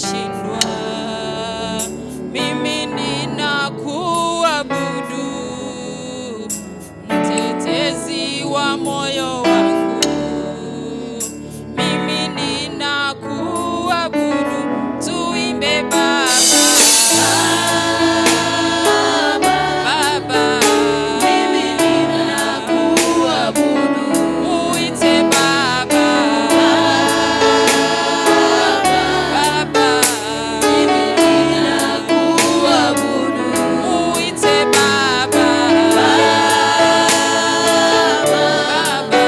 Usiyeshindwa, mimi ninakuabudu, mtetezi wa moyo wangu, mimi ninakuabudu. Tuimbe Baba, Baba, Mimi ninakuabudu. Muite Baba, Baba, Mimi ninakuabudu. Muite Baba, Baba,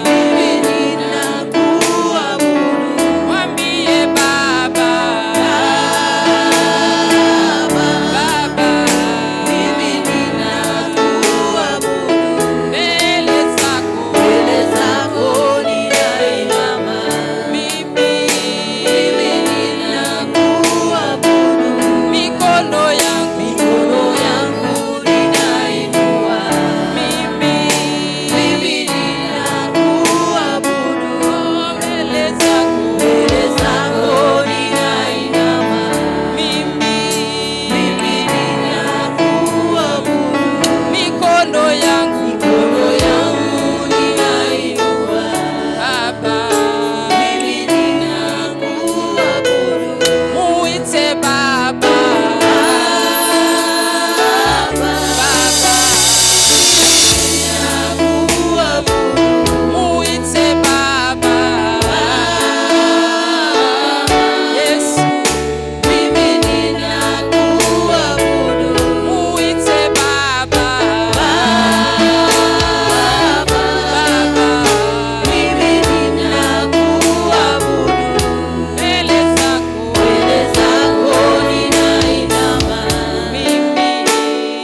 Mimi ninakuabudu. Mwambie Baba, Baba, Mimi ninakuabudu. Mbele zako, Mbele zako ninainama. Mimi, Mimi ninakuabudu. Mikono yangu, Mikono yangu ninainua. Mimi, Mimi ninakuabudu. Mbele zako, Mbele zako ninainama. Mimi, Mimi ninakuabudu. Mikono yangu, Mikono yangu ninainua. Baba, Mimi ninakuabudu. Muite Baba, Baba, Baba, ninakuabudu. Muite Baba, Yesu, Mimi ninakuabudu. Muite Baba, Baba, Baba, mimi ninakuabudu. Mbele zako, Mbele zako ninainama. Mimi,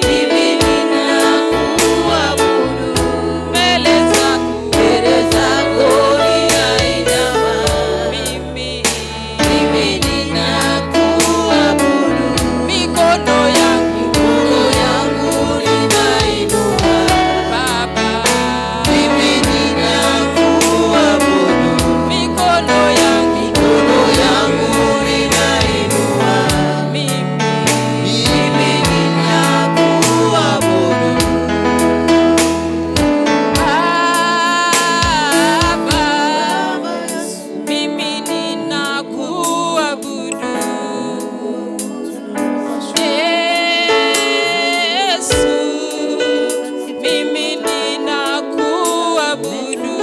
Mimi ninakuabudu. Mbele zako, Mbele zako ninainama. Mimi, Mimi ninakuabudu. Mikono yangu, Mikono yangu ninainua. Baba, Mimi ninakuabudu. Mikono yangu, Mikono yangu ninainua. Mimi, Mimi ninakuabudu. Baba, mimi ninakuabudu. Yesu, mimi ninakuabudu.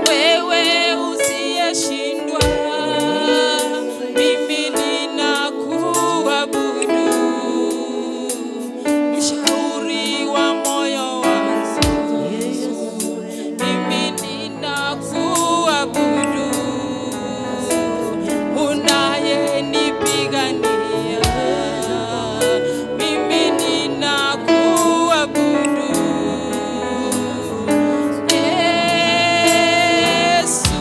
Wewe usiyeshindwa, mimi ninakuabudu. Mshauri wa moyo wangu, mimi ninakuabudu. Unayenipigania, mimi ninakuabudu. Yesu,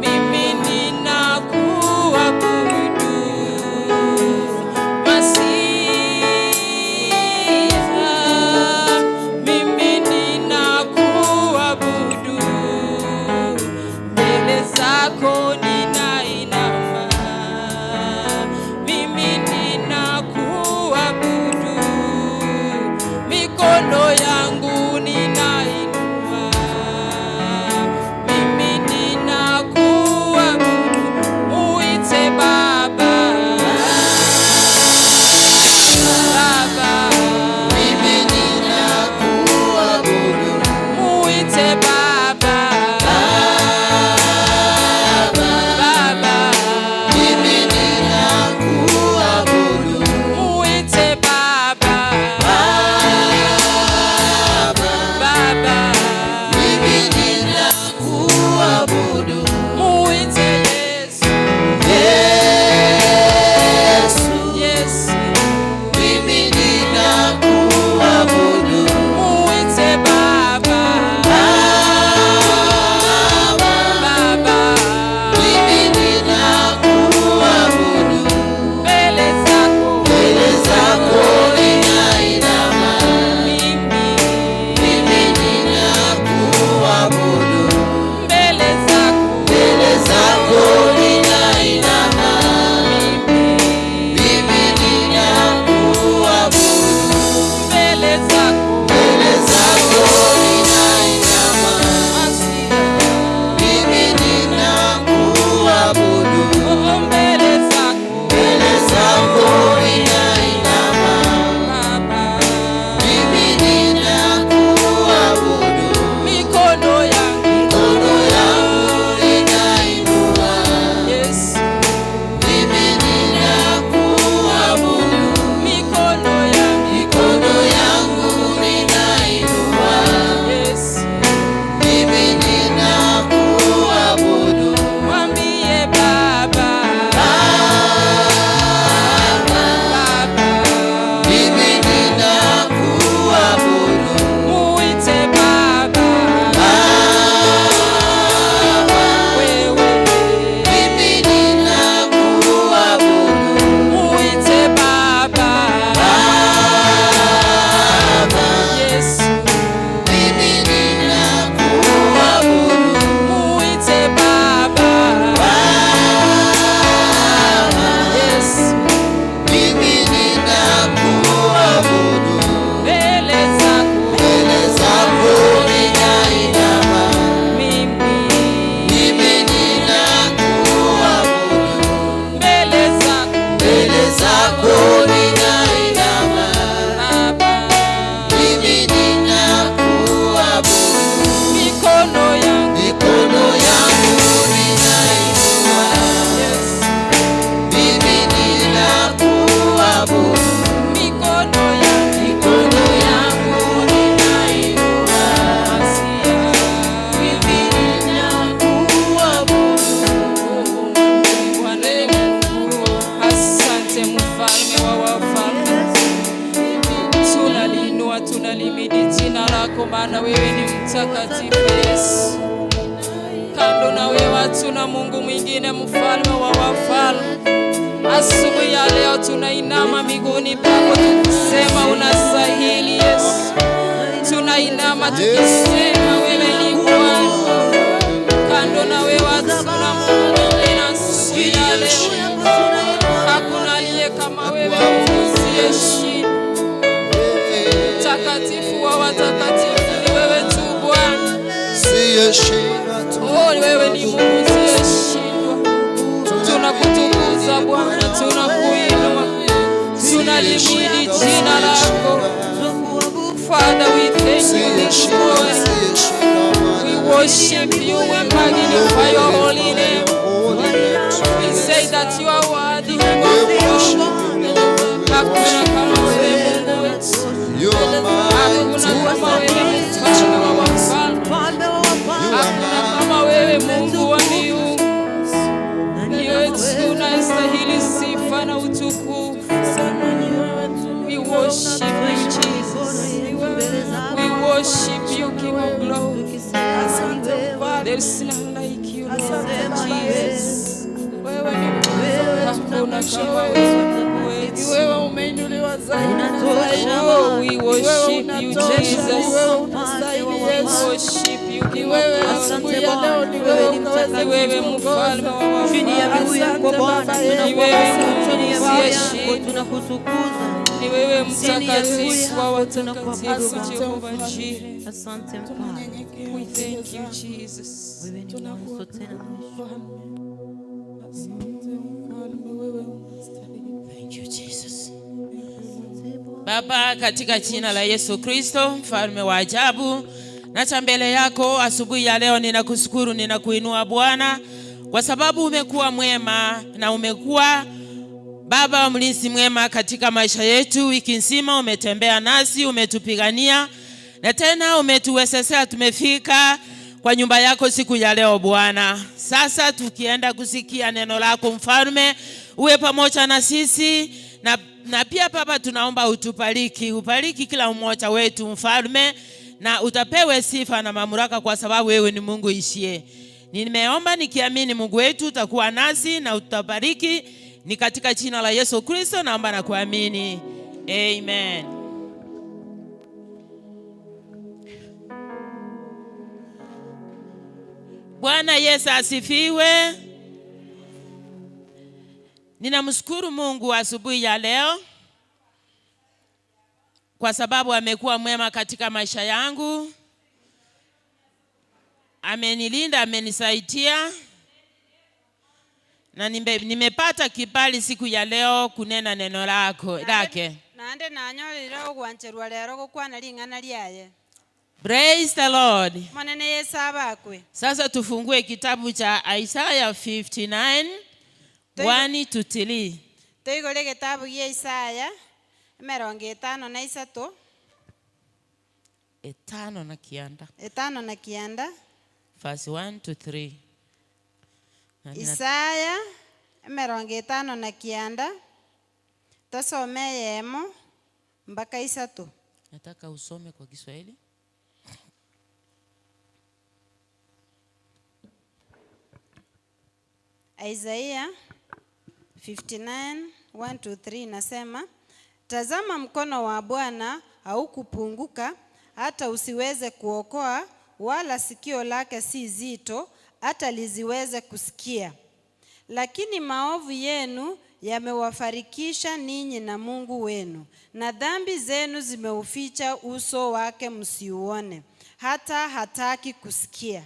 mimi ninakuabudu. Masia, mimi ninakuabudu. Mbele zako ninainama, mimi ninakuabudu. Mikono yangu ninainua, mimi ninakuabudu. Muite Baba, Baba, Mimi ninakuabudu. Muite Baba, Baba, Mimi ninakuabudu. Muite Baba, Baba, Mimi ninakuabudu. Muite Yesu, Yesu, Yesu, mimi ninakuabudu. Muite Baba, Baba, Mimi ninakuabudu. Mbele zako, Mbele zako ninainama. Mimi, Mimi ninakuabudu. Mtakatifu Yesu. Kando na wewe hatuna Mungu mwingine, mfalme wa wafalme. Asubuhi ya leo tunainama miguuni pako tukisema unastahili Yesu. Tunainama tukisema wewe ni Bwana. Kando na wewe hatuna Mungu mwingine asubuhi ya leo. Hakuna aliye kama wewe, Mungu usiyeshinda. Mtakatifu wa watakatifu ni wewe tu Bwana. Oh, wewe ni Mungu usiyeshindwa. Tunakutukuza Bwana, tunakuinua, tunalihimidi jina lako. Father, we thank you this morning. We worship you, we magnify your holy name. We say that you are worthy, King of glory. Hakuna kama wewe Mungu wetu. Hakuna kama wewe mfalme wa wafalme. Hakuna kama wewe Mungu wa miungu. Ni wewe tu unastahili sifa na utukufu. We worship you, Jesus. We worship you, King of glory. There is none like you, Lord Jesus. Hakuna kama wewe Mungu wetu. Wewe umeinuliwa zaidi na zaidi. Oh, we worship you, Jesus. Wewe unastahili We Yesu. worship you, King of Wewe glory. asubuhi ya leo ni wewe unaweza Ni wewe mfalme wa Chini ya wafalme. miguu yako Bwana, Ni wewe Mungu usiyeshindwa. tunakutukuza. Ni wewe Chini ya miguu mtakatifu wa yako watakatifu, tunakuabudu. Jehova Jireh. Asante Mfalme. We thank you, Jesus. Wewe ni mwanzo tena mwisho. Asante mfalme, wewe unastahili. Thank you, Jesus. Baba, katika jina la Yesu Kristo, mfalme wa ajabu, naja mbele yako asubuhi ya leo, ninakushukuru, ninakuinua Bwana, kwa sababu umekuwa mwema na umekuwa Baba wa mlinzi mwema katika maisha yetu. Wiki nzima umetembea nasi, umetupigania na tena umetuwezesha tumefika kwa nyumba yako siku ya leo Bwana. Sasa tukienda kusikia neno lako mfalme, uwe pamoja na sisi na pia Baba, tunaomba utubariki, ubariki kila mmoja wetu mfalme, na utapewe sifa na mamlaka kwa sababu wewe ni Mungu ishie. Nimeomba nikiamini Mungu wetu utakuwa nasi na utabariki. Ni katika jina la Yesu Kristo naomba na kuamini. Amen. Bwana Yesu asifiwe. Ninamshukuru Mungu asubuhi ya leo kwa sababu amekuwa mwema katika maisha yangu. Amenilinda, amenisaidia na nimepata kibali siku ya leo kunena neno lako lake. Naende nanyorire ogwancherwa rero gokwana ring'ana riaye. Praise the Lord. Monene Yesu abakwe. Sasa tufungue kitabu cha Isaiah 59 1 to 3. Toigore getabu gia Isaya 53. 59. 59. Verse 1 to 3. Isaya 59 tosome yemo mpaka 3. Nataka usome kwa Kiswahili. Isaiah 59 1 to 3 nasema, tazama mkono wa Bwana haukupunguka hata usiweze kuokoa, wala sikio lake si zito hata lisiweze kusikia. Lakini maovu yenu yamewafarikisha ninyi na Mungu wenu, na dhambi zenu zimeuficha uso wake msiuone, hata hataki kusikia.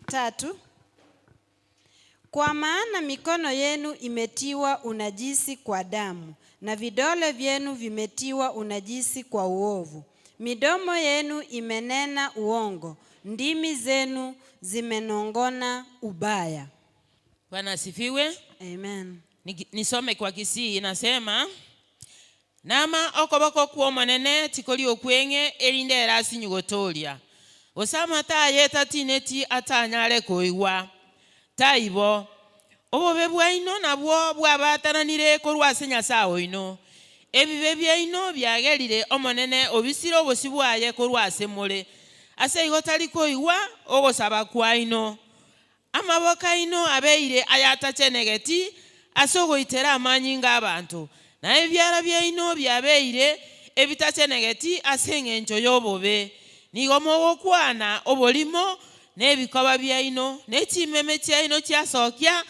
3. Kwa maana mikono yenu imetiwa unajisi kwa damu, na vidole vyenu vimetiwa unajisi kwa uovu. Midomo yenu imenena uongo, ndimi zenu zimenongona ubaya. Bwana asifiwe. Amen. Nisome kwa Kisii inasema, nama okoboko kwomonene tikori okweng'e erinde erasinyu gotoria osama taye tatineti atanyare koigwa taibo obobe bwaino nabwo bwabatananire korwa ase Nyasaye oino ebibe byaino byagerire omonene obisire obosi bwaye korwa ase more. Ase igo tari koigwa ogosaba kwaino. Amaboko aino abeire ayatachenegeti ase ogoitera amanyinga abanto. Na ebiara biaino biabeire ebitachenegeti ase eng'encho y'obobe. Nigo mogokwana oborimo na ebikoba biaino na echimeme chiaino chiasokia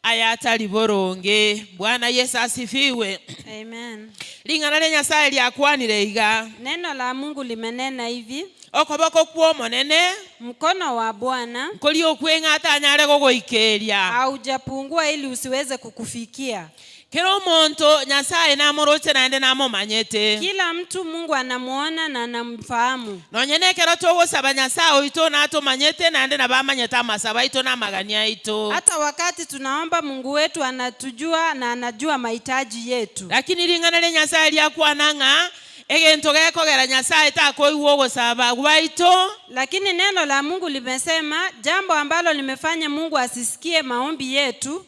ayatari boronge. Bwana Yesu asifiwe. Amen. Ling'ana ria Nyasaye liakwanire iga. Neno la Mungu limenena hivi. Okoboko kw'omonene Mkono wa Bwana nkori okweng'a atanyare gogoikeria. haujapungua ili usiweze kukufikia. Kero omonto Nyasaye namoroche naende namomanyete. Kila mtu Mungu anamuona na anamfahamu. Nonye nekero togosaba Nyasaye oito natomanyete naende nabamanyete amasabo aito na amagani aito. Hata wakati tunaomba Mungu wetu anatujua na anajua mahitaji yetu. Lakini ring'ana ria Nyasaye riakwana ng'a egento gekogera Nyasaye takoigwa ogosaba gwaito. Lakini neno la Mungu limesema jambo ambalo limefanya Mungu asisikie maombi yetu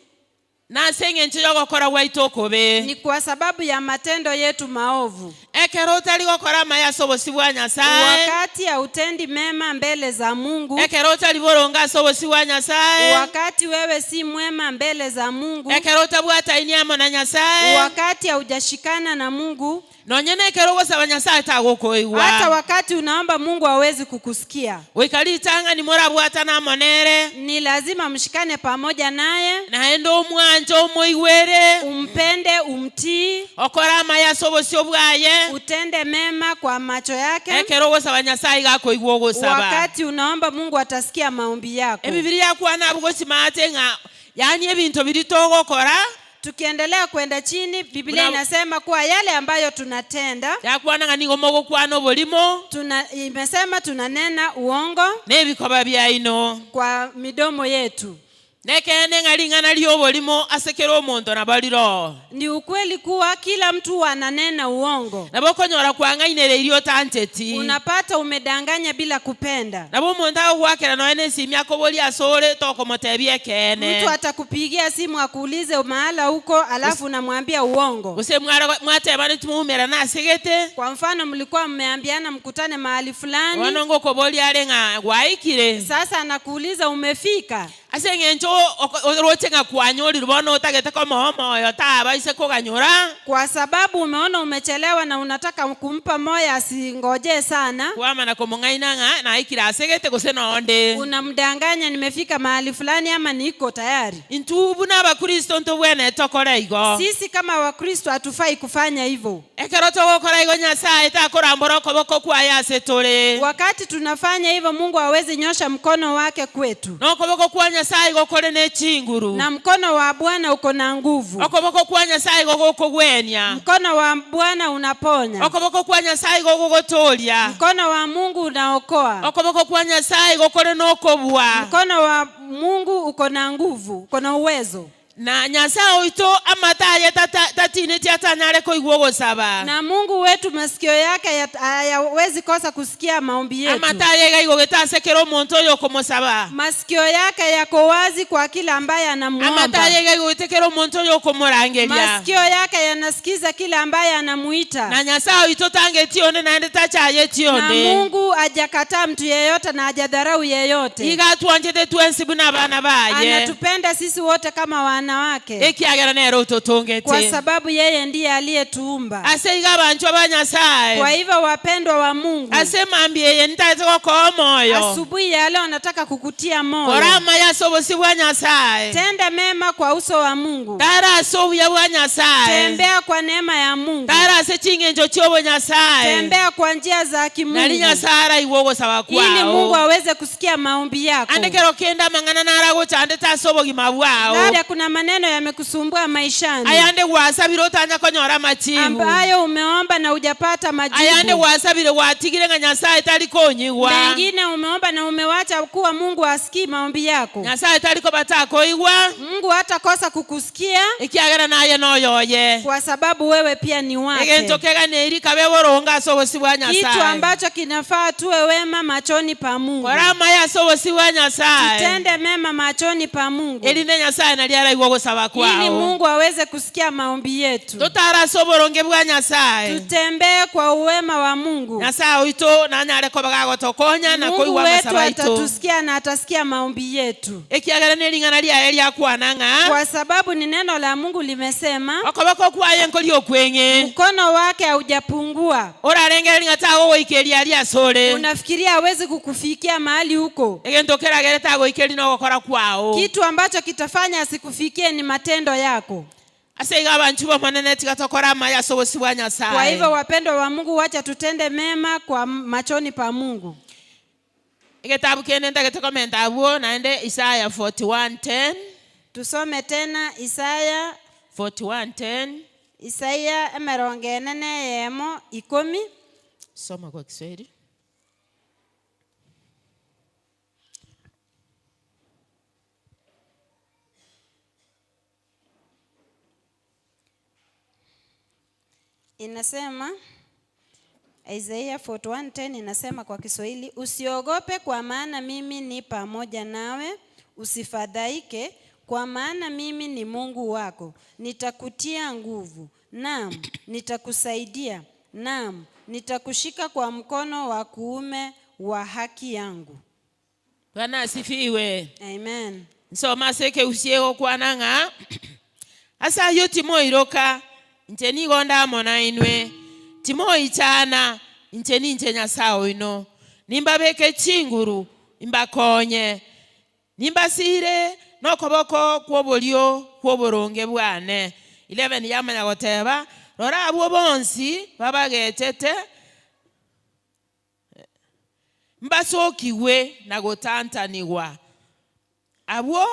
nase eng'encho yogokora gwaito okobe. Ni kwa sababu ya matendo yetu maovu. Ekero otari gokora amaya ase obosi bwa Nyasaye. Wakati hautendi mema mbele za Mungu. Ekero otari boronga ase obosi bwa Nyasaye. Wakati wewe si mwema mbele za Mungu. Ekero otabwataini amo na Nyasaye. Wakati haujashikana na Mungu. Nonye nekero ogosaba Nyasaye tagokoigwa. Hata wakati unaomba Mungu hawezi kukusikia. Goika ritang'ani morabwatana amo nere. Ni lazima mshikane pamoja naye. Naende omwanche omoigwere. Umpende, umtii. Okore amaya ase obosio bwaye. Utende mema kwa macho yake. Ekero ogosaba Nyasaye gakoigwa ogosaba. Wakati unaomba Mungu atasikia maombi yako. Ebibiri yakwana abugosimate ng'a yani ebinto biri togokora. Tukiendelea kwenda chini, Biblia inasema kuwa yale ambayo tunatenda, yakwana nigo mogokwana oborimo, imesema tunanena uongo n'ebikoba byaino kwa midomo yetu. Nekene ng'a ring'ana rioborimo ase kera omonto nabariro. Ni ukweli kuwa kila mtu ananena uongo. Nabo okonyora kwang'ainereirie otanteti. Unapata umedanganya bila kupenda. Nabo omonto agogwakera noe na esimi akoboria ase ore tokomotebia ekene. Mtu atakupigia simu akuulize mahala huko alafu unamwambia uongo. Gose mwatebane tumuumera nasigete. Kwa mfano mlikuwa mmeambiana mkutane mahali fulani. Bono ngokoboria are ng'a gwaikire. Sasa anakuuliza umefika. Ase eng'encho oroche ng'a kwanyorire bono otagete komoa omoyo tabaise koganyora. Kwa sababu umeona umechelewa na unataka kumpa moyo asingojee sana. Kwamana komong'aina ng'a naikire asegete gose nonde. Unamdanganya nimefika mahali fulani ama niko tayari. Intubu n'abakristo ntobwene tokora igo. Sisi kama Wakristo hatufai kufanya hivyo. Ekero togokora igo Nyasaye takorambora okoboko kwaye ase tore. Wakati tunafanya hivyo Mungu hawezi nyosha mkono wake kwetu. Nokoboko kwa Nyasaye gokore nechinguru. Na mkono wa Bwana uko na nguvu. Okoboko kwa Nyasaye gogokogwenia. Mkono wa Bwana unaponya. Okoboko kwa Nyasaye gogogotoria. Mkono wa Mungu unaokoa. Okoboko kwa Nyasaye gokore nokobua. Mkono wa Mungu uko na nguvu, uko na uwezo. Na Nyasaye oito amataye tatineti atanyare koigwa ogosaba. Na Mungu wetu masikio yake hayawezi kosa kusikia maombi yetu. Amataye gaigogete ase kera omonto oyo okomosaba. Masikio yake yako wazi kwa kila ambaye anamuomba. Amataye gaigogete kera omonto oyo okomorangeria. Masikio yake yanasikiza kila ambaye anamuita. Na Nyasaye oito tangeti onde naende tachayeti Na onde. Mungu hajakataa mtu yeyote na hajadharau yeyote. Iga twanchete twensi buna abana baye. Anatupenda sisi wote kama wanawake. Ekiagera nero utotongete. Kwa sababu yeye ndiye aliyetuumba. Ase iga bantu ba Nyasaye. Kwa hivyo wapendwa wa Mungu. Ase mambie nitaze gokoa moyo. Asubuhi ya leo nataka kukutia moyo. Korama ya sobosi bwa Nyasaye. Tenda mema kwa uso wa Mungu. Tara sobuya bwa Nyasaye. Tembea kwa neema ya Mungu. Tara se chingenjo chiobo Nyasaye. Tembea kwa njia za kimungu. Nali Nyasaye araiwogo sawa kwao. Ili Mungu aweze kusikia maombi yako. Andekero kenda mang'ana naragocha ande tasobogima bwao. Labda kuna maneno yamekusumbua maishani. Ayande gwasabire otanya konyora machibu. Ambayo umeomba na hujapata majibu. Ayande gwasabire gwatigire nga Nyasaye tari konyiwa. Mengine umeomba na umewacha kuwa Mungu asikii maombi yako. Nyasaye tari kobatakoigwa. Mungu hatakosa kukusikia. Ekiagera naye noyoye. Kwa sababu wewe pia ni wake. Egento keganeri kabe boronga ase obosi bwa Nyasaye. Kitu ambacho kinafaa tuwe wema machoni pa Mungu. Kora amaya ase obosi bwa Nyasaye. Tutende mema machoni pa Mungu. Erinde Nyasaye nari araiwa Nyasaye aigwe gosaba ili kwao. Mungu aweze kusikia maombi yetu. Totara ase oboronge bwa Nyasaye. Tutembee kwa uwema wa Mungu. Nyasaye oito nanyare koba gagotokonya na Mungu koigwa wetu amasaba aito. atatusikia na atasikia maombi yetu, Ekiagera nering'ana riaye riakwana ng'a kwa sababu ni neno la Mungu limesema, okoboko kwaye nkori okweng'e. Mkono wake haujapungua. Orarengere ng'a tagogoikeria riasore. Unafikiria hawezi kukufikia mahali huko? Egento keragere tagoikeri nogokora kwao. Kitu ambacho kitafanya asikufikie ni matendo yako. Ase iga abanchu bomonene tiga tokora amaya ase obosi bwa Kwa Nyasaye. hivyo, wapendwa wa Mungu, wacha tutende mema kwa machoni pa Mungu. Egetabu kende ntagete komenta abwo naende Isaya 41:10. Tusome tena Isaya. 41:10. Isaya 41:10. Soma kwa Kiswahili. Inasema, Isaiah 41:10 inasema kwa Kiswahili, usiogope kwa maana mimi ni pamoja nawe, usifadhaike kwa maana mimi ni Mungu wako. Nitakutia nguvu, naam, nitakusaidia, naam, nitakushika kwa mkono wa kuume wa haki yangu. Bwana asifiwe. Amen. Nsoma ase ekeusie gokwana ng'a ase aywo timoiroka inche nigo ndamona inwe timoichana inche ninche Nyasaye oino nimbabeke chinguru imbakonye nimbasire nokoboko kwobolio kwoboronge bwane. 11 yamanya goteba rora abwo bonsi babagechete mbasokiwe na gotantaniwa abwo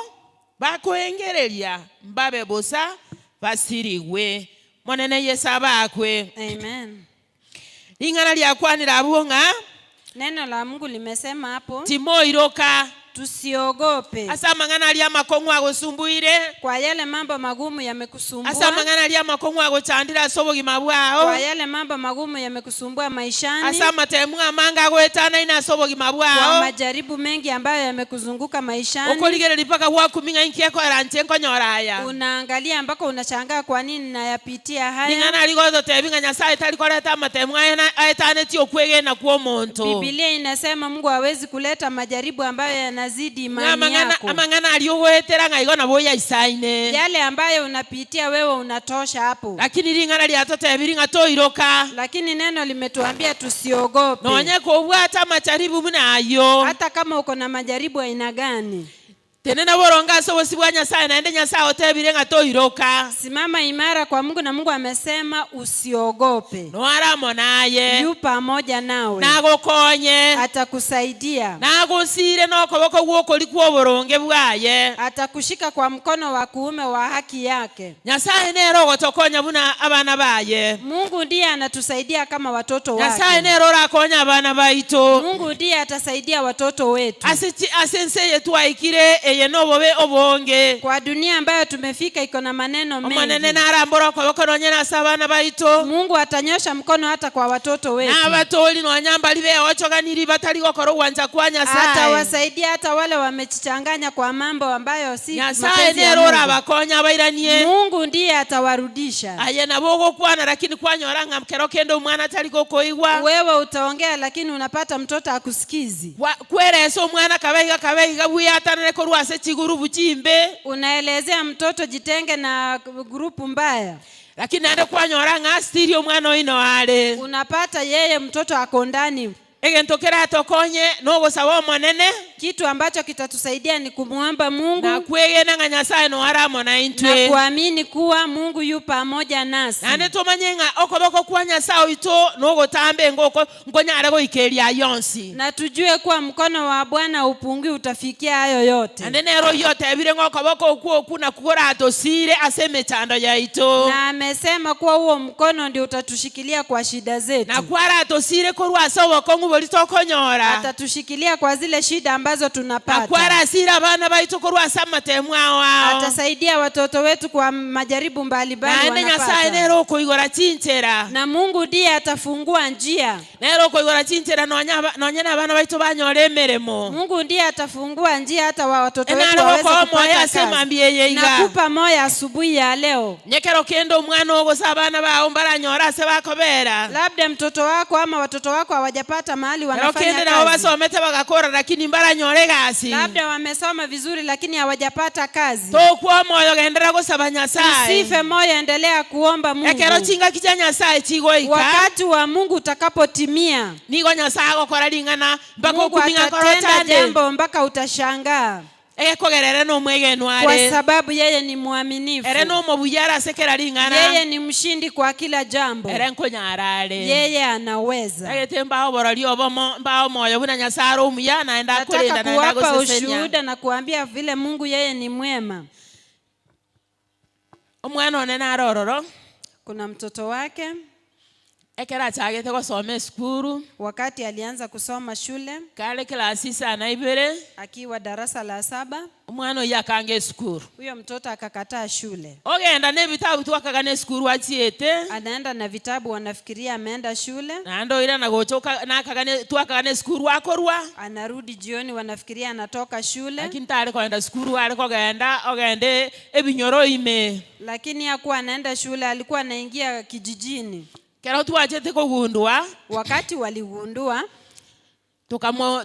bakoengereria mbabe bosa basirigwe monene Yesu abakwe. Amen. Ring'ana riakwanira abwo ng'a Neno la Mungu limesema hapo, timoiroka tusiogope ase amang'ana aria amakong'u agosumbuire, kwa yale mambo magumu ase yamekusumbua, amang'ana aria amakong'u agochandire ase obogima bwao, kwa yale mambo magumu yamekusumbua maishani, ase amatemu amange agoetanaine ase obogima kwa bwao, majaribu mengi ambayo yamekuzunguka maishani. Okorigereria mpaka gwakuming'a inki ekora nche nkonyora aya. Unaangalia mpaka unashangaa kwa nini nayapitia haya. Ring'ana rigototebi ng'a Nyasaye tarikoreta amatemu aetanetie okwegena kwa omonto. Biblia inasema Mungu hawezi kuleta majaribu ambayo yanazidi imani Amang'ana yako. Amang'ana aria ogoetera ng'a igo nabo yaisaine. Yale ambayo unapitia wewe unatosha hapo. Lakini ring'ana riatotebiri ng'a toiroka. Lakini neno limetuambia tusiogope. Nonye kobwata amacharibu buna ayo. Hata kama uko na majaribu aina gani. Tenena boronga ase obosi bwa Nyasaye naende Nyasaye otebire ng'a toiroka. Simama imara kwa Mungu na Mungu amesema usiogope. Noaramo naye. Yu pamoja nawe. Nagokonye. Atakusaidia. Nagosire nokoboko gwokori kwa oboronge bwaye. Atakushika kwa mkono wa kuume wa haki yake. Nyasaye nero ogotokonya buna abana baye. Mungu ndiye anatusaidia kama watoto Nyasaye wake. nero orakonya abana baito. Mungu ndiye atasaidia watoto wetu. Ase ase ense eye twaikire eye nobobe obonge. Kwa dunia ambayo tumefika iko na maneno Omonene mengi. narambora okoboko nonye nase abana baito. Mungu atanyosha mkono hata kwa watoto wetu. N'abatori nonya mbari beochoganiri batari gokora ogwancha kwa Nyasaye. Atawasaidia hata wale wamejichanganya kwa mambo ambayo si Nyasaye mapenzi ya nero Mungu. orabakonya abairanie. Mungu ndiye atawarudisha. Aye nabo ogokwana lakini kwanyora ng'a kero kende omwana tari gokoigwa. Wewe utaongea lakini unapata mtoto akusikizi. Kweresa omwana kabaiga kabaiga bwiatanere korwa ase chigurubu chimbe. Unaelezea mtoto jitenge na grupu mbaya. Lakini naende kwanyora ng'a stiri omwana oino are. Unapata yeye mtoto ako ndani. Egento keratokonye nogosaba omonene. Kitu ambacho kitatusaidia ni kumwomba Mungu na kwegena ng'a Nyasaye noaramo na na intwe. Kuamini kuwa Mungu yu pamoja nasi. Naende tomanye ng'a okoboko kwa Nyasaye oito nogotambe ngoko nkonyare goikeria yonsi. Na tujue kuwa mkono wa Bwana upungui utafikia hayo yote. Naende nero oyio otebire ng'a okoboko okwo okwo nakwo koratosire ase emechando yaito. Na amesema kuwa huo mkono ndio utatushikilia kwa shida zetu. Nakwo aratosire korwa ase obokong'u bori tokonyora. Atatushikilia kwa zile shida ambazo ambazo tunapata. Akwarasira abana baitu korwa ase amatemu ao ao. Atasaidia watoto wetu kwa majaribu mbalimbali Naende Nyasaye wanapata. nere okoigora chinchera. Na Mungu ndiye atafungua njia. Nere okoigora chinchera nonya na abana baitu banyora emeremo. Mungu ndiye atafungua njia hata wa watoto wetu Enare waweze gokoa moyo kupata ase kazi. mambia eye iga. Nakupa moyo asubuhi ya leo. Nyekero kende omwana ogose abana bao mbaranyora ase bakobera. Labda mtoto wako ama watoto wako hawajapata mahali Kero wanafanya kende nabo kazi. basomete bagakora lakini mbaranyora egasi. Labda wamesoma vizuri lakini hawajapata kazi. Tokwa moyo gendera gosaba Nyasaye. Usife moyo, endelea kuomba Mungu. Ekero chingaki chia Nyasaye chigoika. Wakati wa Mungu utakapotimia, Nigo Nyasaye agokora ring'ana mpaka Mungu okuminga nkoro atatenda chande. jambo mpaka utashangaa, Egekogerere nomwegenwa kwa are. sababu yeye ni mwaminifu. Ere nomobuya ase kera ring'ana. Yeye ni mshindi kwa kila jambo. Ere nkonyara are. Yeye anaweza. Egete mbao borori obomo mbao moyo buna Nyasaye are omuya naende akorenda Nataka naende kuwapa agosesenia. ushuhuda na kuambia vile Mungu yeye ni mwema. Omwana one nare ororo. Kuna mtoto wake Ekero achagete gosoma esukuru. wakati alianza kusoma shule Kare class isana ibere. akiwa darasa la 7, Omwana oyo akanga esukuru. huyo mtoto akakataa shule. Ogenda na ebitabu twakagana esukuru achiete. Anaenda na vitabu, wanafikiria ameenda shule. Naende oira nagocha nakagana twakagana esukuru akorwa. Anarudi jioni, wanafikiria anatoka shule, Lakini tare kogenda sukuru are kogenda ogende ebinyoro ime. lakini hakuwa anaenda shule, alikuwa anaingia kijijini. Kero twachete kogundua. Wakati waligundua,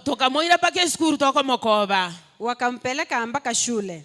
Tukamoira mpaka esukuru tokomokoba. wakampeleka mpaka shule.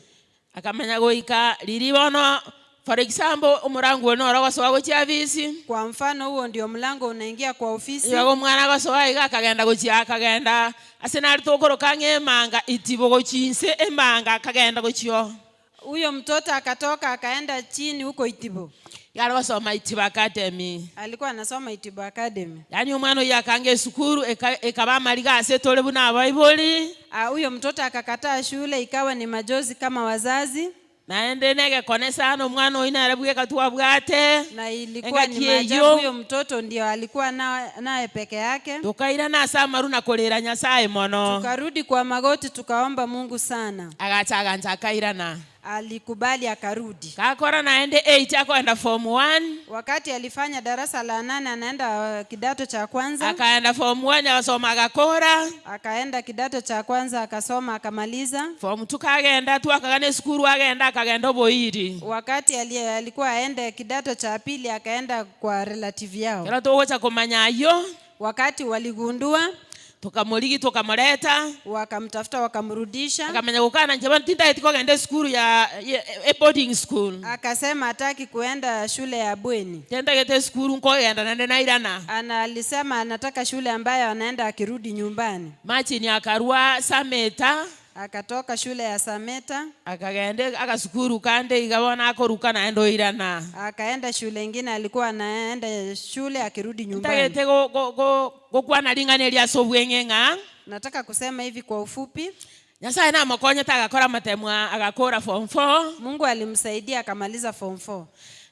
Akamanya goika riri bono for example omorango one oro gosoa gochia ofisi. Kwa mfano, huo ndio mlango unaingia kwa ofisi. Igo omwana gosoa iga akagenda gochia akagenda ase nari tokoroka ng'a emanga itibo gochinse emanga akagenda gochio. Huyo mtoto akatoka akaenda chini huko Itibo. Yari gosoma Itibo Academy. Alikuwa anasoma Itibo Academy. Yaani omwana oyo akanga esukuru ekaba amariga ase tore buna abaibori. Huyo mtoto akakataa shule, ikawa ni majozi kama wazazi. Naende negekone sana omwana oyo nere bweka twabwate. Na ilikuwa ni Engaki maajabu, eyo. huyo mtoto ndio alikuwa naye peke yake. Tukairana ase amaru na korera Nyasaye mono. Tukarudi kwa magoti tukaomba Mungu sana. Agacha agancha akairana. Alikubali akarudi. Kakora naende 8 akoenda form 1. Wakati alifanya darasa la 8 anaenda kidato cha kwanza. Akaenda form 1 akasoma agakora. Akaenda kidato cha kwanza akasoma akamaliza. Form 2 kagenda tu akagana esukuru agenda akagenda oboiri. Wakati alikuwa aende kidato cha pili akaenda kwa relative yao. Kero togocha kumanya ayo. Wakati waligundua, Tukamurigi tukamureta. Wakamtafuta wakamrudisha. Akamenya gukana nje tinda kogenda esukuru ya boarding school. Akasema hataki kuenda shule ya bweni. Tendagete esukuru nkogenda nende nairana. Ana alisema anataka shule ambayo anaenda akirudi nyumbani. Machini akarua Sameta. Akatoka shule ya Sameta. Akagende akasukuru kande igabona akoruka naende oirana. Akaenda shule nyingine, alikuwa anaenda shule akirudi nyumbani. Ntagete gokwana ring'ana eria ase obweng'e ng'a. Nataka kusema hivi kwa ufupi. Nyasaye namokonyete agakora matemu agakora form 4. Mungu alimsaidia akamaliza form 4.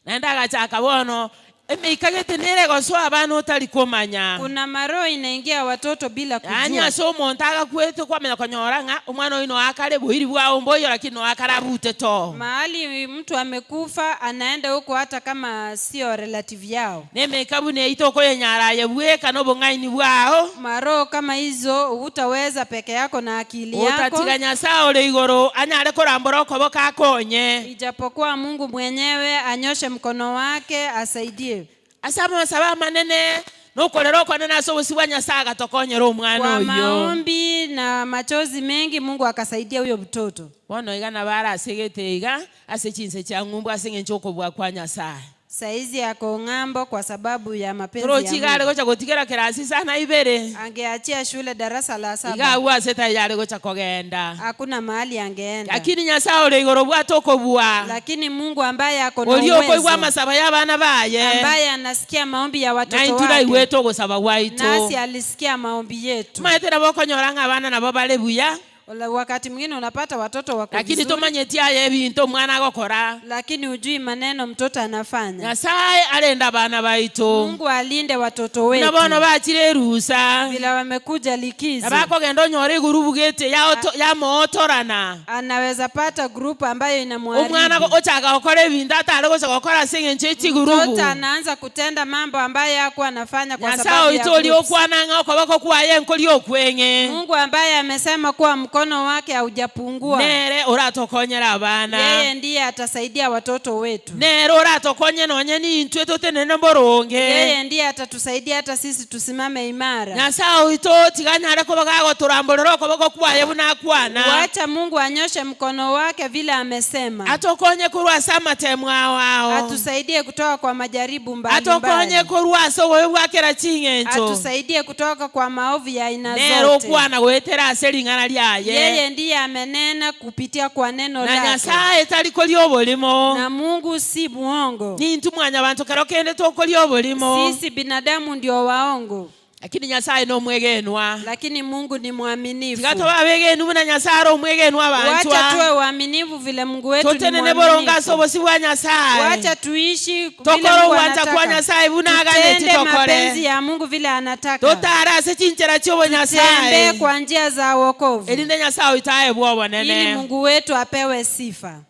Naende agachaka bono emeikagete nere gosoa abana otari komanya. Kuna maroho inaingia watoto bila Yaani kujua. ase omonto agakwete kwamenya konyora ng'a omwana oyo noakare boiri bwao mboyo lakini noakare abute to. Mahali mtu amekufa anaenda huko hata kama sio relative yao. Nemeika buna eito okoyenyara bweka nobong'aini bwao. Maroho kama hizo hutaweza peke yako na akili yako. Otatiga Nyasaye ore igoro anyare korambora okoboko akonye. Ijapokuwa Mungu mwenyewe anyoshe mkono wake asaidie. Ase amasaba amanene nokorera okonene ase obosi bwa Nyasaye agatokonyera omwana Kwa oyo. maombi na machozi mengi Mungu akasaidia huyo mtoto. Bono iga nabo arasegete iga ase chinse chia ng'umbu ase eng'encho okobua kwa Nyasaye. Saizi yako ng'ambo kwa sababu ya mapenzi ya Torochi iga are Mungu. gocha gotigera kerasi sana ibere. Angeachia shule darasa la Iga 7. agwo ase tayari gocha kogenda. Hakuna mahali angeenda. Lakini Nyasaye ore igoro bwate okobua. Lakini Mungu ambaye ako na Oria okoigwa uwezo, amasaba ya abana baye. ambaye anasikia maombi ya watoto Na intwe wake, naigwete ogosaba gwaito. nasi alisikia maombi yetu. Maete nabo okonyora ng'a abana nabo bare buya. Wakati mwingine unapata watoto wako lakini vizuri, tomanyeti aye ebinto omwana agokora. Lakini hujui maneno mtoto anafanya. Nyasaye arenda abana baitu. Mungu alinde watoto Buna wetu bono bachire erusa vile wamekuja likizo. nabakogenda onyora egurubu gete yamootorana. Anaweza pata grupu ambayo Omwana inamwharibu. Ochaka gokora ebinto atare gocha gokora ase eng'encho echigurubu. Mtoto anaanza kutenda mambo ambayo hakuwa anafanya kwa Nyasaye sababu ya oito ori groups. okwana ng'a okoboko kwaye nkori okweng'e. Mungu ambaye amesema kuwa mkono wake haujapungua, Nere oratokonyera abana. Yeye ndiye atasaidia watoto wetu. Nere oratokonye nonye nintwe totenene mboronge. Yeye ndiye atatusaidia hata sisi tusimame imara. Nyasaye oito tiganyare koba gagotoramborera okoboko kwaye buna akwana. Wacha Mungu anyoshe mkono wake vile amesema, Atokonye korwa ase amatemu ao ao. Atusaidie kutoka kwa majaribu Atokonye mbalimbali, korwa ase obobe bwakera ching'encho. Atusaidie kutoka kwa maovu ya aina Nere zote. okwana gwetera ase ring'ana riaye. Yeye ndiye amenena kupitia kwa neno Na lake, Nyasaye tari koria oborimo. Na Mungu si muongo. Nintu mwanya bantu kero kende tokoria oborimo. Sisi binadamu ndio waongo, Lakini Nyasaye nomwegenwa. Lakini Mungu ni mwaminifu. Tiga toba abegenu buna Nyasaye ari omwegenwa Wacha tuwe abantwa. waaminifu vile Mungu wetu ni Totenene boronga ase mwaminifu. obosi bwa Nyasaye. Wacha tuishi vile Tokora Mungu obwancha kwa anataka. Nyasaye buna aganeti Tutende mapenzi tokore. ya Mungu vile anataka. Totare ase chinchera chiobo Tembee Nyasaye. kwa njia za wokovu Erinde Nyasaye oitae bwa ili obonene. Mungu wetu apewe sifa.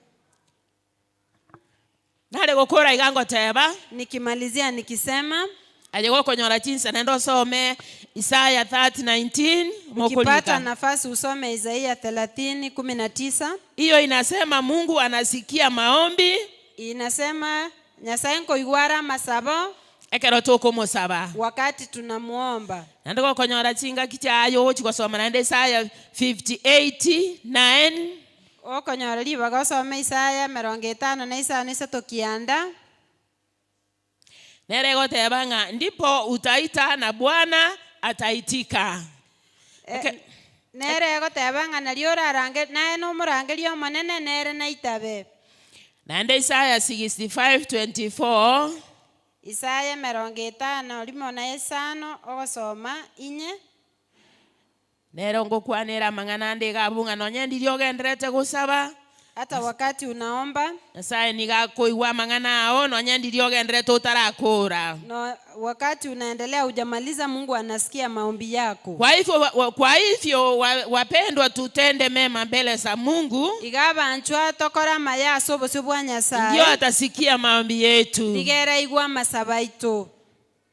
Nare gokora iga ngoteba. Nikimalizia nikisema, Aye gokonyora chinsa nende osome Isaya 30:19 ukipata mokolika. Nafasi usome Isaia 30:19. Hiyo inasema Mungu anasikia maombi Inasema Nyasaye nkoigwara masabo ekero tokomosaba. Wakati tunamuomba. Naende gokonyora chingaki chiayo ogochi gosoma naende Isaya 58:9. Okonyora ribaga osome Isaya 53:9. Nere goteba ng'a ndipo utaita na Bwana ataitika. Eh, nere egoteba ng'a nario orarange naye nomorangeria omonene nere naitabe. Naende Isaya 65:24. Isaya 55:4. Nere ngokwanera amang'ana ande iga abwo ng'a nonye ndiria ogenderete gosaba. Hata wakati unaomba, Nyasaye niga akoigwa amang'ana ao nonye ndiria ogenderete otarakora. No, wakati unaendelea hujamaliza, Mungu anasikia maombi yako. Kwa hivyo wapendwa, tutende mema mbele za Mungu, Iga banchwa tokora amaya ase obosio bwa ndio Nyasaye, atasikia maombi yetu. Nigera igwa amasaba aitu.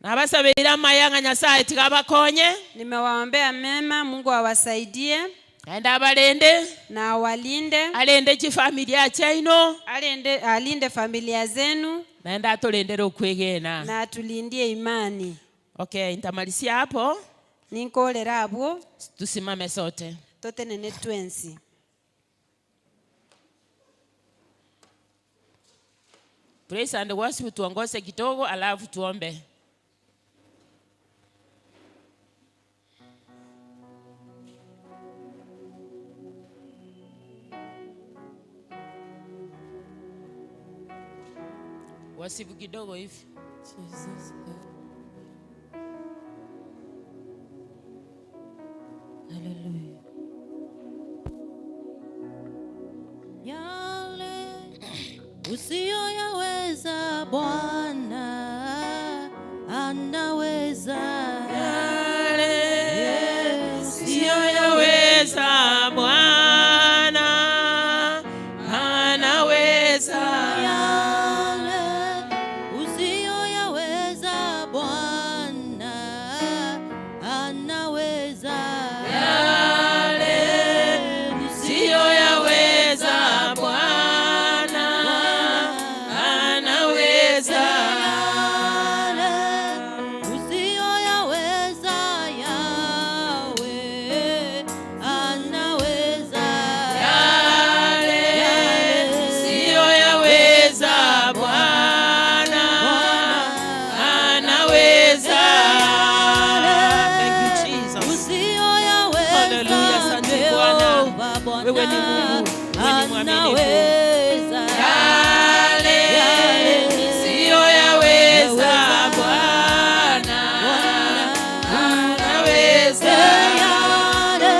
Nabasabeire amaya ng'a Nyasaye tigabakonye. Nimewaombea mema, Mungu awasaidie Naende abarende. Na awalinde. Arende chifamilia chiaino. Alinde, alinde familia zenu. Naende atorendere okwegena. Na atulindie imani. Okay, nitamalisia hapo. Ninkorera abwo. Tusimame sote. Totenene twensi. Praise and worship tuongoze kidogo alafu tuombe. Wasifu kidogo hivi. Jesus. Haleluya. Yale usiyoyaweza Bwana anaweza. Yale usiyoyaweza Bwana anaweza. Yale usiyoyaweza Bwana anaweza. Yale usiyoyaweza Bwana anaweza. Yale usiyoyaweza Yahweh anaweza. Yale usiyoyaweza Bwana anaweza. Thank you, Jesus. Usiyoyaweza Hallelujah, asante Bwana. Jehova Bwana Wewe ni Mungu, wewe ni mwaminifu. anaweza. Yale usiyoyaweza Bwana anaweza. Yale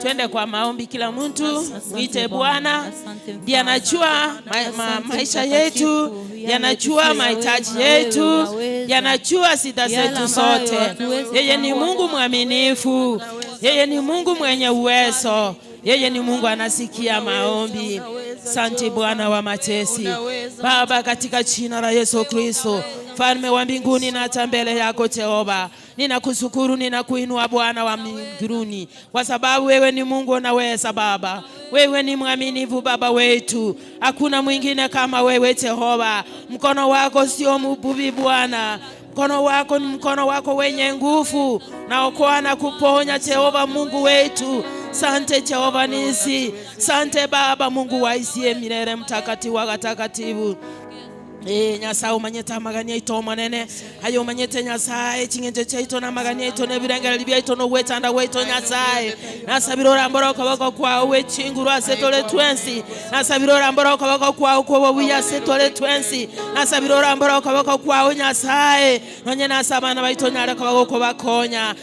Twende kwa maombi, kila mtu Asante mwite Bwana. Bwana, Asante ndiye Mfalme. anajua Asante maisha Mtakatifu. yetu, Yale yanajua tusiyoweza, mahitaji wewe yetu, unaweza. yanajua shida Yale zetu ambayo zote. hatuwezi Yeye ni kutambua. Mungu mwaminifu, yeye ni Mungu mwenye uwezo, yeye ni Mungu anasikia maombi. Asante Bwana wa majeshi. Baba, katika jina la Yesu Kristo, Mfalme wa mbinguni, naja mbele yako Jehova, ninakushukuru, ninakuinua Bwana wa mbinguni, kwa sababu wewe ni Mungu unaweza Baba, wewe ni mwaminifu Baba wetu, hakuna mwingine kama wewe Jehova. Mkono wako sio mfupi Bwana, mkono wako ni mkono wako wenye nguvu, naokoa na kuponya Jehova Mungu wetu. Sante Jehova Nisi, sante Baba Mungu waisiye milele, mtakatifu wa watakatifu. Nyasaye umanyete amagani aito omonene, aye umanyete Nyasaye ching'encho chiaito na amagani aito na ebirengereri biaito na ogwechanda gwaito Nyasaye. Nasabire orambore okoboko kwao gwechinguru ase tore twensi, nasabire orambore okoboko kwao kwobobuya ase tore twensi, nasabire orambore okoboko kwao Nyasaye nonye nase abana baito nyare koba gokobakonya.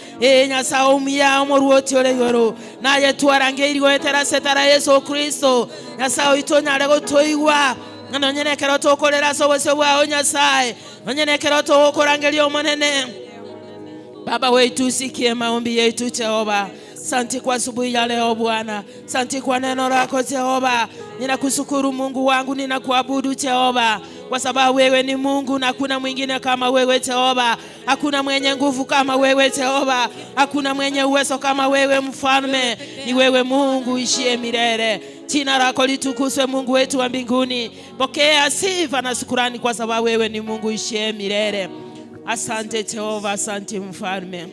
Nyasaye omuya omoruoti ore igoro, naye twarangeiri goetera ase tara Yesu Kristo. Nyasaye oito nyare gotoigwa, nonye nekero tokorera ase obosio bwao Nyasaye, nonye nekero togokorangeria omonene. Baba wetu, usikie maombi yetu Jehova. Santi kwa asubuhi ya leo Bwana, santi kwa neno lako Jehova. Ninakushukuru Mungu wangu, ninakuabudu Jehova, kwa sababu wewe ni Mungu na hakuna mwingine kama wewe Jehova. Hakuna mwenye nguvu kama wewe Jehova, hakuna mwenye uwezo kama wewe Mfalme. Ni wewe Mungu ishie milele. Jina lako litukuzwe Mungu wetu wa mbinguni. Pokea sifa na shukrani kwa sababu wewe ni Mungu ishie milele. Asante Jehova, asante Mfalme.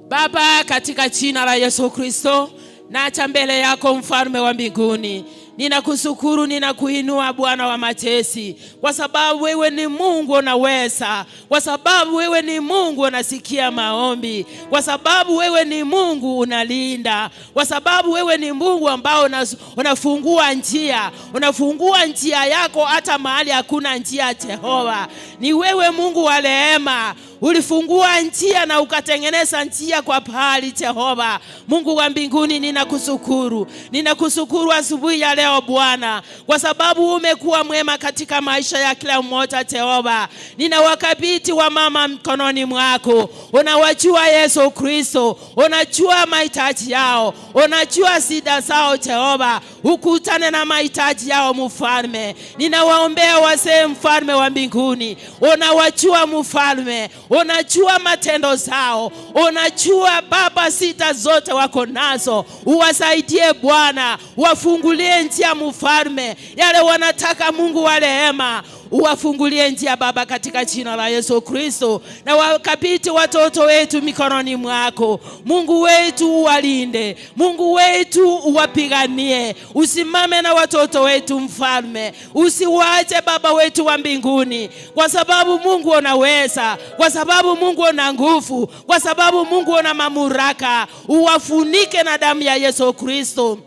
Baba, katika jina la Yesu Kristo, nacha mbele yako Mfalme wa mbinguni. Ninakushukuru, ninakuinua Bwana wa majeshi, kwa sababu wewe ni Mungu unaweza, kwa sababu wewe ni Mungu unasikia maombi, kwa sababu wewe ni Mungu unalinda, kwa sababu wewe ni Mungu ambao unafungua njia, unafungua njia yako hata mahali hakuna njia. Jehova, ni wewe Mungu wa rehema, ulifungua njia na ukatengeneza njia kwa pahali. Jehova Mungu wa mbinguni, ninakushukuru, ninakushukuru asubuhi ya leo Bwana, kwa sababu umekuwa mwema katika maisha ya kila mmoja. Jehova, ninawakabidhi wa mama mkononi mwako. Unawajua Yesu Kristo, unajua mahitaji yao, unajua shida zao. Jehova, ukutane na mahitaji yao Mfalme. Ninawaombea wazee, Mfalme wa mbinguni, unawajua Mfalme, unajua matendo zao, unajua Baba sita zote wako nazo. Uwasaidie Bwana, wafungulie njia Mfalme, yale wanataka Mungu wa rehema, uwafungulie njia Baba, katika jina la Yesu Kristo, na wakabidhi watoto wetu mikononi mwako. Mungu wetu uwalinde, Mungu wetu uwapiganie, usimame na watoto wetu Mfalme, usiwache Baba wetu wa mbinguni, kwa sababu Mungu unaweza, kwa sababu Mungu una nguvu, kwa sababu Mungu una mamlaka. Uwafunike na damu ya Yesu Kristo,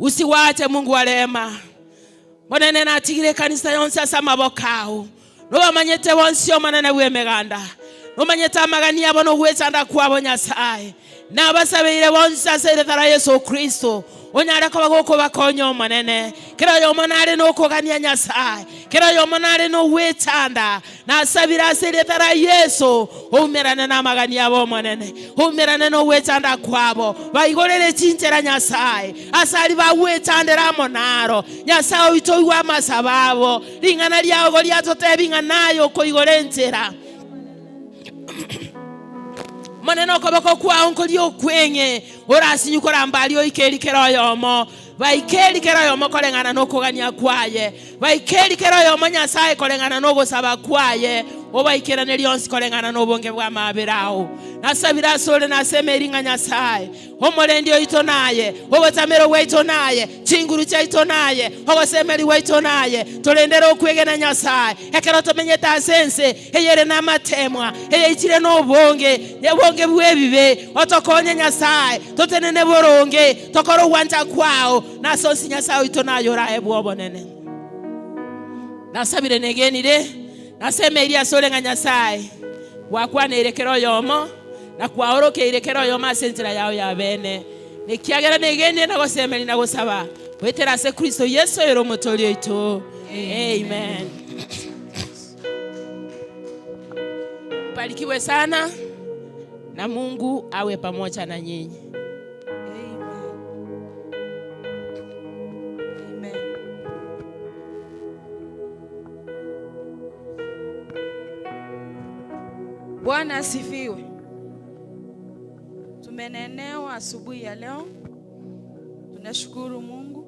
usiwache Mungu wa rehema. Monene natigire kanisa yonse ase amaboko ao, nobamanyete bonsi omonene bwa emeganda, nomanyete amagani abo nogwechanda kwabo Nyasaye. Nabasabeire bonsi ase eritha ra Yesu Kristo, onyare koba gokobakonya omonene. Kera oyomo nare nokogania Nyasaye, kera oyomo nare nogwechanda, nasabire ase eritha ra Yesu, oumerane na amagani abo omonene, oumerane nogwechanda kwabo, baigorere chinchera Nyasaye asari bagwechandera amo naro. Nyasaye oito oigwe amasabo abo, ring'ana riago riatotebing'a naye okoigora enchera monene okoboko kwao nkori okweng'e orasinyu korambari oikeri kera oyomo, baikeri kera oyomo koreng'ana nokogania kwaye, baikeri kera oyomo Nyasaye koreng'ana nogosaba kwaye, obaikerane rionsi koreng'ana nobonge bwa mabera ao. Nasabira asore nasemeri ng'a Nyasaye omorendi oito naye, obotamero bwaito naye, chinguru chaito naye, obosemeri bwaito naye, torendere okwegena Nyasaye ekero tomenyete ase ense eyere namatemwa, eyeichire nobonge ebonge bwebibe, otokonye Nyasaye totenene boronge tokore ogwancha kwao nasonsi Nyasaye oito naye orae bwobonene. Nasabire negenire nasemeiri asore ng'a Nyasaye gwakwaneire kero oyomo Na kwaorokeire kero yo masentera yao ya bene. Nikiagera negende na gosemeri na gosaba. Wetera se Kristo Yesu ero motori oito. Amen. Barikiwe sana na Mungu awe pamoja na nyinyi. Amen. Amen. Bwana asifiwe. Tumenenewa asubuhi ya leo. Tunashukuru Mungu.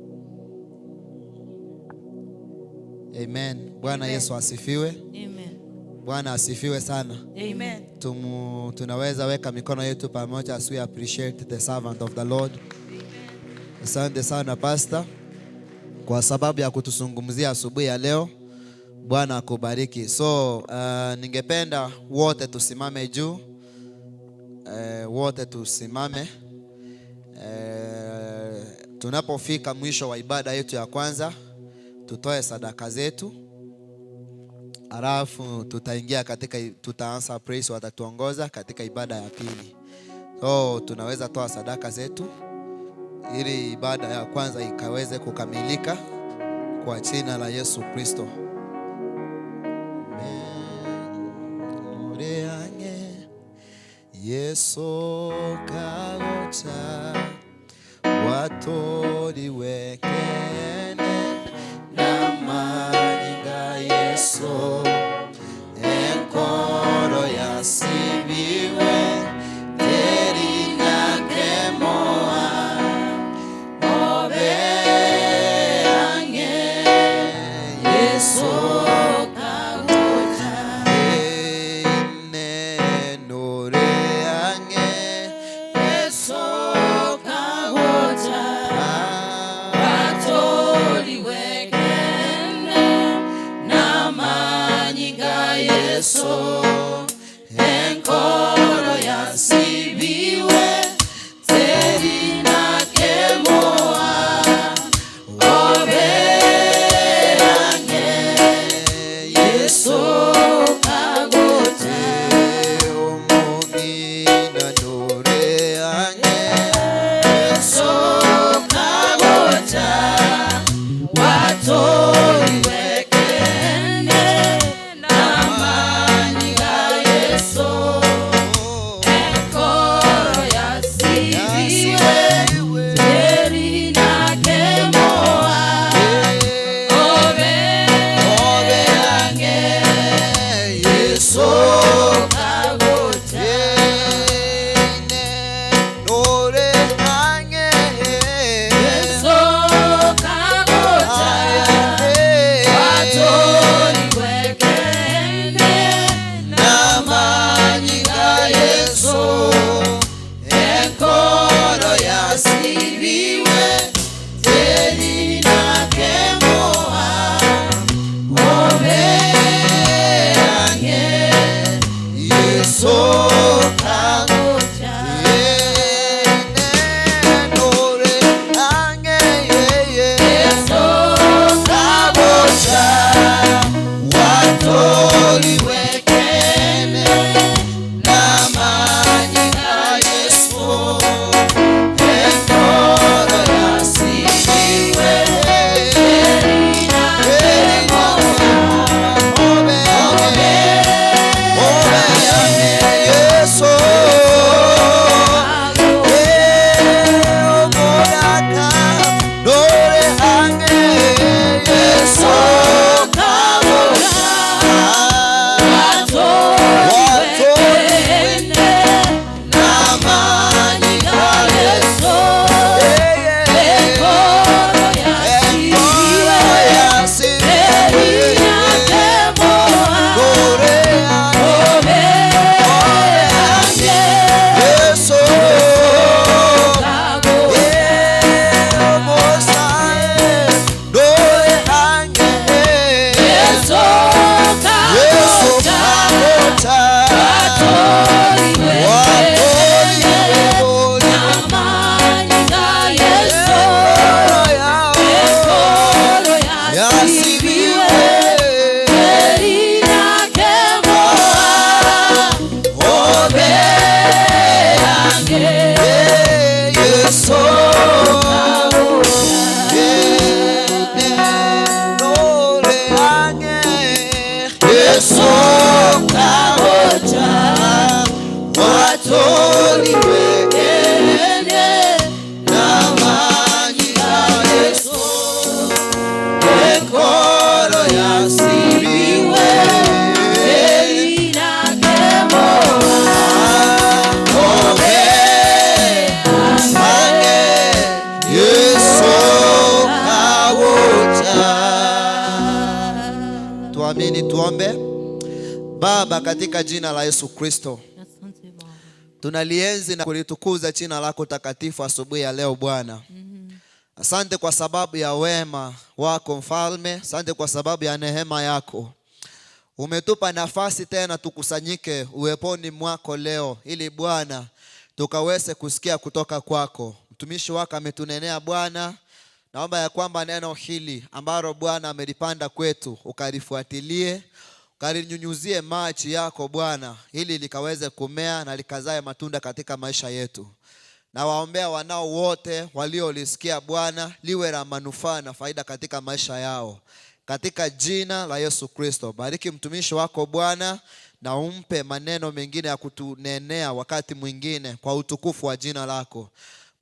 Amen. Bwana Amen. Yesu asifiwe. Amen. Bwana asifiwe sana. Amen. Tunaweza weka mikono yetu pamoja as we appreciate the servant of the Lord. Asante sana pastor kwa sababu ya kutuzungumzia asubuhi ya leo. Bwana akubariki. So ningependa wote tusimame juu. Wote tusimame. Tunapofika mwisho wa ibada yetu ya kwanza, tutoe sadaka zetu. Alafu tutaingia katika, tutaanza praise, watatuongoza katika ibada ya pili. So tunaweza toa sadaka zetu ili ibada ya kwanza ikaweze kukamilika kwa jina la Yesu Kristo. Yesu kagocha watoriwe kene na maringa Yesu enkoro yasibiwe terinakemoa obe ange Yesu kagocha nenore ange Yesu kagocha. Toliwekene na manyika Yesu ekoro yasibiwe Tuamini, tuombe. Baba, katika jina la Yesu Kristo, Asante Bwana. tunalienzi na kulitukuza jina lako takatifu asubuhi ya leo Bwana. Asante kwa sababu ya wema wako Mfalme, asante kwa sababu ya neema yako. Umetupa nafasi tena tukusanyike uweponi mwako leo, ili Bwana tukaweze kusikia kutoka kwako. Mtumishi wako ametunenea Bwana, naomba ya kwamba neno hili ambalo Bwana amelipanda kwetu ukalifuatilie, ukalinyunyuzie maji yako Bwana, ili likaweze kumea na likazae matunda katika maisha yetu. Na waombea wanao wote waliolisikia Bwana, liwe la manufaa na faida katika maisha yao, katika jina la Yesu Kristo. Bariki mtumishi wako Bwana, na umpe maneno mengine ya kutunenea wakati mwingine kwa utukufu wa jina lako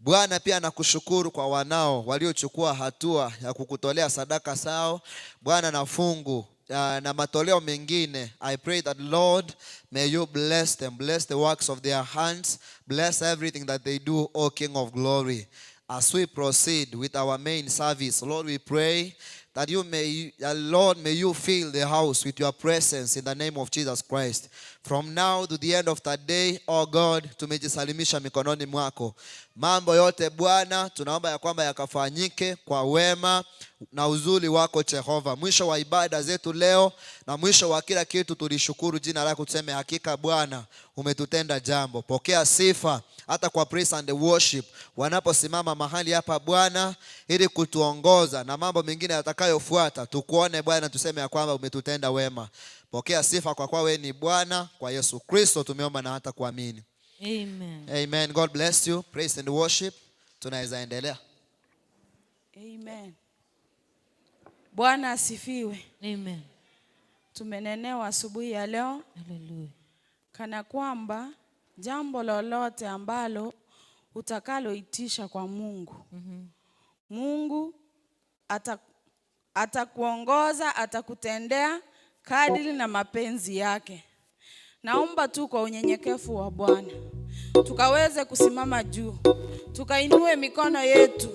Bwana. Pia nakushukuru kwa wanao waliochukua hatua ya kukutolea sadaka zao Bwana na fungu na matoleo mengine. I pray that, Lord, may you bless them, bless the works of their hands, bless everything that they do, O King of glory. As we proceed with our main service, Lord, we pray that you may, Lord, may you fill the house with your presence in the name of Jesus Christ. From now to the end of the day, oh God, tumejisalimisha mikononi mwako. Mambo yote Bwana, tunaomba ya kwamba yakafanyike kwa wema na uzuri wako Jehova. Mwisho wa ibada zetu leo na mwisho wa kila kitu, tulishukuru jina lako, tuseme hakika Bwana umetutenda jambo. Pokea sifa hata kwa praise and worship wanaposimama mahali hapa Bwana, ili kutuongoza na mambo mengine yatakayofuata, tukuone Bwana, tuseme ya kwamba umetutenda wema. Pokea sifa kwa kuwa wewe ni Bwana. Kwa Yesu Kristo tumeomba na hata kuamini. Amen. Amen. God bless you. Praise and worship. Tunaweza endelea. Amen. Bwana asifiwe. Amen. Tumenenewa asubuhi ya leo Hallelujah. kana kwamba jambo lolote ambalo utakaloitisha kwa Mungu, Mungu atakuongoza, atakutendea kadiri na mapenzi yake. Naomba tu kwa unyenyekevu wa Bwana tukaweze kusimama juu, tukainue mikono yetu,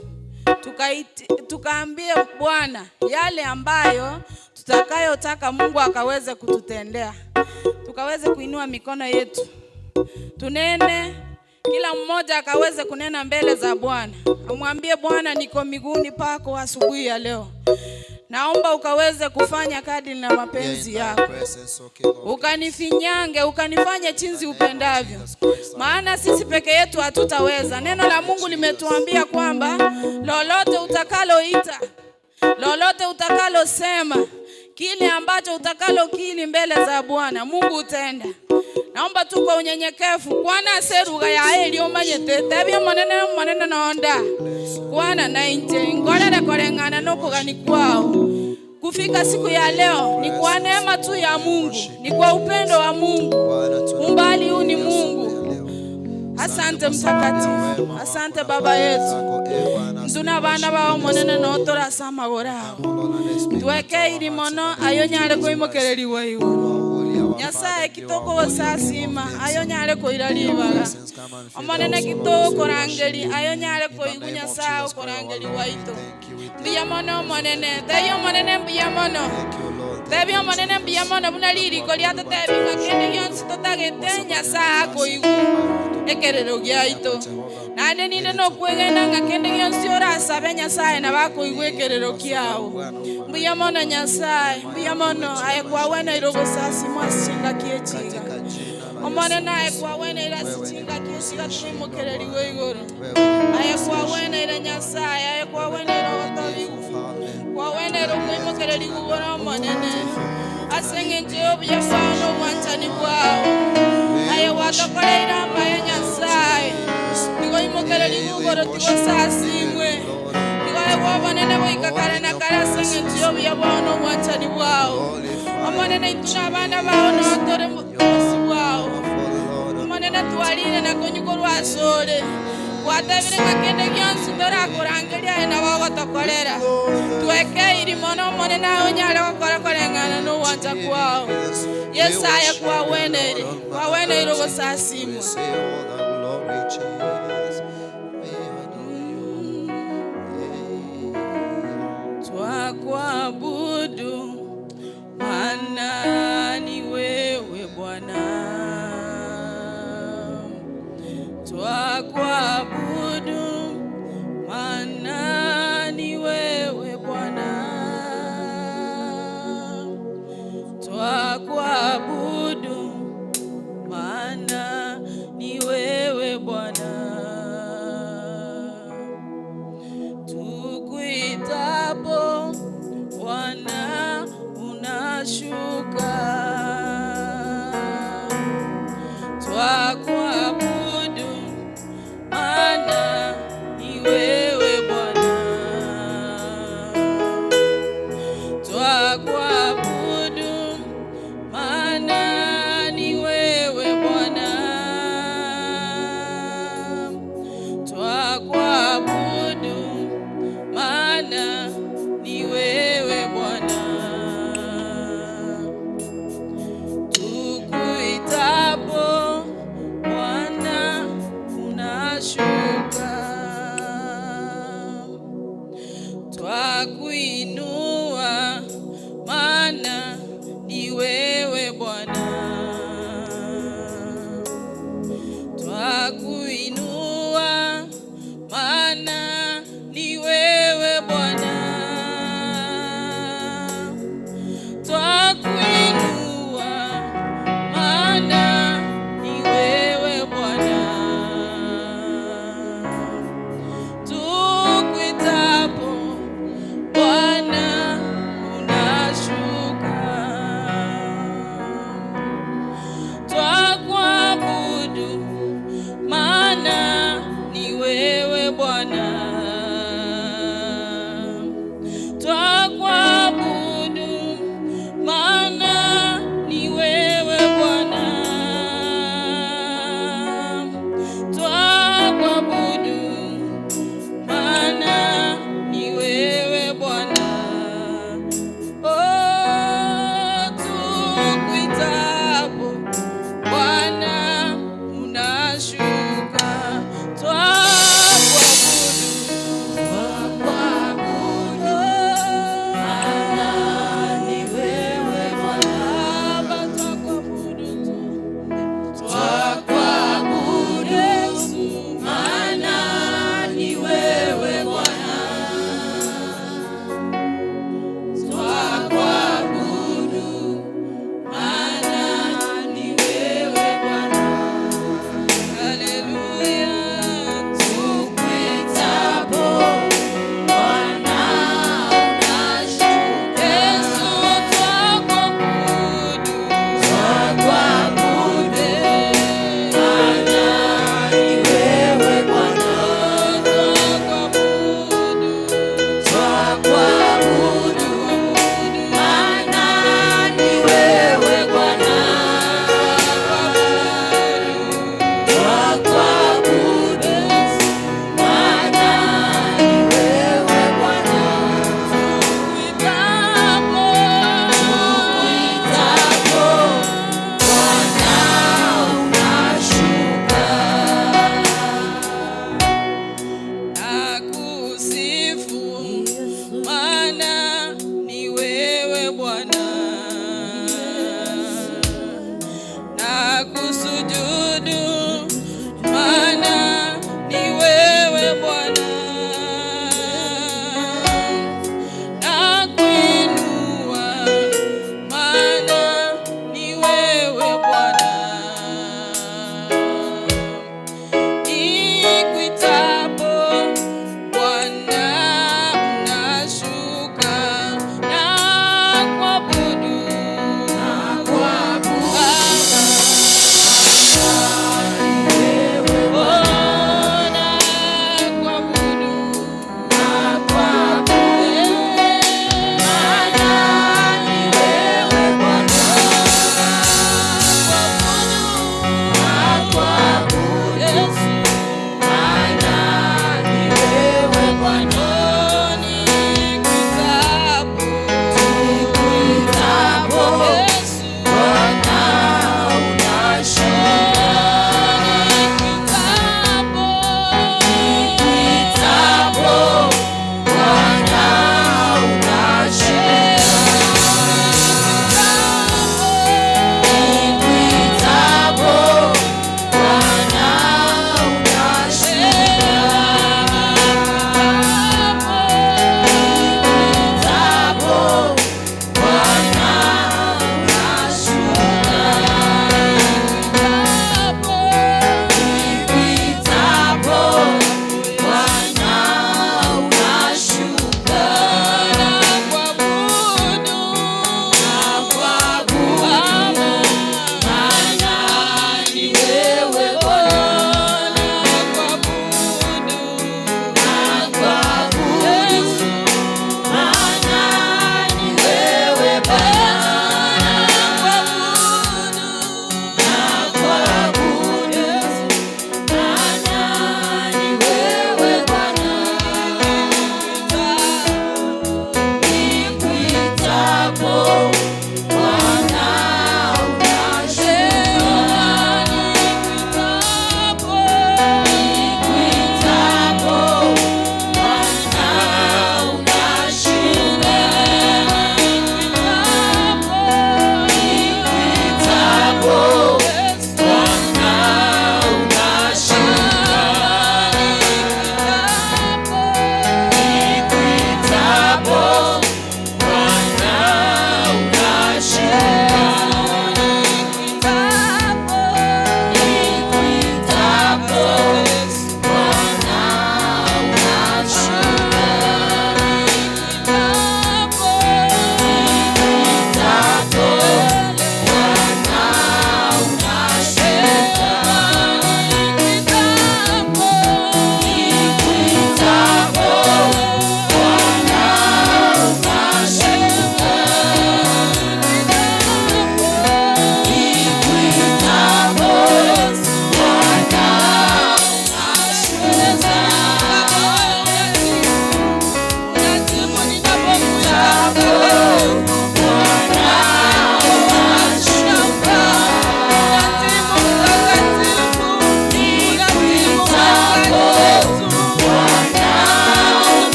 tukaambie Bwana yale ambayo tutakayotaka Mungu akaweze kututendea. Tukaweze kuinua mikono yetu, tunene, kila mmoja akaweze kunena mbele za Bwana, amwambie Bwana, niko miguuni pako asubuhi ya leo, naomba ukaweze kufanya kadri na mapenzi yako, ukanifinyange, ukanifanye chinzi upendavyo, maana sisi peke yetu hatutaweza. Neno la Mungu limetuambia kwamba lolote utakaloita, lolote utakalosema, kile ambacho utakalokili mbele za Bwana Mungu utenda. Naomba tu kwa unyenyekevu kwana seruga ya eli omanyete tebia monene monene nonda kwana na inje ngorere koreng'ana nokugani kwao. Kufika siku ya leo ni kwa neema tu ya Mungu, ni kwa upendo wa Mungu. Umbali huu ni Mungu. Asante Mtakatifu, asante Baba yetu. Ntuna bana bao monene notora samagorao twekeiri mono ayo nyare koimokereriwa iguru Nyasaye kitoko gosasima ayo nyare koira ribaga omonene kitoko korangeri ayo nyare koigu Nyasaye okorangeri waito mbuya mono omonene tebi omonene mbuya mono tebi omonene mbuya mono buna ririko riatotebi ng'a kende gionsi totagete Nyasaye akoigu ekerero giaito nande ninde nokwegena ng'a kende gionsi orasabe Nyasaye nabakoigwa ekerero kiao mbuya mono Nyasaye mbuya mono aye kwaweneire ogosasima asichinga kiechiga omonene aye kwaweneire asichinga kiechiga twimokereriwe igoro aye kwaweneire Nyasaye aye kwaweneire ogotobigu kwaweneire okwimokereriwe igoro omonene ase eng'encho ya obuya bwao na obwanchani bwao aye gwatokoreire amaye Nyasaye tigo imokereriwe igoro tigo sasimwe tigo aye gwobonene goika kare na kare ase eng'encho ya obuya bwao na obwanchani bwao omonene intwe na abana bao notore bosi bwao omonene Twarire na konyuko rwasore gwatabire ng'akende gionsi torakorangeria na bagotokorera twekeiri mono omone nawe onyare gokora koreng'ana na obwancha kwao. Yesu aye kwaweneire kwaweneire ogosasimwa. We say all the glory, Jesus. We adore you. Twakuabudu maana ni wewe Bwana, twakuabudu maana ni wewe Bwana, twakuabudu maana ni wewe Bwana. Tukuitapo Bwana unashuka, twakuabudu maana ni wewe Bwana, twakuabudu maana ni wewe Bwana, twakuabudu maana ni wewe Bwana. Tukuitapo Bwana unashuka, twakuinua maana ni wewe Bwana, twakuinua maana ni wewe Bwana, twakuinua maana ni wewe Bwana. Tukuitapo Bwana unashuka, twakuabudu maana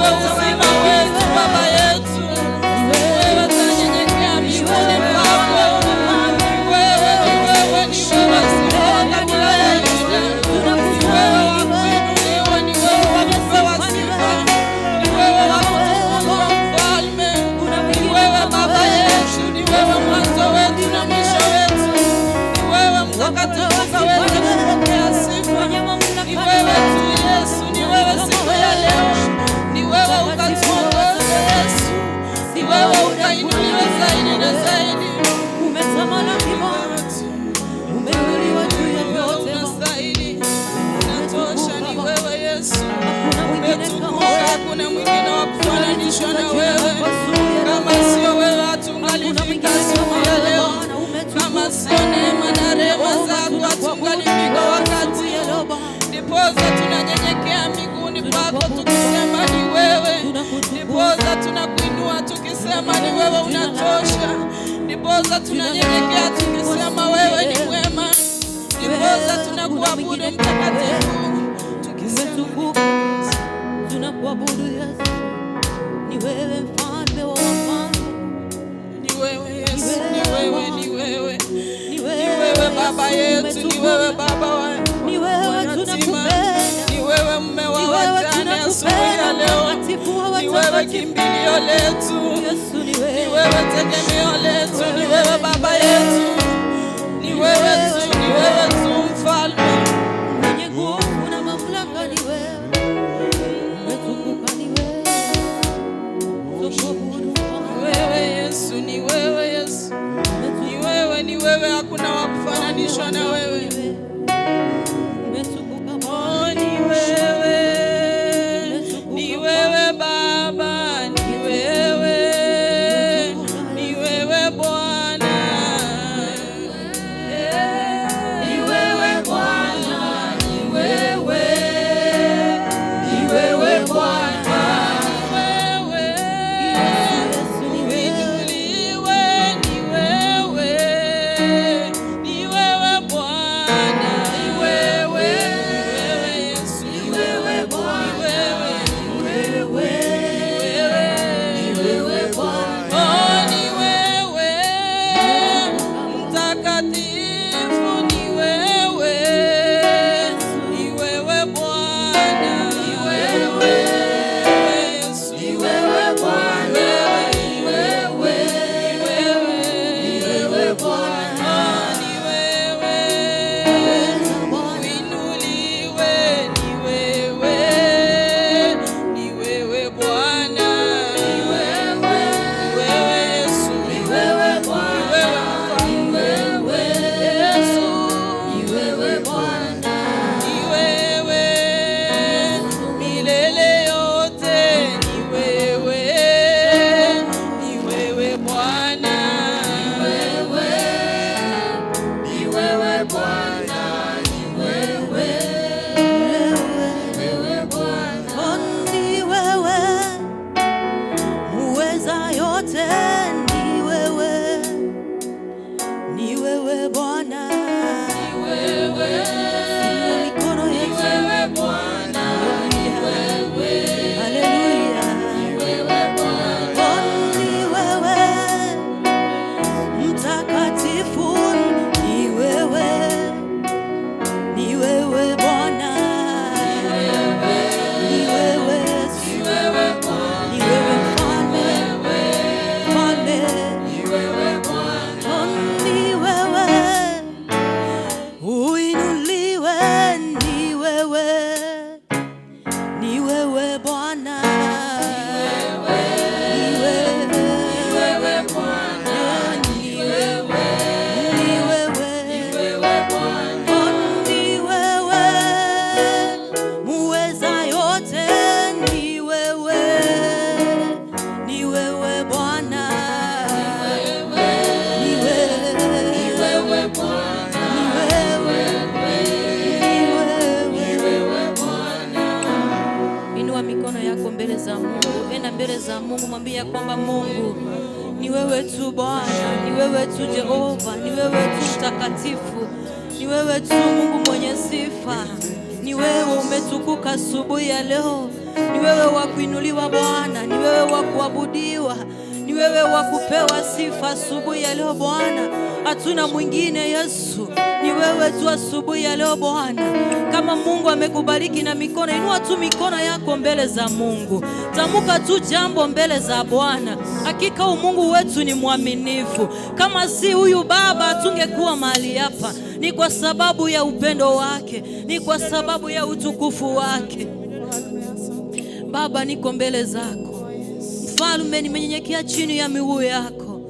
wewe uzima wetu, Baba yetu. Ni wewe tunanyenyekea miguuni pako. Ni wewe, ni wewe, ni wewe simba wa kabila la Yuda. Ni wewe wa kuinuliwa, ni wewe wa kupewa sifa, ni wewe wa kutukuzwa Mfalme, ni wewe Baba yetu, ni wewe mwanzo wetu na mwisho wetu, ni wewe mtakatifu ukaweze kupokea sifa. Ni wewe tu Yesu, ni wewe siku ya leo, ni wewe ukatuongoze Yesu, ni wewe ukainuliwe zaidi na zaidi. Umetamalaki Bwana, umeinuliwa juu ya Wewe vyote Bwana. unastahili, unatosha, ni wewe Yesu. Hakuna mwingine kama Umetukuka, wewe. hakuna mwingine wa kufananishwa na wewe. Kama sio wewe hatungalifika siku ya leo. Kama sio neema na rehema zako hatungalifika wakati huu. Ndiposa tunanyenyekea miguuni pako tukisema ni wewe. Ndiposa tunakuinua tukisema ni wewe unatosha. Ndiposa tunanyenyekea tukisema wewe ni mwema. Ndiposa tunakuabudu Mtakatifu tukisema Umetukuka, tunakuabudu Yesu, ni wewe mfalme wa wafalme, ni wewe Yesu, ni wewe, ni wewe, ni ni wewe Baba yetu, ni wewe Baba wa ni wewe yatima, tunakupenda, ni wewe mume wa ni wewe wajane asubuhi ya tunakupenda, leo, mtakatifu wa ni wewe watakatifu. kimbilio letu, Yesu ni ni wewe, wewe tegemeo letu, ni wewe Baba yetu, ni wewe tu, ni wewe tu Mfalme. Mwenye nguvu na mamlaka ni wewe, umetukuka ni wewe, tukuabudu Ni wewe Yesu, ni wewe Yesu, ni wewe, ni wewe, hakuna wa kufananishwa na wewe. Umetukuka Oh, ni wewe, ni wewe Baba, ni wewe, ni wewe Bwana, ni wewe Bwana, ni wewe, ni wewe Bwana, ni wewe, uinuliwe, ni wewe, ni wewe Bwana, ni wewe, ni wewe Yesu, ni wewe Bwana, ni wewe, ni wewe Bwana, oh, ni wewe mtakatifu, ni wewe, ni wewe Bwana, ni wewe Yesu, ni wewe Bwana, ni wewe, ni wewe, ni wewe Bwana, oh, ni wewe uinuliwe, ni wewe, ni wewe Bwana, ni wewe, ni wewe Yesu, ni wewe Bwana, ni wewe Yesu, ni wewe Bwana, ni wewe milele yote, ni wewe, ni wewe Bwana, ni wewe, ni wewe Bwana, ni wewe, wewe Bwana. Ni wewe muweza yote, ni wewe, ni wewe Bwana, Ni wewe, inua mikono ni yetu, wewe Bwana, ni wewe, haleluya. ni wewe Bwana, Ni wewe mtakatifu, ni wewe, ni wewe Bwana, ni wewe Yesu, ni wewe Bwana, ni wewe mfalme, mfalme. Ni wewe Bwana, Ni wewe uinuliwe, ni wewe, ni wewe Bwana, ni wewe, ni wewe Bwana, ni wewe, ni wewe, ni wewe Bwana, ni wewe muweza yote, ni wewe, ni wewe Bwana, ni wewe, ni wewe Bwana, ni wewe, ni wewe. ni wewe Bwana. Inua mikono yako mbele za Mungu, enda mbele za Mungu, mwambie ya kwamba Mungu ni wewe tu Bwana, ni wewe tu Jehova, ni wewe tu mtakatifu, ni wewe tu Mungu mwenye sifa, ni wewe umetukuka asubuhi ya leo. Ni wewe wa kuinuliwa Bwana, ni wewe wa kuabudiwa, ni wewe wa kupewa sifa asubuhi ya leo Bwana. Hatuna mwingine Yesu, ni wewe tu asubuhi ya leo Bwana. Kama Mungu amekubariki na mikono, inua tu mikono yako mbele za Mungu, tamuka tu jambo mbele za Bwana. Hakika huu Mungu wetu ni mwaminifu. Kama si huyu Baba hatungekuwa mahali hapa. Ni kwa sababu ya upendo wake, ni kwa sababu ya utukufu wake. Baba, niko mbele zako Mfalme, nimenyenyekea chini ya miguu yako.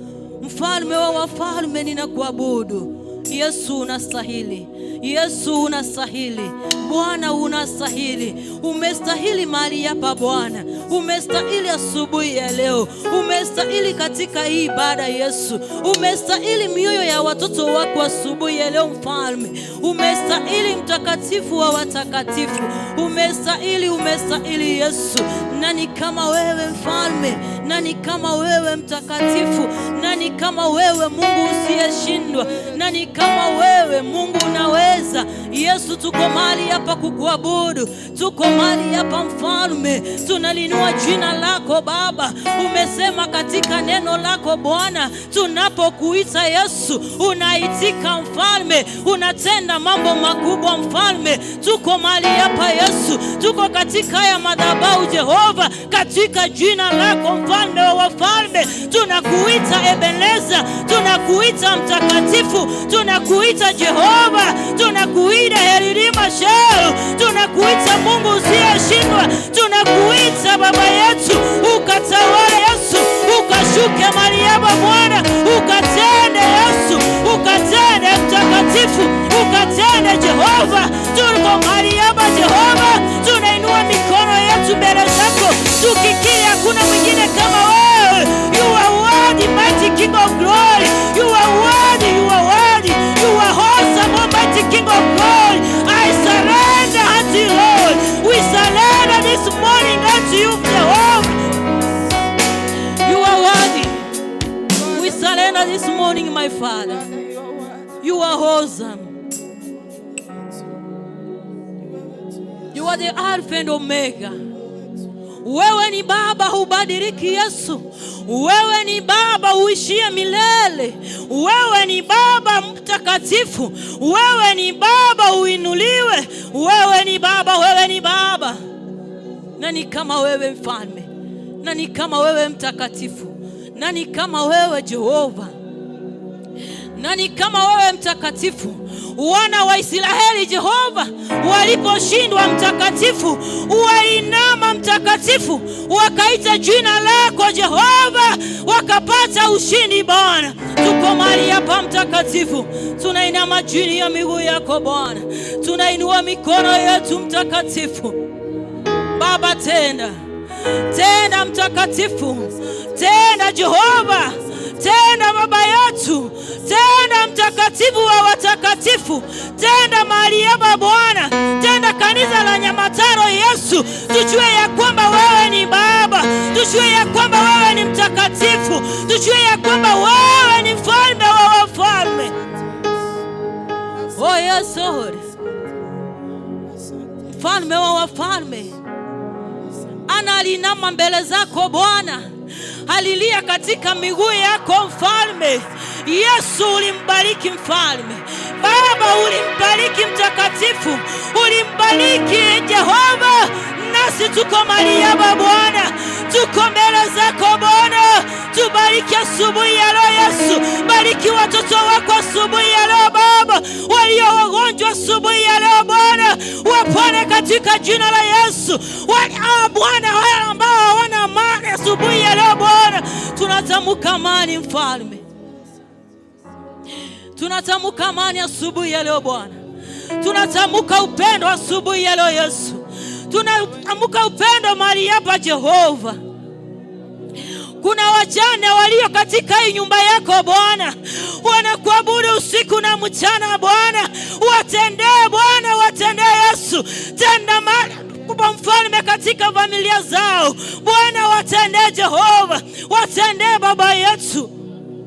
Mfalme wa wafalme, ninakuabudu. Yesu unastahili, Yesu unastahili, Bwana unastahili, umestahili mahali hapa Bwana, umestahili asubuhi ya leo, umestahili katika hii ibada Yesu, umestahili mioyo ya watoto wako asubuhi ya leo Mfalme, umestahili mtakatifu wa watakatifu, umestahili, umestahili Yesu. Nani kama wewe Mfalme? Nani kama wewe Mtakatifu? Nani kama wewe Mungu usiyeshindwa? Nani kama wewe Mungu unaweza? Yesu, tuko mahali hapa kukuabudu, tuko mahali hapa Mfalme, tunalinua jina lako Baba. Umesema katika neno lako Bwana, tunapokuita Yesu unaitika Mfalme, unatenda mambo makubwa Mfalme. Tuko mahali hapa Yesu, tuko katika haya madhabahu Jehova, katika jina lako Mfalme wa wafalme, tunakuita Ebeneza, tunakuita Mtakatifu, tunakuita Jehova, tunakuita Eririma Sheu, tunakuita Mungu usiyeshindwa, tunakuita Baba yetu, ukatawale Yesu, ukashuke mahali hapa Bwana, ukatende Yesu, ukatende Mtakatifu, ukatende Jehova. Tuko mahali hapa Jehova, tunainua mikono yetu mbele zako, tukikiri hakuna mwingine kama wewe. You are worthy, mighty King of glory. You are worthy, you are worthy, you are awesome, almighty King of glory. I surrender unto you, Lord. We surrender this morning unto you, Jehovah. You are worthy. We surrender this morning, my Father. You are awesome. You are the Alpha and Omega. Wewe ni Baba hubadiliki Yesu. Wewe ni Baba uishie milele. Wewe ni Baba mtakatifu. Wewe ni Baba uinuliwe. Wewe ni Baba, wewe ni Baba. Nani kama wewe Mfalme? Nani kama wewe Mtakatifu? Nani kama wewe Jehova? Nani kama wewe Mtakatifu? Wana wa Israeli Jehova waliposhindwa Mtakatifu, wainama Mtakatifu, wakaita jina lako Jehova, wakapata ushindi Bwana. Tuko mahali hapa Mtakatifu, tunainama chini ya miguu yako Bwana, tunainua mikono yetu Mtakatifu. Baba, tenda, tenda Mtakatifu, tenda Jehova, tenda Baba yetu, tenda Mtakatifu wa watakatifu, tenda mahali hapa Bwana, tenda kanisa la Nyamataro Yesu, tujue ya kwamba wewe ni Baba, tujue ya kwamba wewe ni Mtakatifu, tujue ya kwamba wewe ni Mfalme wa wafalme. Oh yes Lord, Mfalme wa wafalme. Ana alinama mbele zako Bwana, alilia katika miguu yako Mfalme. Yesu ulimbariki Mfalme. Baba ulimbariki Mtakatifu, ulimbariki Jehova. Nasi tuko mahali hapa Bwana, tuko mbele zako Bwana, tubariki asubuhi ya leo Yesu. Bariki watoto wako asubuhi ya leo Baba, walio wagonjwa asubuhi ya leo Bwana, wapone katika jina la Yesu. Bwana, wale ambao hawana amani asubuhi ya leo Bwana, tunatamka amani Mfalme, tunatamka amani asubuhi ya leo Bwana, tunatamka upendo asubuhi ya leo Yesu, tunatamka upendo mahali hapa Jehova. Kuna wajane walio katika hii nyumba yako Bwana, wanakuabudu usiku na mchana Bwana, watendee Bwana, watendee Yesu, tenda kubwa Mfalme katika familia zao Bwana, watendee Jehova, watendee Baba yetu,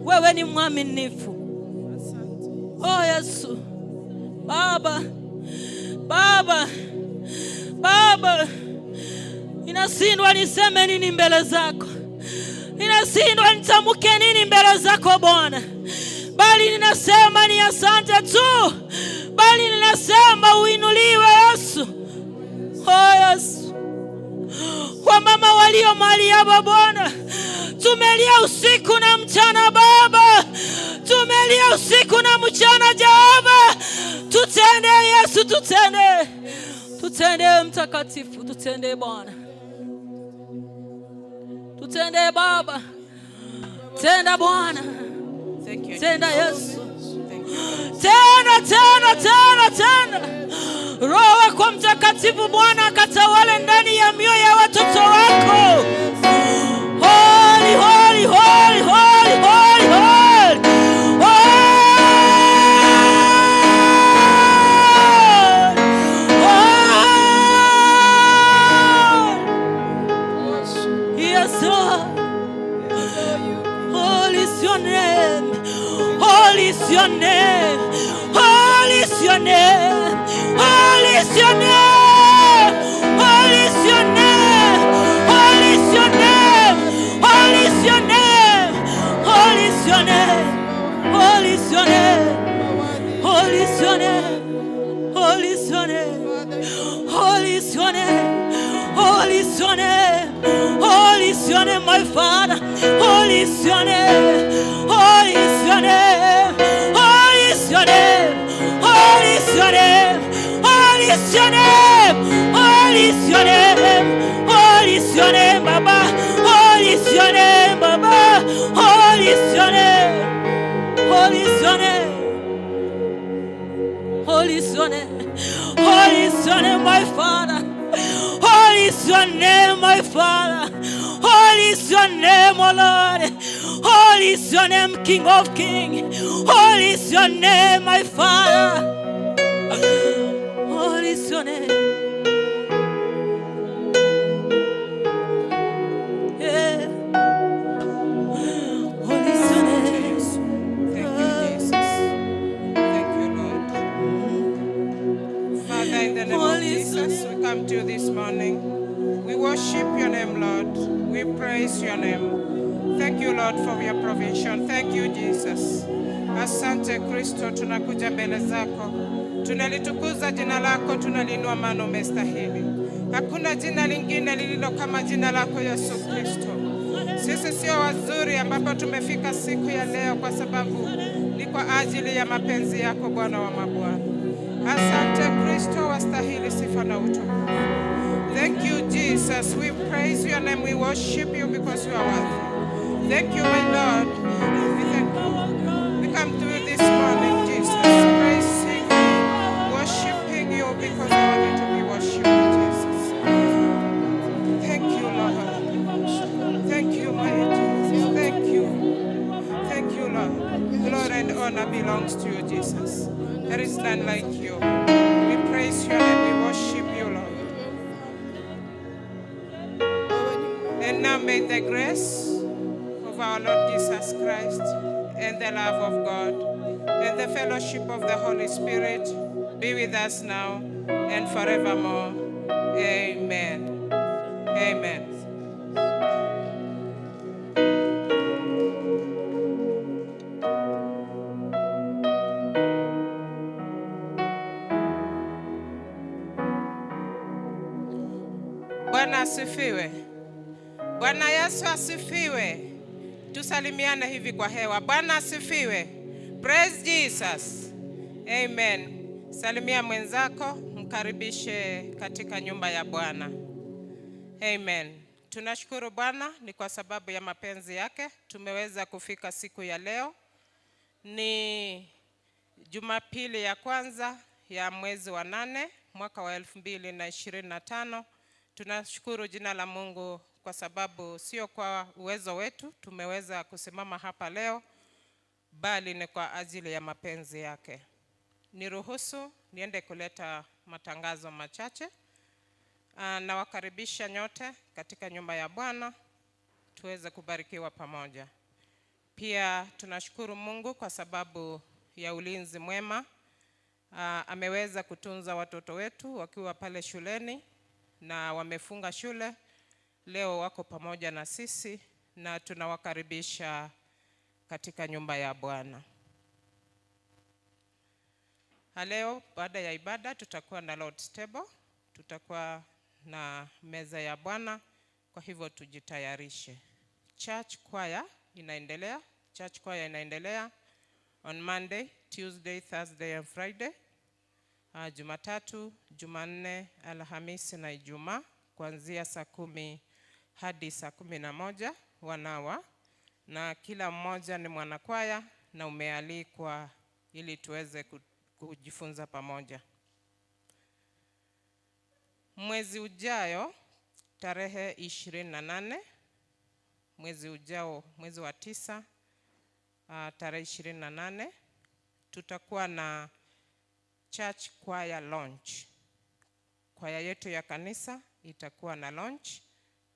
wewe ni mwaminifu. Oh Yesu, Baba, Baba, Baba, Ninashindwa niseme nini mbele zako, ninashindwa nitamke nini mbele zako Bwana, bali ninasema ni asante tu, bali ninasema uinuliwe Yesu. Oh Yesu, wamama walio mahali hapa Bwana, tumelia usiku na mchana Baba, tumelia usiku na mchana Jehova, tutende Yesu, tutende, tutende Mtakatifu, tutende Bwana, tutende Baba, tenda Bwana, Thank you. tenda Yesu, Thank you. tena tena tena tena. Roho wako Mtakatifu Bwana akatawale ndani ya mioyo ya watoto wako. Holy, holy, holy, holy, holy, holy. Holy, holy. Yes, Lord. Holy is your name. Holy is your name. Holy is your name. Holy is your name. Holy is your name. Holy is your name. Holy is your name. Holy is your name. Holy is your name. Holy is your name. Holy is your name. Holy is your name. Holy is your name. Holy is your name, my Father. Holy is your name. Holy is your name. Holy is your name. Holy is your name. Holy is your name. Holy is your name. Holy is your name, Baba. Holy is your name, Baba. Holy is your name. Holy is your name. Holy is your name. Holy is your name, my Father. Holy is your name, my Father. Holy is your name, O Lord. Holy is your name, King of Kings. Holy is your name, my Father. Holy is your name. Yeah. Holy is your name. Thank you, Jesus. Thank you, Lord. Father, in the name of Holy is your Jesus, we come to you this morning. We worship your name, Lord. We praise your name. Thank you, Lord, for your provision. Thank you, Jesus. Asante Kristo, tunakuja mbele zako, tunalitukuza jina lako, tunaliinua maana umestahili. Hakuna jina lingine lililo kama jina lako Yesu Kristo. Sisi sio wazuri ambapo tumefika siku ya leo, kwa sababu ni kwa ajili ya mapenzi yako Bwana wa mabwana. Asante Kristo, wastahili sifa na utukufu. Thank you, Jesus. We praise your name. We worship you because you are worthy. Thank you, my Lord. We thank you. We come to you this morning, Jesus, praising you, worshiping you because you are worthy to be worshipped, Jesus. Thank you, Lord. Thank you, my Jesus. Thank you. Thank you, Lord. Glory and honor belongs to you, Jesus. There is none like you. We praise your name. We worship you, Lord. And now may the grace of our Lord Jesus Christ and the love of God and the fellowship of the Holy Spirit be with us now and forevermore. Amen. Amen. Bwana asifiwe. Bwana Yesu asifiwe. Tusalimiane hivi kwa hewa. Bwana asifiwe. Praise Jesus. Amen. Salimia mwenzako, mkaribishe katika nyumba ya Bwana. Amen. Tunashukuru Bwana ni kwa sababu ya mapenzi yake tumeweza kufika siku ya leo. Ni Jumapili ya kwanza ya mwezi wa 8 mwaka wa 2025. Tunashukuru jina la Mungu kwa sababu sio kwa uwezo wetu tumeweza kusimama hapa leo, bali ni kwa ajili ya mapenzi yake. Niruhusu niende kuleta matangazo machache. Nawakaribisha nyote katika nyumba ya Bwana tuweze kubarikiwa pamoja. Pia tunashukuru Mungu kwa sababu ya ulinzi mwema. Ameweza kutunza watoto wetu wakiwa pale shuleni na wamefunga shule. Leo wako pamoja na sisi na tunawakaribisha katika nyumba ya Bwana. Leo baada ya ibada tutakuwa na Lord's Table, tutakuwa na meza ya Bwana, kwa hivyo tujitayarishe. Church choir inaendelea, church choir inaendelea on Monday, Tuesday, Thursday and Friday. Jumatatu, Jumanne, Alhamisi na Ijumaa kuanzia saa 10 hadi saa 11 wanawa, na kila mmoja ni mwanakwaya na umealikwa ili tuweze kujifunza pamoja. Mwezi ujayo tarehe 28, mwezi ujao, mwezi wa 9, tarehe 28, tutakuwa na church choir launch. Kwaya yetu ya kanisa itakuwa na launch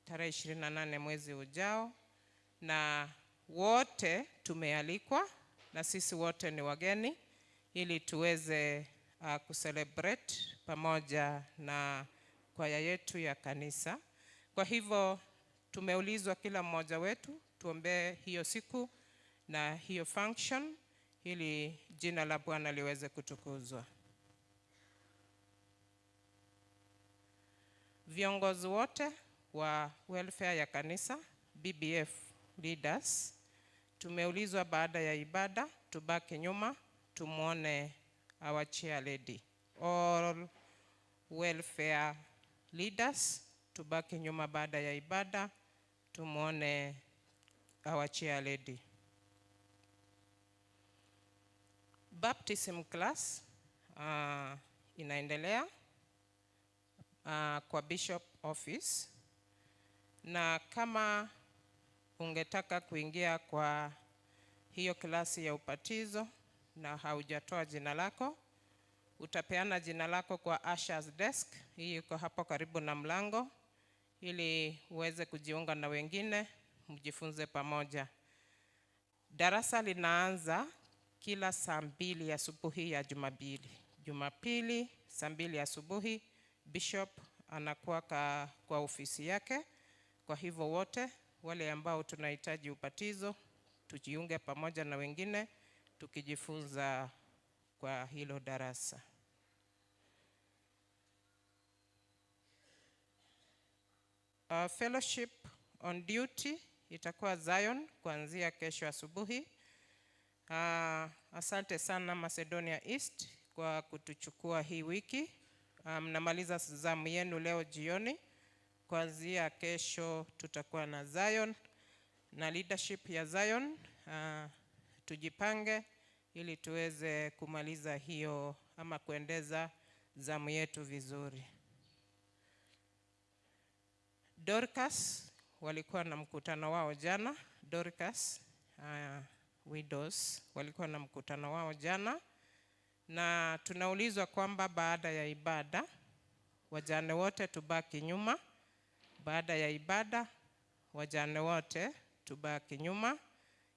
tarehe 28 mwezi ujao, na wote tumealikwa na sisi wote ni wageni ili tuweze kucelebrate pamoja na kwaya yetu ya kanisa. Kwa hivyo tumeulizwa kila mmoja wetu tuombee hiyo siku na hiyo function ili jina la Bwana liweze kutukuzwa. Viongozi wote wa welfare ya kanisa, BBF leaders, tumeulizwa baada ya ibada tubaki nyuma tumuone our chair lady. All welfare leaders tubaki nyuma baada ya ibada tumuone our chair lady. Baptism class inaendelea kwa bishop office, na kama ungetaka kuingia kwa hiyo klasi ya ubatizo na haujatoa jina lako, utapeana jina lako kwa ushers desk, hii iko hapo karibu na mlango, ili uweze kujiunga na wengine mjifunze pamoja. Darasa linaanza kila saa 2 asubuhi ya Jumapili. Jumapili saa 2 asubuhi bishop anakuwa kwa ofisi yake. Kwa hivyo wote wale ambao tunahitaji ubatizo tujiunge pamoja na wengine tukijifunza kwa hilo darasa. Fellowship on duty itakuwa Zion kuanzia kesho asubuhi. Asante sana Macedonia East kwa kutuchukua hii wiki. Mnamaliza zamu yenu leo jioni. Kuanzia kesho tutakuwa na Zion na leadership ya Zion. Tujipange ili tuweze kumaliza hiyo ama kuendeza zamu yetu vizuri. Dorcas walikuwa na mkutano wao jana. Dorcas Widows walikuwa na mkutano wao jana, na tunaulizwa kwamba baada ya ibada wajane wote tubaki nyuma. Baada ya ibada wajane wote tubaki nyuma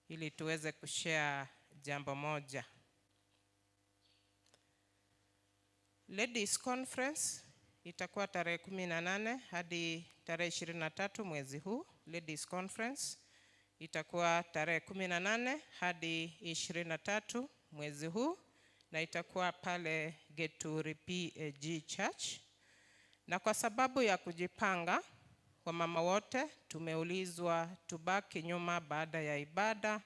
ili tuweze kushare jambo moja. Ladies Conference itakuwa tarehe 18 hadi tarehe 23 mwezi huu. Ladies Conference itakuwa tarehe 18 hadi 23 mwezi huu, na itakuwa pale Geturi PAG Church. Na kwa sababu ya kujipanga, wamama wote tumeulizwa tubaki nyuma baada ya ibada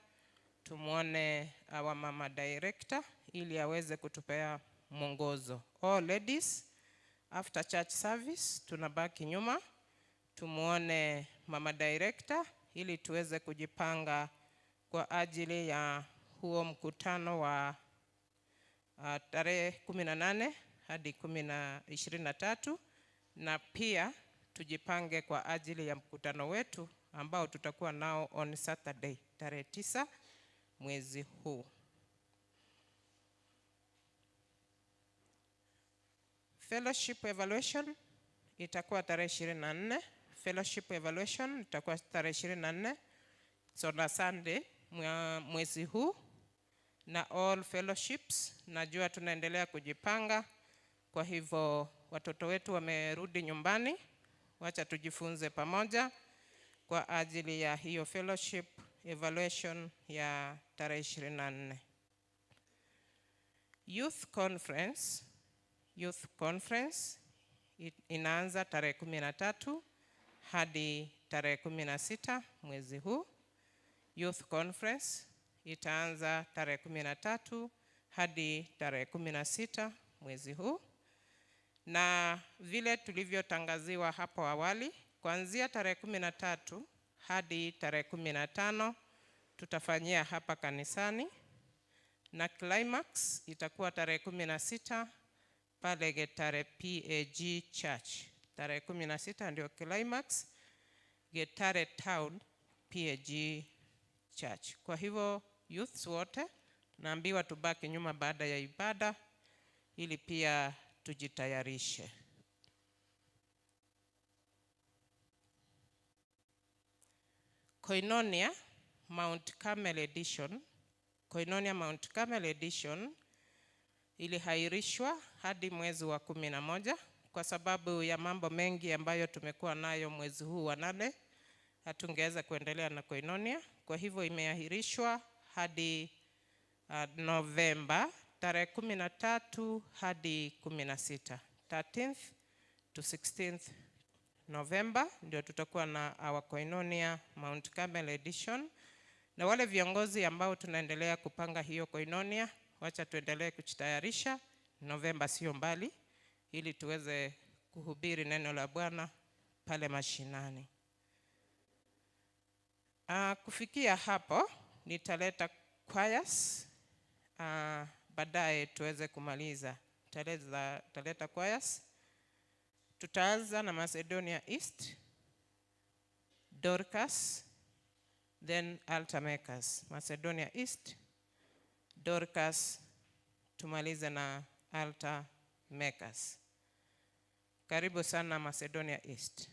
tumuone our mama director ili aweze kutupea mwongozo. All ladies, after church service tunabaki nyuma tumuone mama director ili tuweze kujipanga kwa ajili ya huo mkutano wa tarehe 18 hadi 23, na pia tujipange kwa ajili ya mkutano wetu ambao tutakuwa nao on Saturday tarehe 9 mwezi huu. Fellowship evaluation itakuwa tarehe 24. Fellowship evaluation itakuwa tarehe 24, it's on a Sunday mwezi huu, na all fellowships najua tunaendelea kujipanga. Kwa hivyo watoto wetu wamerudi nyumbani, Wacha tujifunze pamoja kwa ajili ya hiyo fellowship evaluation ya tarehe 24. Youth Conference, Youth Conference inaanza tarehe 13 hadi tarehe 16 mwezi huu. Youth Conference itaanza tarehe 13 hadi tarehe 16 mwezi huu. Na vile tulivyotangaziwa hapo awali, kuanzia tarehe 13 hadi tarehe 15 tutafanyia hapa kanisani, na climax itakuwa tarehe 16 pale Getare PAG Church. Tarehe 16 ndio climax, Getare Town PAG Church. Kwa hivyo youths wote naambiwa tubaki nyuma baada ya ibada ili pia tujitayarishe. Koinonia Mount Carmel Edition, Koinonia Mount Carmel Edition ilihairishwa hadi mwezi wa 11 kwa sababu ya mambo mengi ambayo tumekuwa nayo mwezi huu wa 8. Hatungeweza kuendelea na Koinonia, kwa hivyo imeahirishwa hadi Novemba tarehe 13 hadi 16, 13th to 16th November ndio tutakuwa na our Koinonia Mount Carmel Edition. Na wale viongozi ambao tunaendelea kupanga hiyo Koinonia, wacha tuendelee kujitayarisha. Novemba sio mbali, ili tuweze kuhubiri neno la Bwana pale mashinani. Kufikia hapo nitaleta choirs, baadaye tuweze kumaliza. Nitaleta choirs. Tutaanza na Macedonia East, Dorcas, then Altar Makers. Macedonia East, Dorcas, tumalize na Altar Makers. Karibu sana Macedonia East.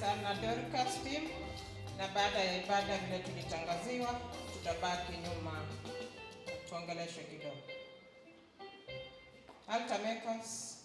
Sana Dorcas team, na baada ya ibada vile tulitangaziwa, tutabaki nyuma tuongeleshwe kidogo. Altar makers.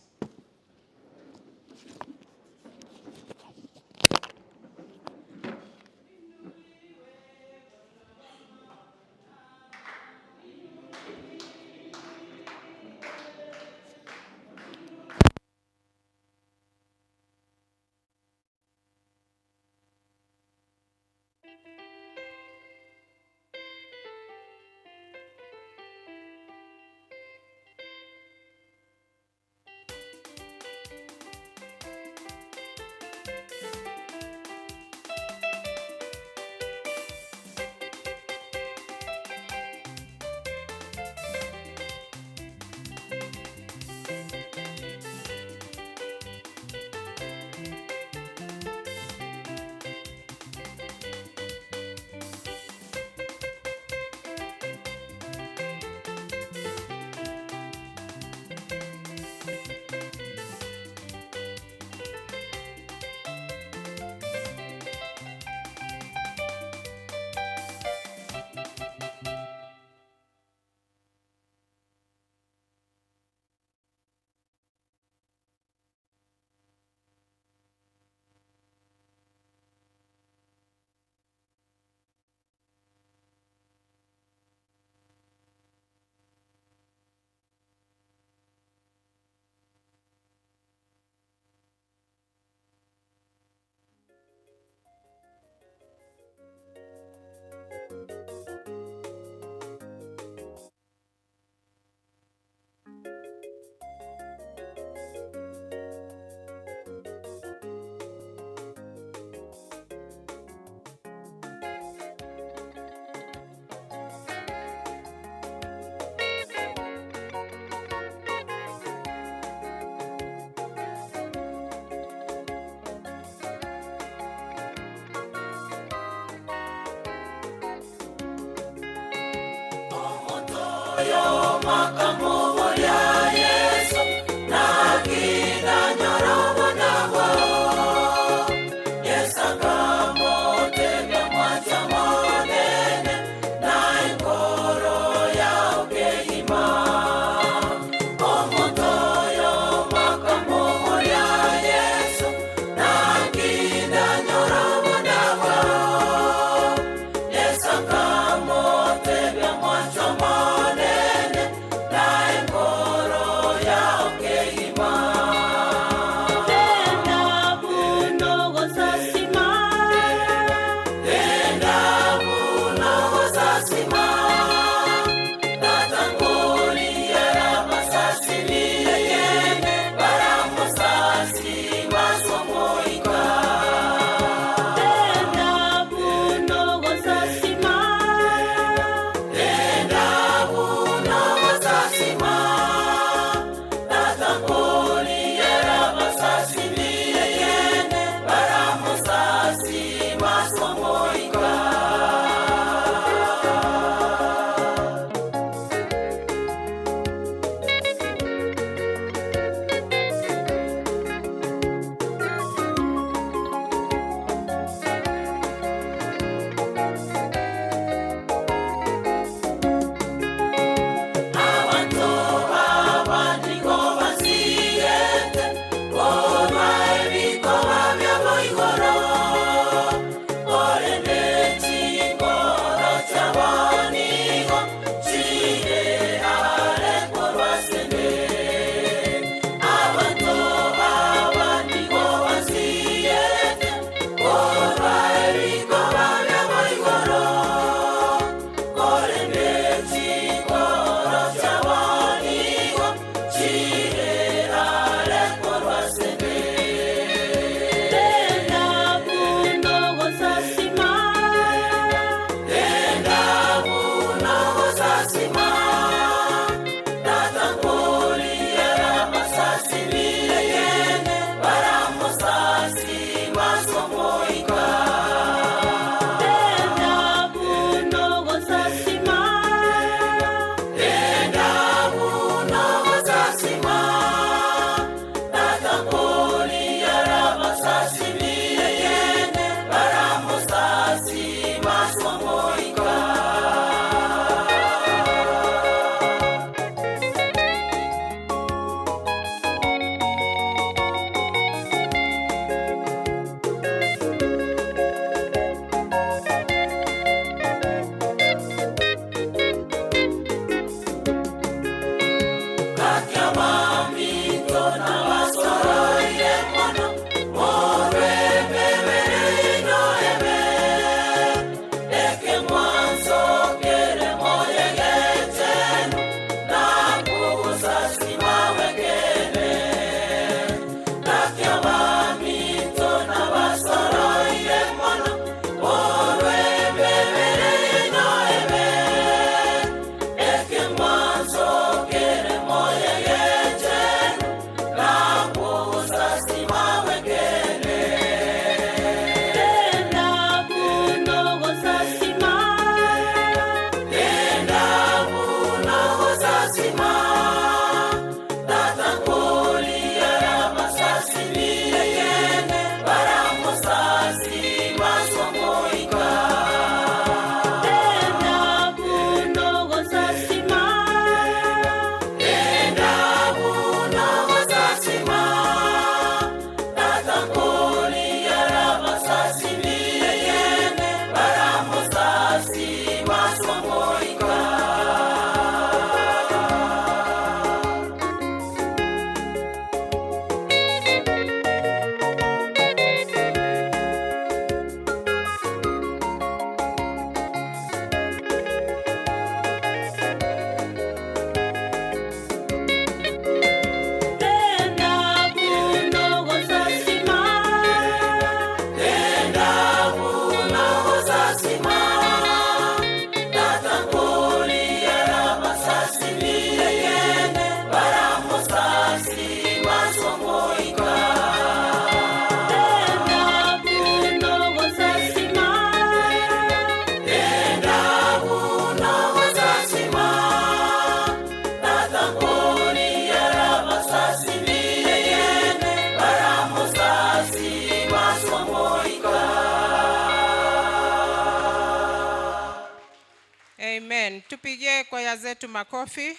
Amen. Tupigie kwaya zetu makofi.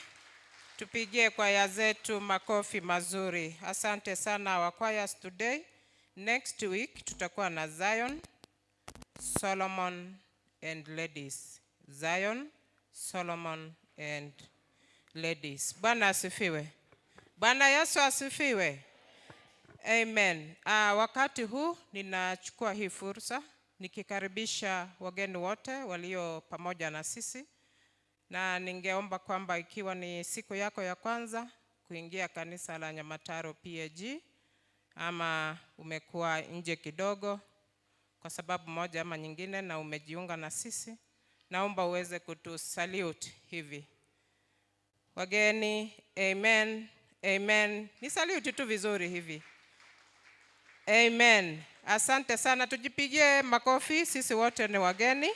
Tupigie kwaya zetu makofi mazuri. Asante sana wa choirs today. Next week tutakuwa na Zion, Solomon and Ladies. Zion, Solomon and Ladies. Bwana asifiwe. Bwana Yesu asifiwe. Amen. Wakati huu ninachukua hii fursa nikikaribisha wageni wote walio pamoja na sisi, na ningeomba kwamba ikiwa ni siku yako ya kwanza kuingia kanisa la Nyamataro PAG, ama umekuwa nje kidogo kwa sababu moja ama nyingine na umejiunga na sisi, naomba uweze kutusalute hivi. Wageni, amen, amen. Ni salute tu vizuri hivi. Amen. Asante sana, tujipigie makofi, sisi wote ni wageni.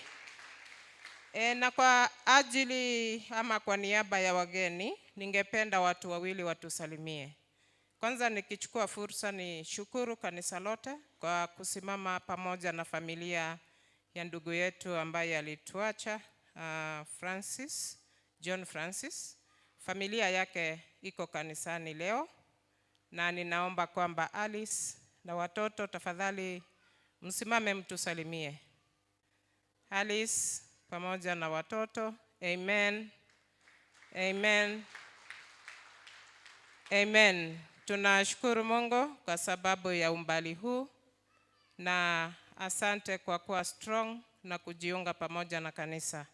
Na kwa ajili ama kwa niaba ya wageni, ningependa watu wawili watusalimie. Kwanza nikichukua fursa ni shukuru kanisa lote kwa kusimama pamoja na familia ya ndugu yetu ambaye alituacha, Francis, John Francis. Familia yake iko kanisani leo, na ninaomba kwamba Alice na watoto tafadhali msimame mtusalimie. Alice pamoja na watoto. Amen. Amen. Amen. Tunashukuru Mungu kwa sababu ya umbali huu, na asante kwa kuwa strong na kujiunga pamoja na kanisa.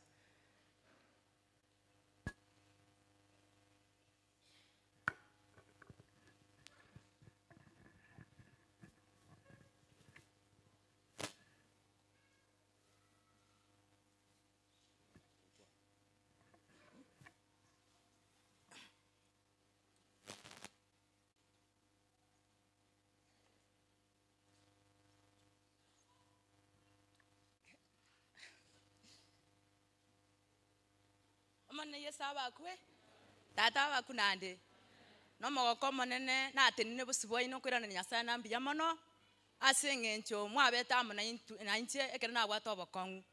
Omone Yesu abakwe tata abakunande nomogoko monene natenine bosiboi nokwirana Nyasaye nambuya mono ase eng'encho mwabete amo nainche ekero nabwate obokong'u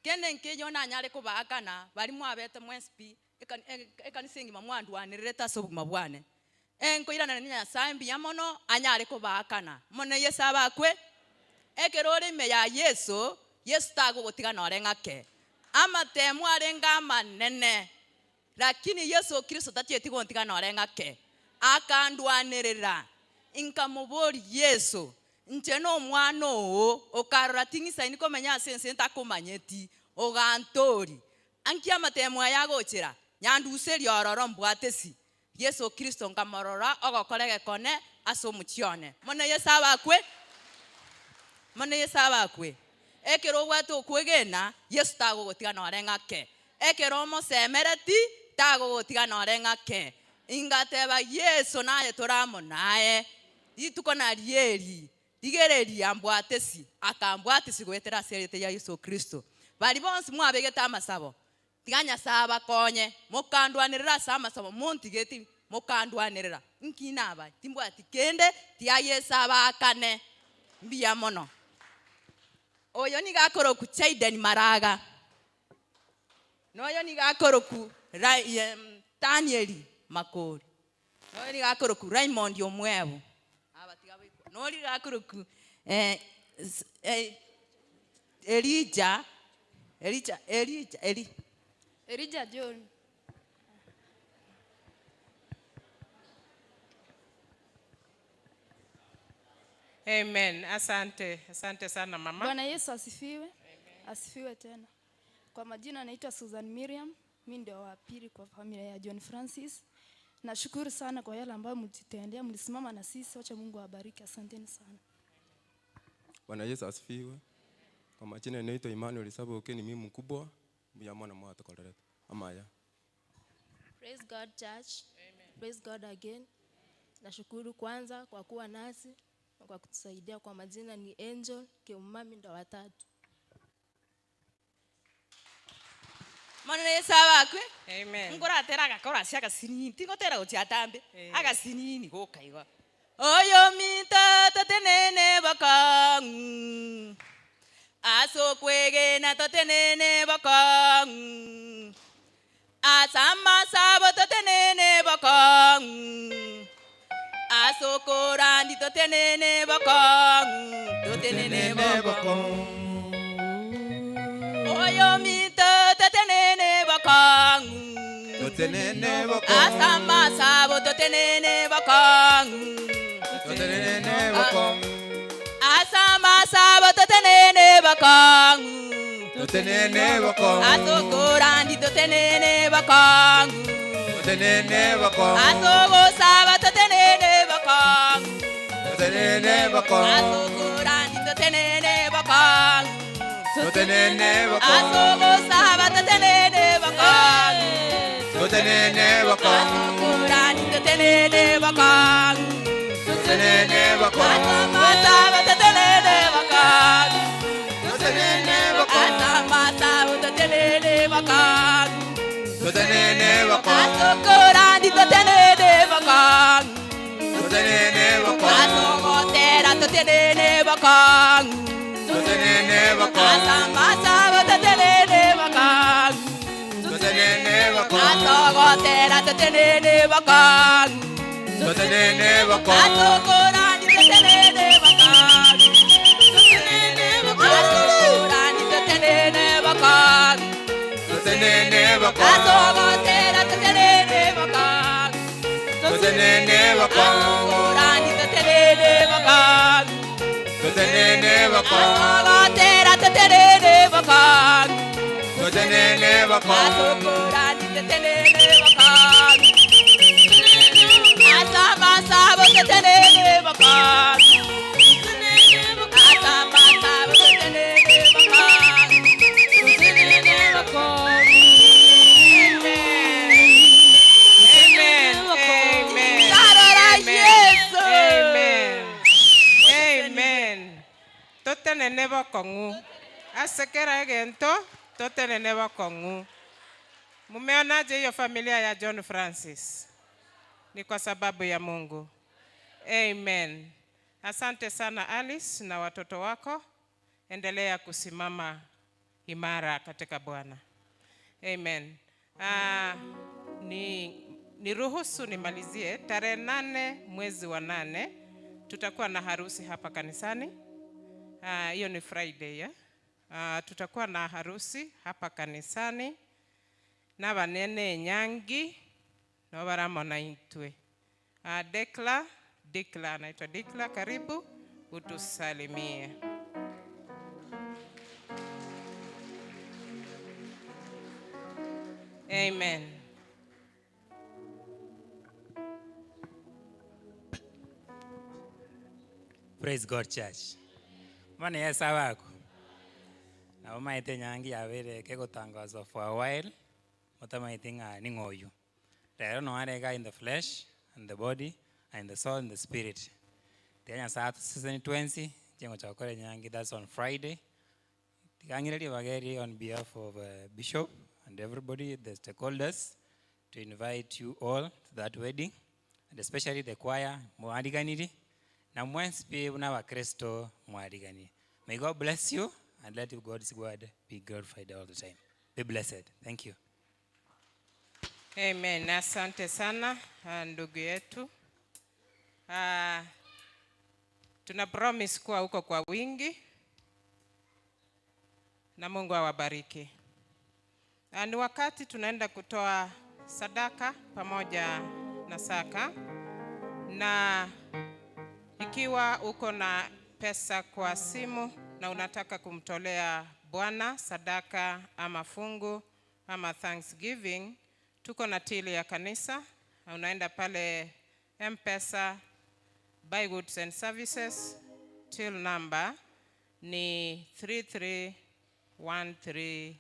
kende nkeyo nanyare kobaakana bari mwabete mwenspi ekanisa engima mwandwanirete ase obogima bwane enkoirana Nyasaye mbuya mono anyare kobaakana mono Yesu abakwe ekero ore ime ya Yesu Yesu tagogotigana ore ng'ake amatemu arenga amanene lakini Yesu Kristo tatieti gontigana ore ng'ake akandwanerera inkamubori Yesu nche no mwana oo okarora ting'isaini komenya ase ense ntakomanyeti ogantori anki amatemu aya agochera nyanduseria ororo mbwatesi Yesu Kristo nkamorora ogokora egekone ase omochione mono Yesu abakwe mono Yesu abakwe ekero obwate okwegena Yesu tagogotigana ore ng'ake ekero omosemereti tagogotigana ore ng'ake ingateba Yesu naye toramo naye rituko narieri rigereria mbwatesi akambwatesi goetera ase ya Yesu Kristo bari bonsi mwabegete amasabo tiga Nyasaye abakonye mokandwanirera ase amasabo montigeti mokandwanirera nkinaba timbwati kende tiga Yesu abakane mbuya mono. Oyo nigakoroku Chaiden Maraga noyo nigakoroku Danieli Makori noyo nigakoroku Raymond Omwebo nori gakoroku Elijah Elijah Elijah Eli Elijah John. Amen. Asante. Asante sana mama. Bwana Yesu asifiwe. Amen. Asifiwe tena. Kwa majina naitwa Susan Miriam, mimi ndio wa pili kwa familia ya John Francis. Nashukuru sana kwa yale ambayo mlitutendea, mlisimama na sisi. Wacha Mungu awabariki. Asanteni sana. Bwana Yesu asifiwe. Kwa majina naitwa Emmanuel Saboke, ni mimi mkubwa ya mwana mwa atakoleleta. Amaya. Praise God church. Amen. Praise God again. Nashukuru kwanza kwa kuwa nasi na kwa kutusaidia. Kwa majina ni Angel Keumami ndo watatu. Mwana Yesu abakwe. Amen. Ngora atera agakora ase agasinini tingotera gochia atambe agasinini gokaiga oyo minta tatenene bakang aso kwegena tatenene bakang Asama sabo totenene bokong. Asokora ndi totenene bokong. Totenene bokong. Oyo mito totenene bokong. Totenene bokong. Asama sabo totenene bokong. Totenene bokong. Asama sabo totenene bokong. Totenene bokong. Asokora ndi totenene bokong. Totenene bokong. Asogo saba totenene bokong. Totenene bokong. Asokora ndi totenene bokong. Totenene bokong. Asogo saba totenene bokong. Totenene bokong. Asokora ndi totenene bokong. Totenene bokong. Asama saba totenene bokong. Totenene bokong. Asama saba totenene bokong. Totenene bokong. Asokora ndi totenene bokong. Totenene bokong. Asogotera totenene bokong. Totenene bokong. Asama saba totenene bokong. Totenene bokong. Asogotera totenene bokong. Totenene bokong. Asokora ndi totenene bokong. Totenene bokong. Asokora ndi totenene bokong. Totenene bokong. Asogotera totenene bokong. Totenene bokong. Asokora ndi totenene bokong. Totenene bokong. Asogotera totenene bokong. Totenene bokong. Asokora ndi totenene bokong. Asama sabo totenene bokong. Asama sabo totenene bokong. Totenene bokong. Amen. Amen. Karora Yesu. Amen. Amen. Totenene bokongu. Asekera egento totenene bokongu. Mumeonaje hiyo familia ya John Francis? Ni kwa sababu ya Mungu. Amen. Asante sana Alice na watoto wako. Endelea kusimama imara katika Bwana. Amen. Niruhusu nimalizie. Tarehe 8 mwezi wa 8 tutakuwa na harusi hapa kanisani. Hiyo ni Friday ya. Tutakuwa na harusi hapa kanisani na banene nyangi no baramona intwe. Dekla anaitwa Dekla, karibu utusalimie. Amen. Praise God Church. Mwana Yesu wako. Na umaite nyangi yabere kegotangazwa for a while. Mutamaite nga ningoyu. Rero no arega in the flesh and the body and the soul and the spirit. Tenya saa season 20 jengo chakore nyangi, that's on Friday. Tikangireri bageri on behalf of Bishop and everybody, the stakeholders, to invite you all to that wedding, and especially the choir mwariganiri na mwensi na Wakristo mwarigani. May God bless you and let God's word be glorified all the time. Be blessed. Thank you. Amen. Asante sana ndugu yetu. Tuna promise kuwa huko kwa wingi na Mungu awabariki. Ni wakati tunaenda kutoa sadaka pamoja na saka, na ikiwa uko na pesa kwa simu na unataka kumtolea Bwana sadaka ama fungu ama thanksgiving, tuko na tili ya kanisa. Unaenda pale M-Pesa, Buy Goods and Services, till number ni 331388,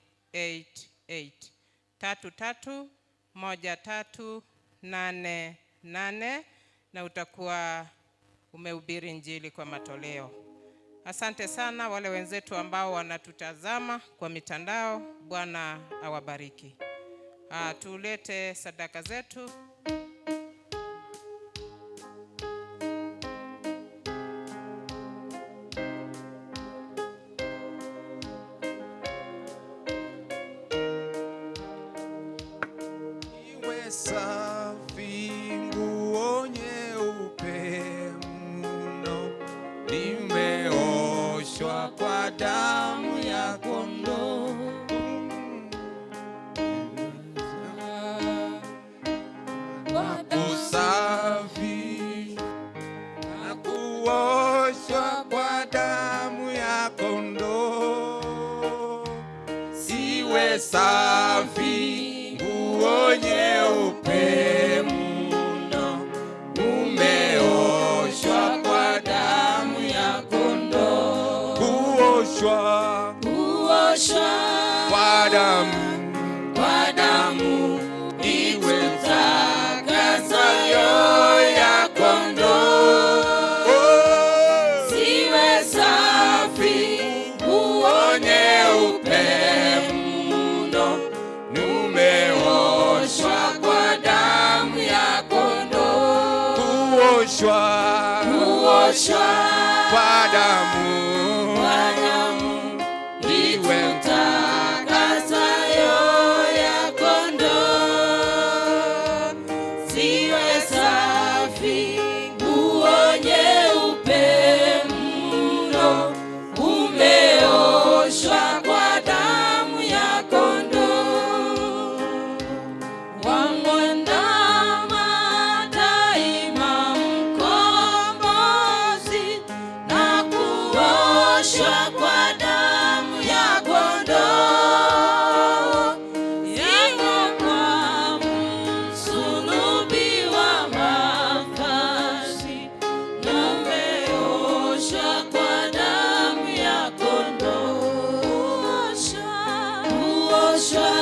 331388, na utakuwa umehubiri Injili kwa matoleo. Asante sana wale wenzetu ambao wanatutazama kwa mitandao. Bwana awabariki. Tulete sadaka zetu. Safi, nguo nyeupe mno, nimeoshwa kwa damu ya kondoo. Usafi na kuoshwa kwa damu ya kondoo. Siwe safi, nguo nyeupe mno, umeoshwa kwa damu ya kondoo. Kuoshwa, kuoshwa kwa damu, kwa damu itutakasayo ya kondoo. Siwe safi, nguo nyeupe mno, umeoshwa kwa damu ya kondoo. Kuoshwa, kuoshwa kwa damu, kwa damu itutakasayo ya kondoo. Siwe safi, nguo nyeupe mno, umeoshwa kwa damu ya kondoo. Wamwandama daima mkombozi, na kuoshwa kwa damu ya kondoo. Yemo kwa msulubi wa mavazi, umeoshwa kwa damu ya kondoo. Kuoshwa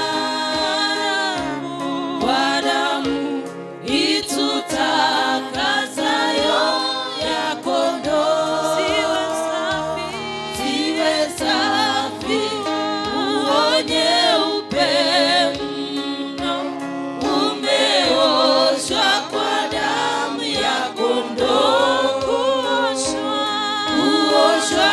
kwa damu itutakasayo ya kondoo. Siwe safi, nguo nyeupe mno, umeoshwa kwa damu ya kondoo. Kuoshwa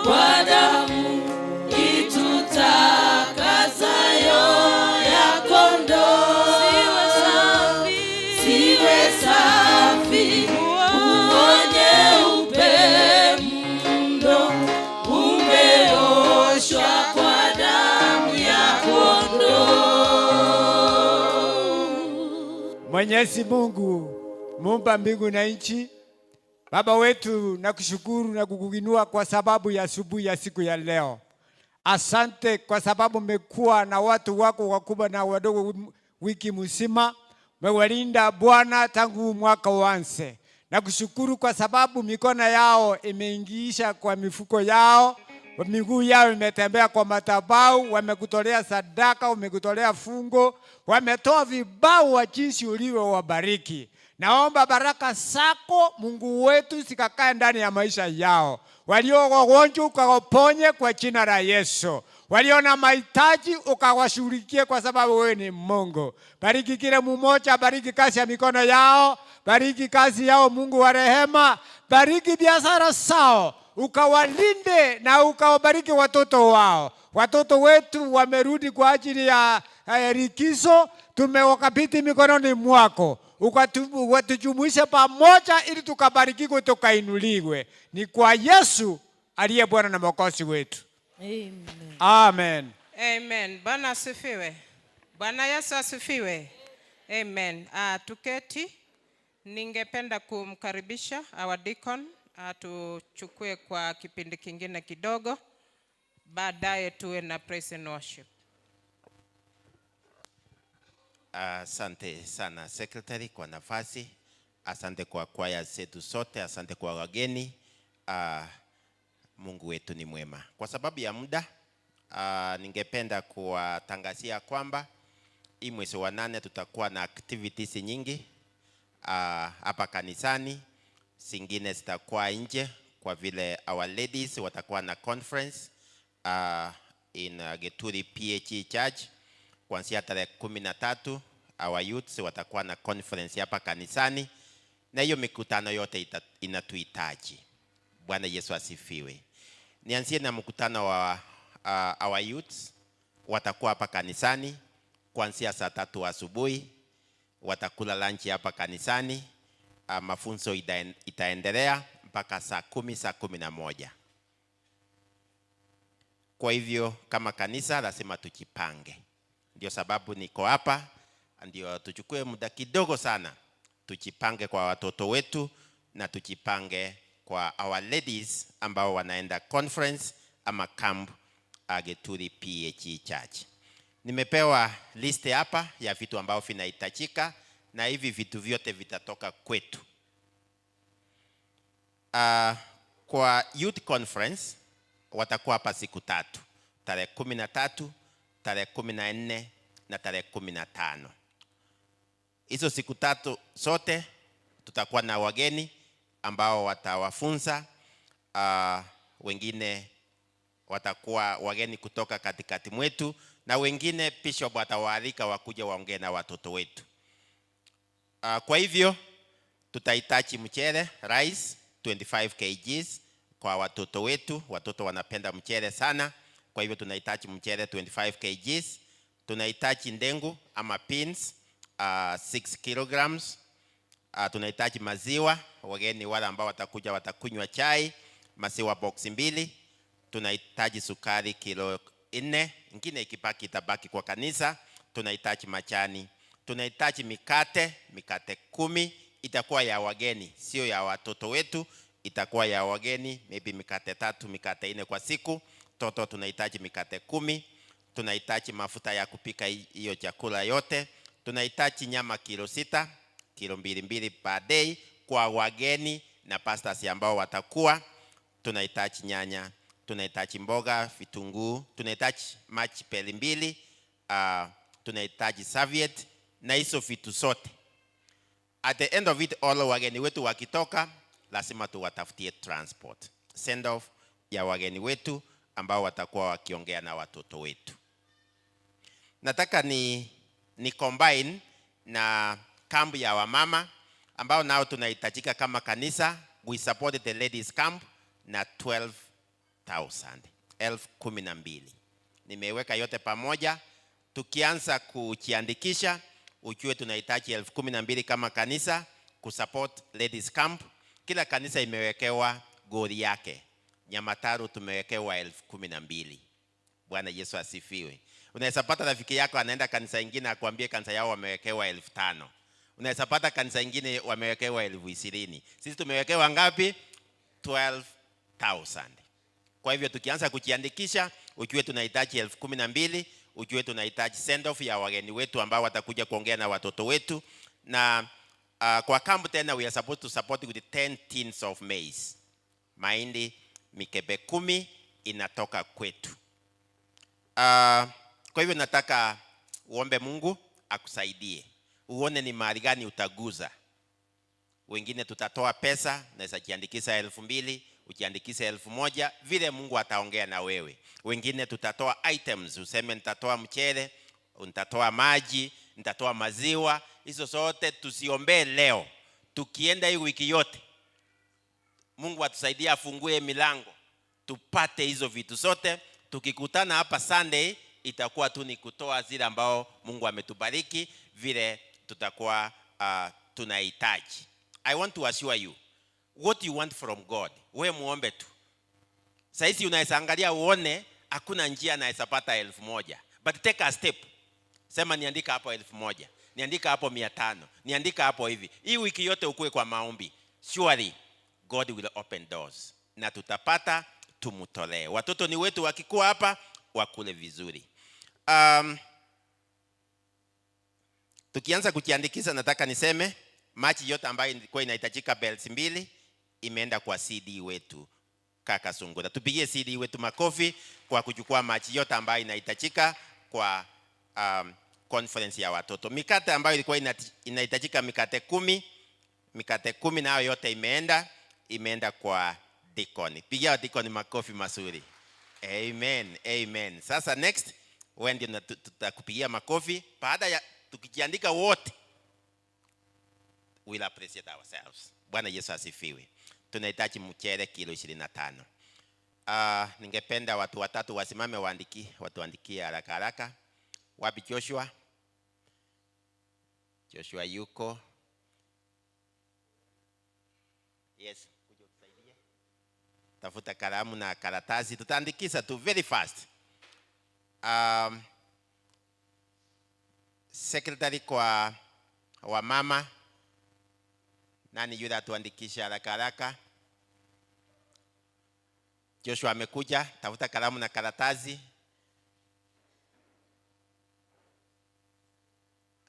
kwa damu itutakasayo ya kondoo. Siwe safi, nguo nyeupe mno, umeoshwa kwa damu ya kondoo. Mwenyezi Mungu muumba mbingu na nchi, Baba wetu, nakushukuru na kukuinua kwa sababu ya asubuhi ya siku ya leo. Asante kwa sababu umekuwa na watu wako wakubwa na wadogo wiki mzima, umewalinda Bwana tangu mwaka uanze. Nakushukuru kwa sababu mikono yao imeingiisha kwa mifuko yao, miguu yao imetembea kwa madhabahu, wamekutolea sadaka, wamekutolea fungo, wametoa vibao wa jinsi ulivyowabariki. Naomba baraka zako Mungu wetu zikakae ndani ya maisha yao. Walio wagonjwa ukawaponye kwa jina la Yesu. Walio na mahitaji ukawashughulikie kwa sababu wewe ni Mungu. Bariki kila mmoja, bariki kazi ya mikono yao, bariki kazi yao Mungu wa rehema, bariki biashara zao, ukawalinde na ukawabariki watoto wao. Watoto wetu wamerudi kwa ajili ya likizo, tumewakabidhi mikononi mwako, ukatujumuishe pamoja ili tukabarikiwe, tukainuliwe. Ni kwa Yesu aliye Bwana na Mwokozi wetu. Amen. Amen. Amen. Bwana asifiwe. Bwana Yesu asifiwe. Amen. Tuketi. Ningependa kumkaribisha our deacon atuchukue kwa kipindi kingine kidogo. Baadaye tuwe na praise and worship. Asante sana secretary kwa nafasi. Asante kwa kwaya zetu sote, asante kwa wageni. Mungu wetu ni mwema. Kwa sababu ya muda, ningependa kuwatangazia kwamba hii mwezi wa 8 tutakuwa na activities nyingi hapa kanisani. Zingine zitakuwa nje kwa vile our ladies watakuwa na conference in Geturi PHE Church kuanzia tarehe 13. Our youths watakuwa na conference hapa kanisani, na hiyo mikutano yote inatuhitaji. Bwana Yesu asifiwe. Nianzie na mkutano wa our youths watakuwa hapa kanisani kuanzia saa 3 asubuhi. Watakula lunch hapa kanisani. Mafunzo itaendelea mpaka saa 10, saa 11. Kwa hivyo kama kanisa lazima tujipange. Ndio sababu niko hapa, ndio tuchukue muda kidogo sana tujipange kwa watoto wetu na tujipange kwa our ladies ambao wanaenda conference ama camp Geturi PHE Church. Nimepewa list hapa ya vitu ambao vinahitajika, na hivi vitu vyote vitatoka kwetu. Kwa youth conference watakuwa hapa siku 3, tarehe 13, tarehe 14 na tarehe 15. Hizo siku 3 zote tutakuwa na wageni ambao watawafunza. Wengine watakuwa wageni kutoka katikati mwetu, na wengine bishop atawaalika wakuja waongee na watoto wetu. Kwa hivyo tutahitaji mchele, rice 25 kgs kwa watoto wetu. Watoto wanapenda mchele sana, kwa hivyo tunahitaji mchele 25 kgs. Tunahitaji ndengu ama beans 6 kilograms. Tunahitaji maziwa, wageni wale ambao watakuja watakunywa chai, maziwa box 2. Tunahitaji sukari kilo 4, ingine ikibaki itabaki kwa kanisa. Tunahitaji majani, tunahitaji mikate 10, itakuwa ya wageni, sio ya watoto wetu, itakuwa ya wageni, maybe mikate 3, mikate 4 kwa siku. Toto tunahitaji mikate 10. Tunahitaji mafuta ya kupika hiyo chakula yote. Tunahitaji nyama kilo 6, kilo 2 per day kwa wageni na pastors ambao watakuwa. Tunahitaji nyanya, tunahitaji mboga, vitunguu, tunahitaji maji peli 2, tunahitaji serviette na hizo vitu zote. At the end of it all, wageni wetu wakitoka lazima tuwatafutie transport. Send off ya wageni wetu ambao watakuwa wakiongea na watoto wetu. Nataka ni combine na kambi ya wamama ambao nao tunahitajika kama kanisa. We support the ladies camp na 12,000, 12,000. Nimeweka yote pamoja. Tukianza kujiandikisha, ujue tunahitaji 12,000 kama kanisa kusupport ladies camp. Kila kanisa imewekewa goli yake. Nyamataru tumewekewa 12,000. Bwana Yesu asifiwe. Unaweza pata rafiki yako anaenda kanisa ingine akwambie kanisa yao wamewekewa 5,000. Unaweza pata kanisa ingine wamewekewa 20,000. Sisi tumewekewa ngapi? 12,000. Kwa hivyo tukianza kujiandikisha, ujue tunahitaji 12,000, ujue tunahitaji send off ya wageni wetu ambao watakuja kuongea na watoto wetu. Na kwa kampu tena we are supposed to support with 10 tins of maize. Mahindi mikebe 10 inatoka kwetu. Kwa hivyo nataka uombe Mungu akusaidie. Uone ni mahali gani utaguza. Wengine tutatoa pesa, naweza jiandikisha 2,000, ujiandikishe 1,000, vile Mungu ataongea na wewe. Wengine tutatoa items, useme nitatoa mchele, nitatoa maji, nitatoa maziwa. Hizo zote tusiombee leo. Tukienda hii wiki yote, Mungu atusaidie afungue milango tupate hizo vitu zote. Tukikutana hapa Sunday itakuwa tu ni kutoa zile ambao Mungu ametubariki vile tutakuwa tunahitaji. I want to assure you what you want from God, we muombe tu. Saisi unaweza angalia uone hakuna njia naweza pata 1,000, but take a step. Sema niandika hapo 1,000, niandika hapo 500, niandika hapo hivi. Hii wiki yote ukue kwa maombi. Surely God will open doors. Na tutapata, tumutolee. Watoto ni wetu, wakikuwa hapa wakule vizuri. Tukianza kujiandikisha, nataka niseme machi yote ambayo ilikuwa inahitajika belts 2 imeenda kwa CD wetu Kaka Sungura. Tupigie CD wetu makofi kwa kuchukua machi yote ambayo inahitajika kwa conference ya watoto. Mikate ambayo ilikuwa inahitajika mikate 10, mikate 10 nayo yote imeenda kwa deacon. Pigia deacon makofi mazuri. Amen, amen. Sasa next, wewe ndio tutakupigia makofi baada ya tukijiandika wote. We'll appreciate ourselves. Bwana Yesu asifiwe. Tunahitaji mchele kilo 25. Ningependa watu watatu wasimame watuandikie haraka haraka. Wapi Joshua? Joshua yuko. Yes, kuja utusaidie. Tafuta kalamu na karatasi, tutaandikisha tu very fast. Secretary kwa wamama, nani yule atuandikisha haraka haraka? Joshua amekuja, tafuta kalamu na karatasi.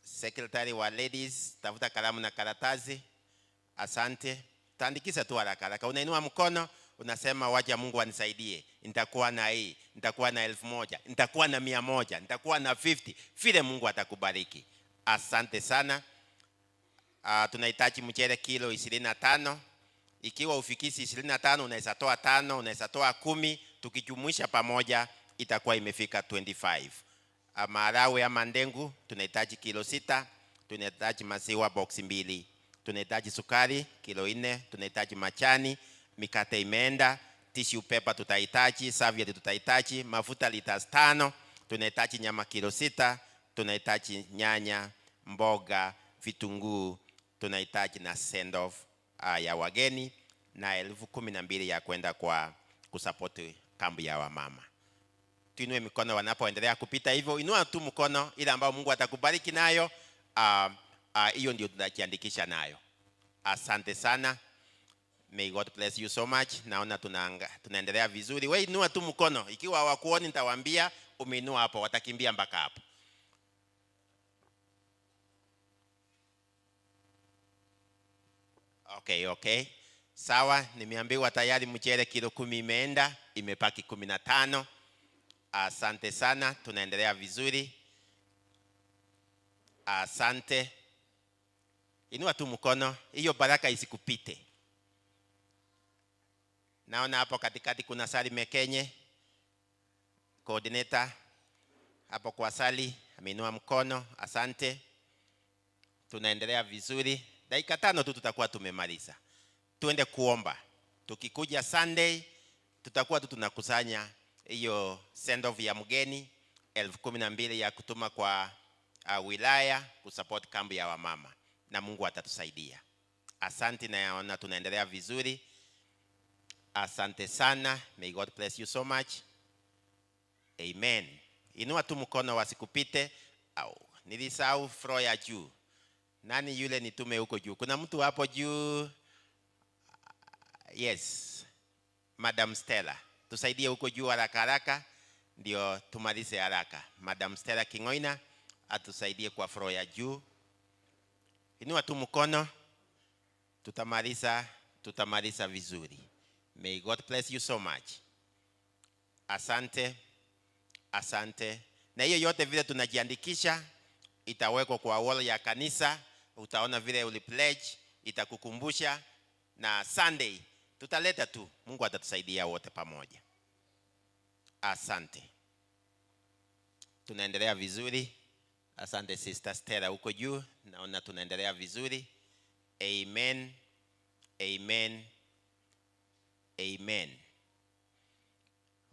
Secretary wa ladies, tafuta kalamu na karatasi. Asante. Taandikisha tu haraka haraka. Unainua mkono, unasema wacha Mungu anisaidie. Nitakuwa na hii, nitakuwa na 1,000, nitakuwa na 100, nitakuwa na 50. Vile Mungu atakubariki. Asante sana. Tunahitaji mchele kilo 25. Ikiwa ufikisi 25, unaweza toa 5, unaweza toa 10, tukijumuisha pamoja itakuwa imefika 25. Maharagwe ama ndengu tunahitaji kilo 6, tunahitaji maziwa box 2, tunahitaji sukari kilo 4, tunahitaji machani, mikate imeenda, tissue paper tutahitaji, serviette tutahitaji, mafuta lita 5, tunahitaji nyama kilo 6, tunahitaji nyanya, mboga, vitunguu, tunahitaji na send off ya wageni na 12,000 ya kwenda kwa kusupport kambi ya wamama. Tuinue mikono wanapoendelea kupita hivyo, inua tu mkono ile ambayo Mungu atakubariki nayo. Hiyo ndio tunajiandikisha nayo. Asante sana. May God bless you so much. Naona tunaendelea vizuri. Wewe inua tu mkono. Ikiwa hawakuoni nitawaambia umeinua hapo, watakimbia mpaka hapo. Okay. Sawa, nimeambiwa tayari mchele kilo 10 imeenda, imepaki 15. Asante sana, tunaendelea vizuri. Asante. Inua tu mkono, hiyo baraka isikupite. Naona hapo katikati kuna Sali Mekenye, coordinator. Hapo kwa Sali, ameinua mkono, asante. Tunaendelea vizuri. Dakika 5 tu tutakuwa tumemaliza. Tuende kuomba. Tukikuja Sunday, tutakuwa tu tunakusanya hiyo send off ya mgeni, 12,000 ya kutuma kwa wilaya kusupport kambi ya wamama, na Mungu atatusaidia. Asante, naona tunaendelea vizuri. Asante sana. May God bless you so much. Amen. Inua tu mkono wasikupite. Au nilisahau floor ya juu. Nani yule nitume huko juu? Kuna mtu hapo juu? Yes. Madam Stella. Tusaidie huko juu haraka haraka ndio tumalize haraka. Madam Stella Kingoina atusaidie kwa floor ya juu. Inua tu mkono. Tutamaliza vizuri. May God bless you so much. Asante. Asante. Na hiyo yote vile tunajiandikisha itawekwa kwa wall ya kanisa. Utaona vile uli pledge, itakukumbusha. Na Sunday tutaleta tu. Mungu atatusaidia wote pamoja. Asante. Tunaendelea vizuri. Asante Sister Stella huko juu. Naona tunaendelea vizuri. Amen. Amen. Amen.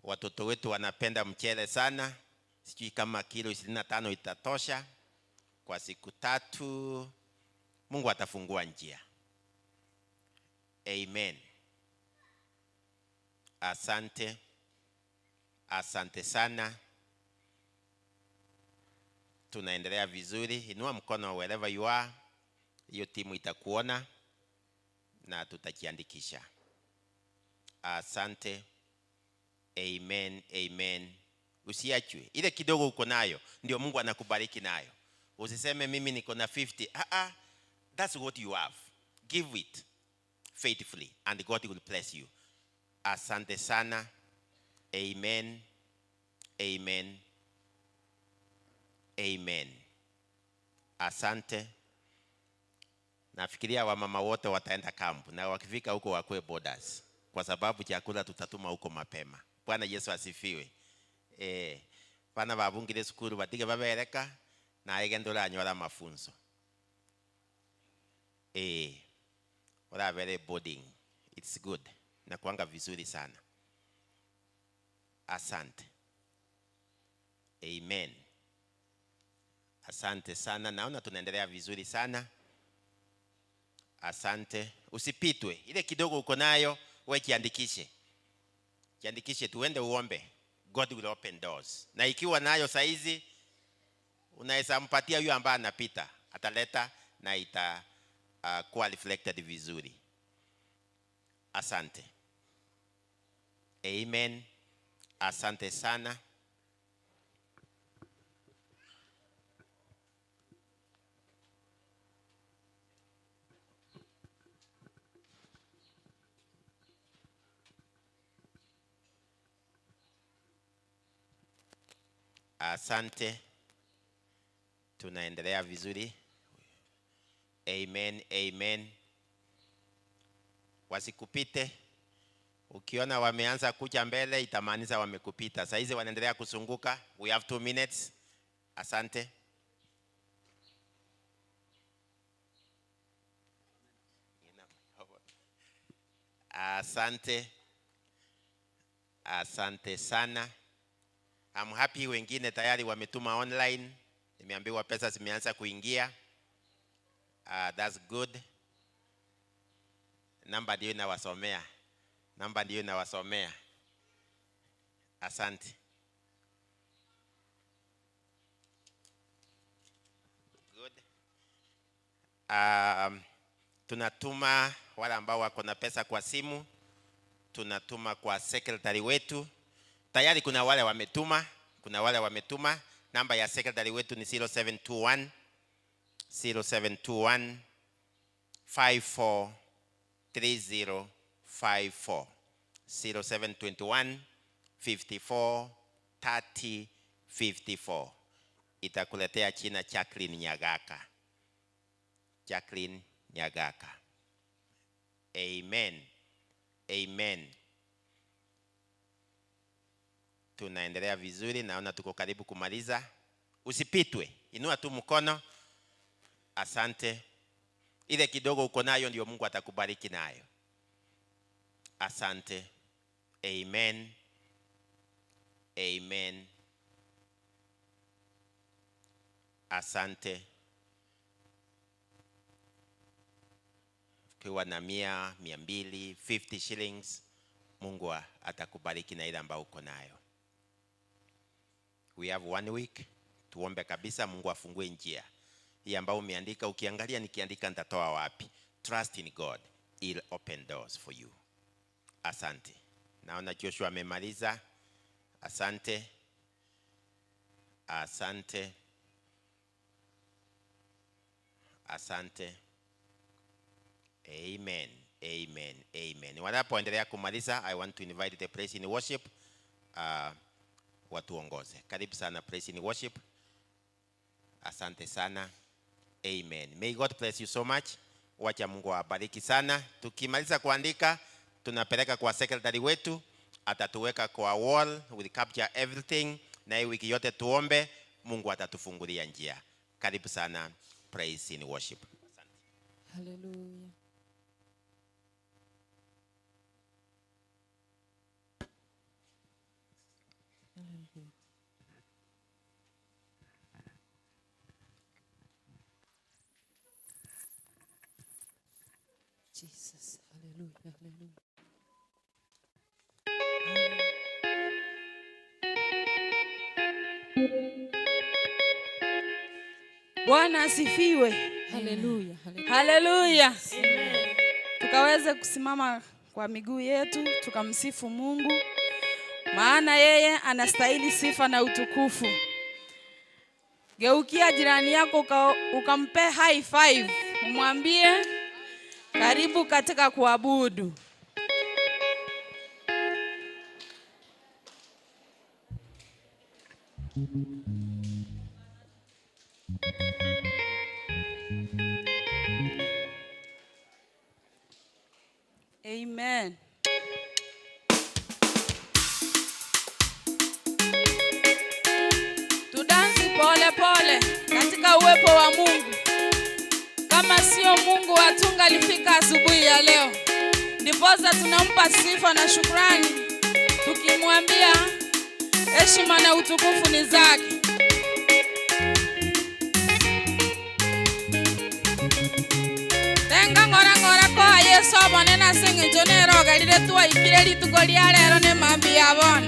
Watoto wetu wanapenda mchele sana. Sijui kama kilo 25 itatosha kwa siku 3. Mungu atafungua njia. Amen. Asante. Asante sana. Tunaendelea vizuri. Inua mkono wherever you are. Hiyo timu itakuona na tutajiandikisha. Asante. Amen. Amen. Usiachwe. Ile kidogo uko nayo ndio Mungu anakubariki nayo. Usiseme mimi niko na 50. That's what you have. Give it faithfully and God will bless you. Asante sana. Amen. Amen. Amen. Asante. Nafikiria wamama wote wataenda kampu na wakifika huko wakue borders, kwa sababu chakula tutatuma huko mapema. Bwana Yesu asifiwe. Bana babungire sukuru batige babereka na egendora anyora mafunzo. Ora very boarding. It's good. Na kuanga vizuri sana. Asante. Amen. Asante sana, naona tunaendelea vizuri sana. Asante, usipitwe. Ile kidogo uko nayo, wewe jiandikishe. Jiandikishe tuende uombe. God will open doors. Na ikiwa nayo saizi, unaweza mpatia yule ambaye anapita, ataleta na ita kuwa reflected vizuri. Asante. Amen. Asante sana. Asante. Tunaendelea vizuri. Amen, amen. Wasikupite. Ukiona wameanza kuja mbele itamaanisha wamekupita. Saa hizi wanaendelea kusunguka. We have 2 minutes. Asante. Asante. Asante sana. I'm happy wengine tayari wametuma online. Nimeambiwa pesa zimeanza kuingia. That's good. Namba ndio inawasomea. Namba ndio inawasomea. Asante. Good. Tunatuma wale ambao wako na pesa kwa simu, tunatuma kwa secretary wetu. Tayari kuna wale wametuma, kuna wale wametuma. Namba ya secretary wetu ni 0721 0721 543054 0721 54 30 54. Itakuletea china Jacqueline Nyagaka. Jacqueline Nyagaka. Amen. Amen. Tunaendelea vizuri, naona tuko karibu kumaliza. Usipitwe, inua tu mkono. Asante. Ile kidogo uko nayo ndio Mungu atakubariki nayo. Asante. Amen. Amen. Asante. Ukiwa na 100, 200, 50 shillings, Mungu atakubariki na ile ambayo uko nayo. We have 1 week. Tuombe kabisa Mungu afungue njia. Hii ambayo umeandika, ukiangalia nikiandika nitatoa wapi? Trust in God. He'll open doors for you. Asante. Naona Joshua amemaliza. Asante. Asante. Asante. Amen. Amen. Amen. Wanapoendelea kumaliza, I want to invite the praise in worship. Watuongoze. Karibu sana praise in worship. Asante sana. Amen. May God bless you so much. Wacha Mungu awabariki sana. Tukimaliza kuandika, tunapeleka kwa secretary wetu, atatuweka kwa wall, we capture everything, na hii wiki yote tuombe, Mungu atatufungulia njia. Karibu sana praise in worship. Hallelujah. Hallelujah. Jesus, hallelujah, hallelujah. Bwana asifiwe. Hallelujah, hallelujah. Amen. Tukaweze kusimama kwa miguu yetu, tukamsifu Mungu, maana yeye anastahili sifa na utukufu. Geukia jirani yako ukampe high five, umwambie karibu katika kuabudu. Amen. Tudansi pole pole katika uwepo wa Mungu. Kama sio Mungu hatungalifika asubuhi ya leo. Ndiposa tunampa sifa na shukrani, tukimwambia heshima na utukufu ni zake. Yesu abone ase eng'encho nere ogerire twaikire rituko ria rero ne mambia ya bono.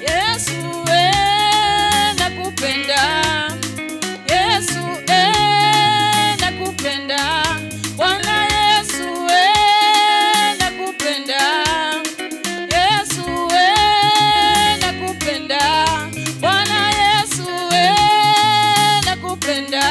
Yesu nakupenda, Yesu nakupenda, Bwana Yesu nakupenda, Yesu nakupenda, Bwana Yesu nakupenda.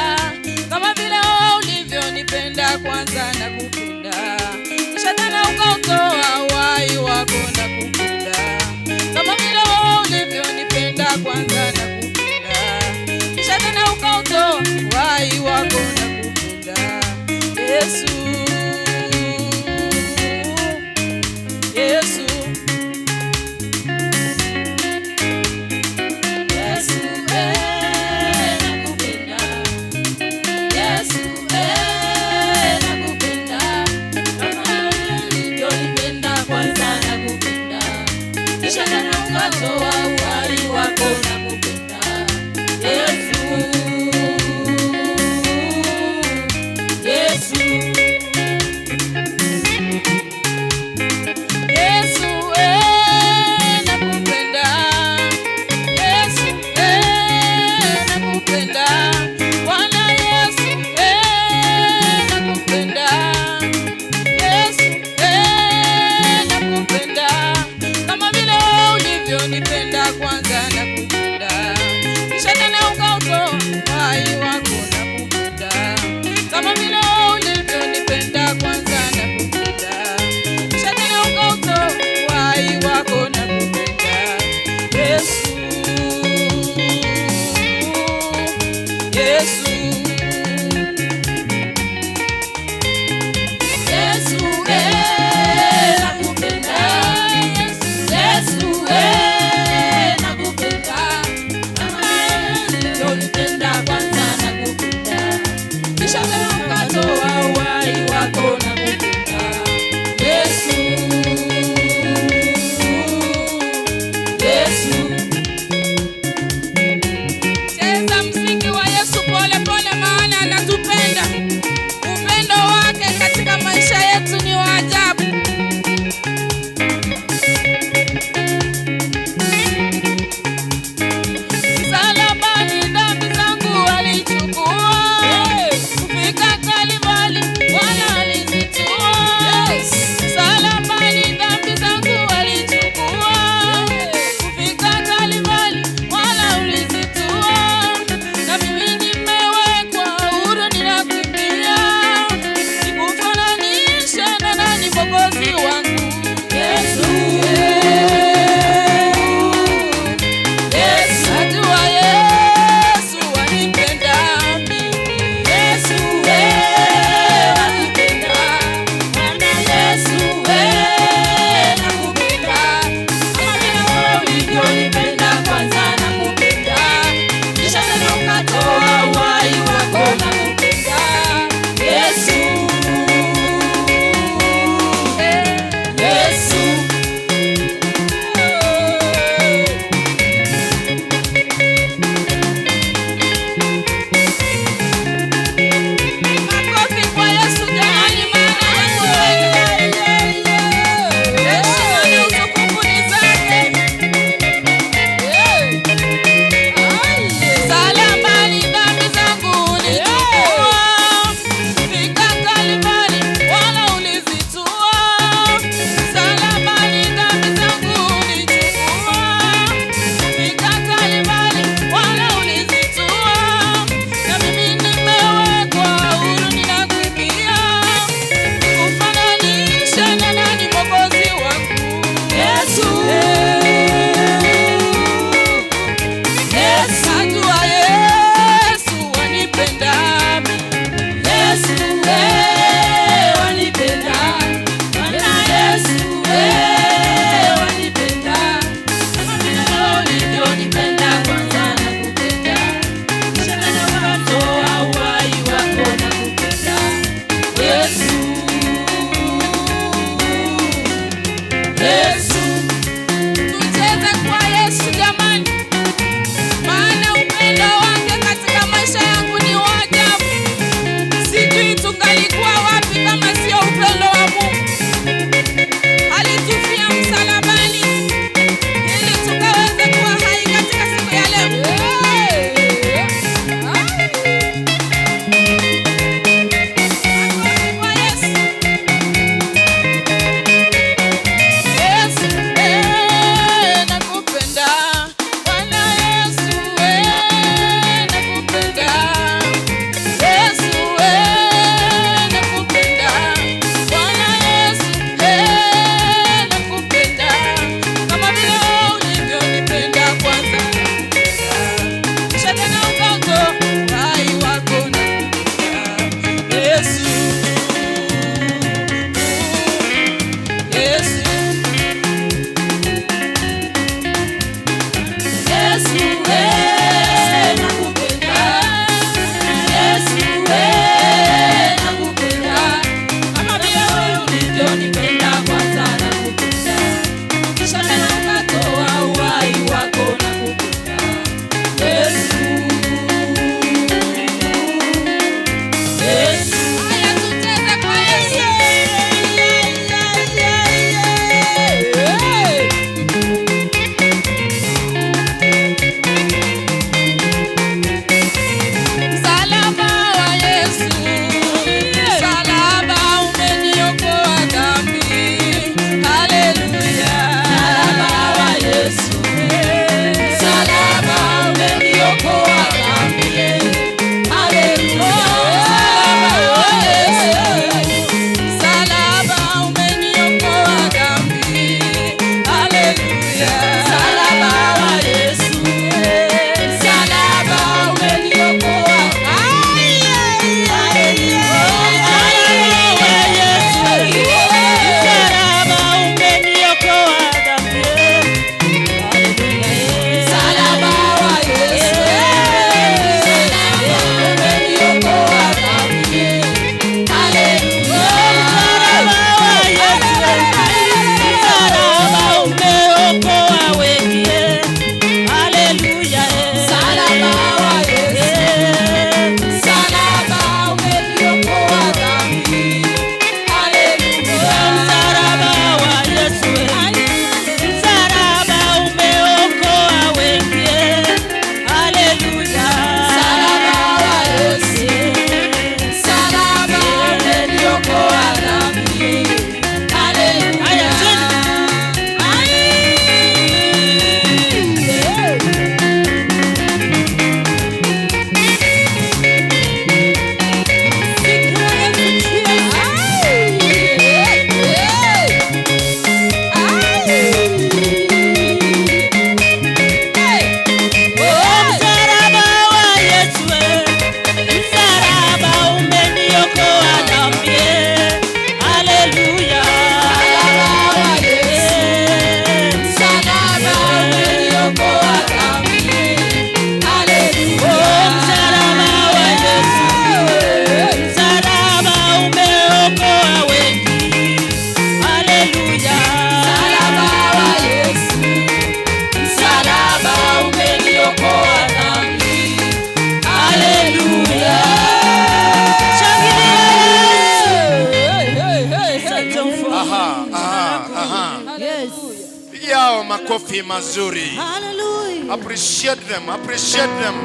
Makofi mazuri. Hallelujah. Appreciate them, appreciate them.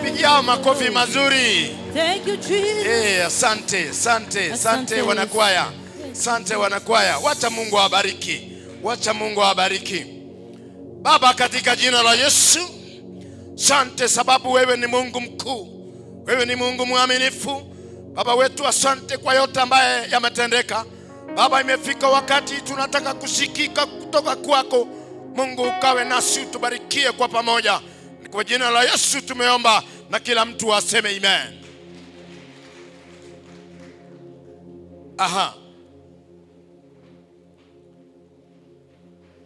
Pigia hao makofi mazuri. Thank you, Jesus. Asante, asante, asante Asante, wanakwaya. Asante wanakwaya. Wacha Mungu awabariki. Wacha Mungu awabariki. Baba, katika jina la Yesu, asante sababu wewe ni Mungu mkuu. Wewe ni Mungu mwaminifu. Baba wetu, asante kwa yote ambaye yametendeka. Baba, imefika wakati tunataka kusikika kutoka kwako. Mungu, ukawe nasi, utubarikie kwa pamoja. Ni kwa jina la Yesu tumeomba, na kila mtu aseme amen. Aha.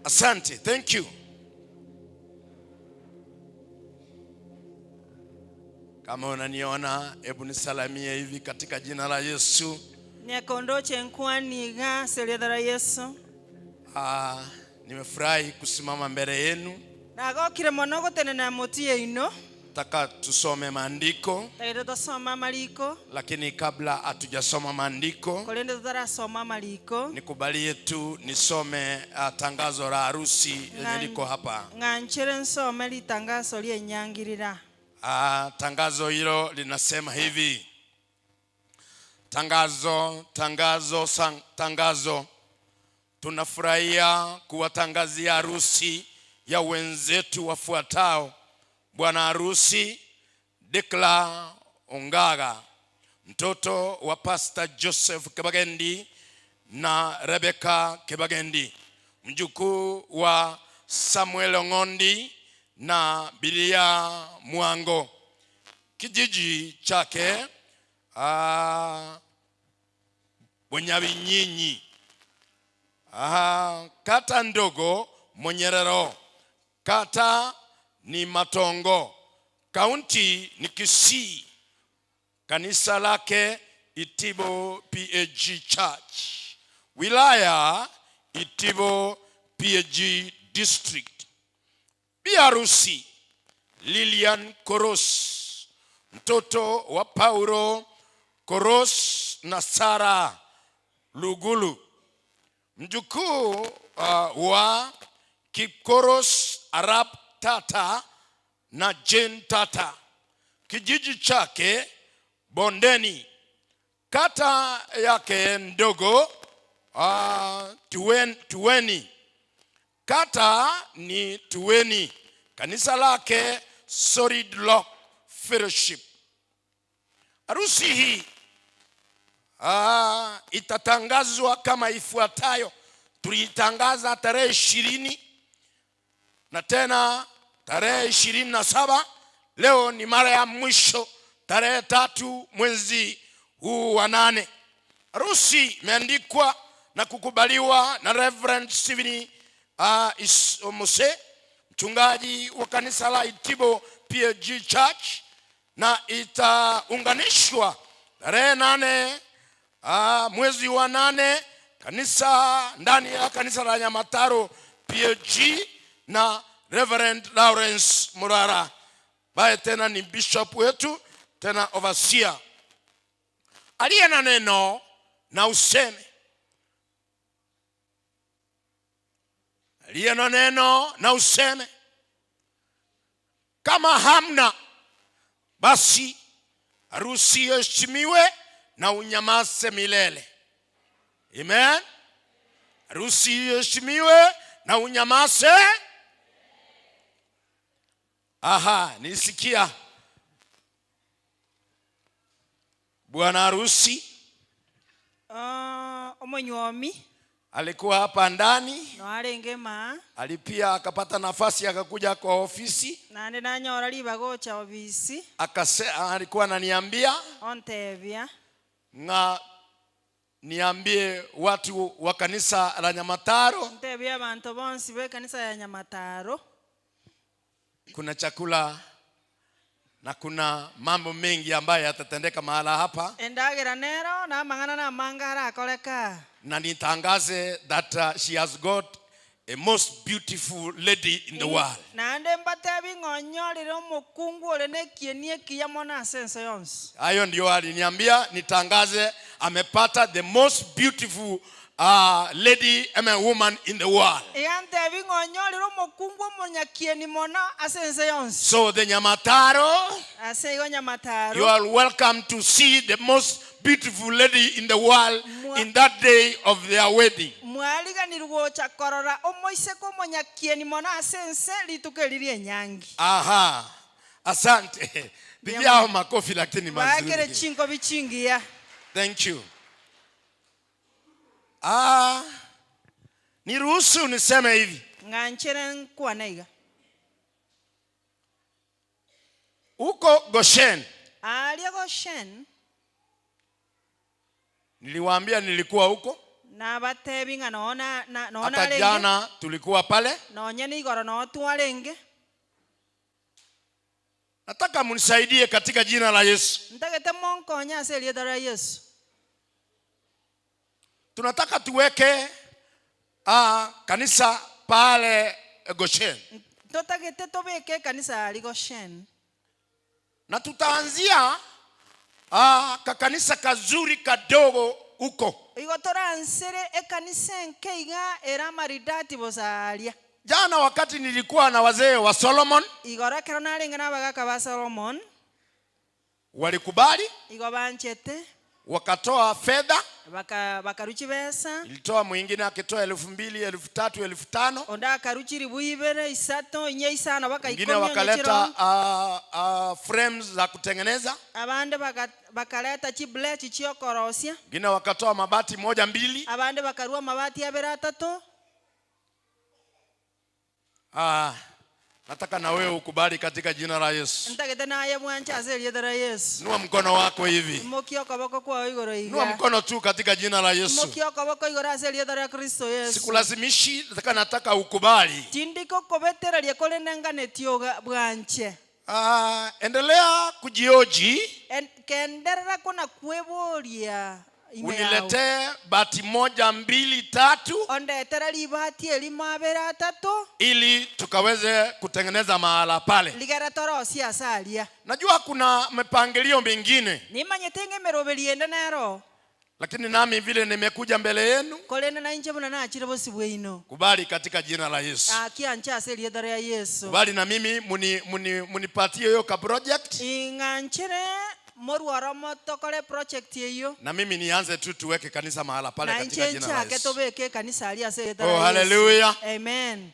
Asante, thank you. Kama unaniona, hebu nisalamie hivi katika jina la Yesu. Nyakondoche nkwaniga seliedhara Yesu. Nimefurahi kusimama mbele yenu. Nagokire mono gotenena motie ino. Nataka tusome maandiko. Taire tosoma maliko. Lakini kabla hatujasoma maandiko, Kolende tutarasoma maliko. nikubalie tu nisome tangazo la harusi lenye liko hapa. Ng'anchere nsome litangazo lyenyangirira. Tangazo hilo linasema hivi. Tangazo, tangazo, tangazo. Tunafurahia kuwatangazia harusi ya wenzetu wafuatao. Bwana harusi Dekla Ongaga, mtoto wa Pastor Joseph Kibagendi na Rebecca Kibagendi, mjukuu wa Samuel Ong'ondi na Bilia Mwango. Kijiji chake Bonyabinyinyi. Kata ndogo Monyerero, kata ni Matongo, kaunti ni Kisii, kanisa lake Itibo PAG Church, wilaya Itibo PAG District. Bi harusi Lilian Koros, mtoto wa Paulo Koros na Sara Lugulu, mjukuu wa Kipkoros Arab Tata na Jane Tata, kijiji chake Bondeni, kata yake ndogo Tuweni, kata ni Tuweni, kanisa lake Solid Rock Fellowship. Harusi hii itatangazwa kama ifuatayo. Tuliitangaza tarehe 20 na tena tarehe 27. Leo ni mara ya mwisho, tarehe 3 mwezi huu wa 8. Harusi imeandikwa na kukubaliwa na Reverend Stephen Mose, mchungaji wa kanisa la Itibo PAG Church, na itaunganishwa tarehe 8 mwezi wa 8 kanisa ndani ya kanisa la Nyamataro PAG na Reverend Lawrence Murara, baye tena ni bishop wetu, tena overseer. Aliye na neno na useme. Aliye na neno na useme. Kama hamna, basi harusi iheshimiwe na unyamaze milele. Amen. Harusi iheshimiwe na unyamaze. Aha, nisikia bwana harusi. Omonywomi alikuwa hapa ndani. No arenge ma. Alipia akapata nafasi akakuja kwa ofisi. Nande nanyora libagocha ofisi. Alikuwa ananiambia Ontebia. Nga niambie watu wa kanisa la Nyamataro. Ontebia abantu bonsi be kanisa ya Nyamataro. Kuna chakula na kuna mambo mengi ambayo yatatendeka mahala hapa. Endagira nero na mangana na mangara akoleka. Na nitangaze that she has got a most beautiful lady in the world. Na nde mbate bingonyorire omukungu ore nekienie kiya mona sense yonsi. Hayo ndio aliniambia nitangaze, amepata the most beautiful lady, I mean, woman in the world. Igantebi ng'onyorire omokungu omonyakieni mono ase ense yonsi. So the Nyamataro, Ase igo Nyamataro, you are welcome to see the most beautiful lady in the world in that day of their wedding. Mwariganirwe gocha korora omoiseke omonyakieni mono ase ense rituko eri ri'enyangi. Aha. Asante. Pigia hao makofi lakini Baakere mazuri. chinkobi chingiya. Thank you. Ah, niruhusu niseme hivi. Ng'anchere nkwane iga. Huko Goshen, Aria Goshen, niliwaambia nilikuwa huko. Nabatebi ng'a noona noona Hata arenge. jana tulikuwa pale. Nonye nigoro noo twarenge. Nataka mnisaidie katika jina la Yesu. Ntagete monkonya ase erieta ria Yesu. Tunataka tuweke kanisa pale Goshen. Totagete tobeke kanisa ari Goshen. Na tutaanzia kakanisa kazuri kadogo huko. Igo toransere ekanisa enke iga era maridati bosaria. Jana wakati nilikuwa na wazee wa Solomon, Igoro ekero narenge na abagaka ba Solomon, walikubali, igo banchete, wakatoa fedha. Bakaru chibesa. Nilitoa mwingine akitoa 2,000, 3,000, 5,000. Onda akaru chiribu ibere, isato, inye isano, baka Wengine ikomi, onye wakaleta, chiro. Frames za kutengeneza. Abande bakaleta chiblechi chiokorosia. Wengine wakatoa mabati 1 2. Abande bakarua mabati abere atatu. Nataka na wewe ukubali katika jina la Yesu. Ntagete naye mwancha ase erieta ria Yesu. Inua mkono wako hivi. Mokia okoboko kwao igoro iga. Inua mkono tu katika jina la Yesu. Mokia okoboko igoro ase erieta ria Kristo Yesu. Sikulazimishi, nataka ukubali. Tindiko kobetereria korenenganetie oga bwanche. Endelea kujioji. Kenderera kuna kweboria ime yao. Uniletee bati 1 2 3. Ondetera ribati erimo abere atatu. Ili tukaweze kutengeneza mahala pale. Ligera torosia asaria. Najua kuna mipangilio mingine. Nimanyete ng'emeroberi ende nero. Lakini nami vile nimekuja mbele yenu, Korende na inche buna nachire bosi bwaino. Kubali katika jina la Yesu. Akiancha ase erieta ria Yesu. Kubali na mimi munipatie hiyo ka project. Ing'anchere moruoro motokore project eyo. Na mimi nianze tu tuweke kanisa mahala pale Na katika inche jina la nchake Yesu. tobeke kanisa aria ase erieta Oh, ria Yesu. hallelujah. Amen.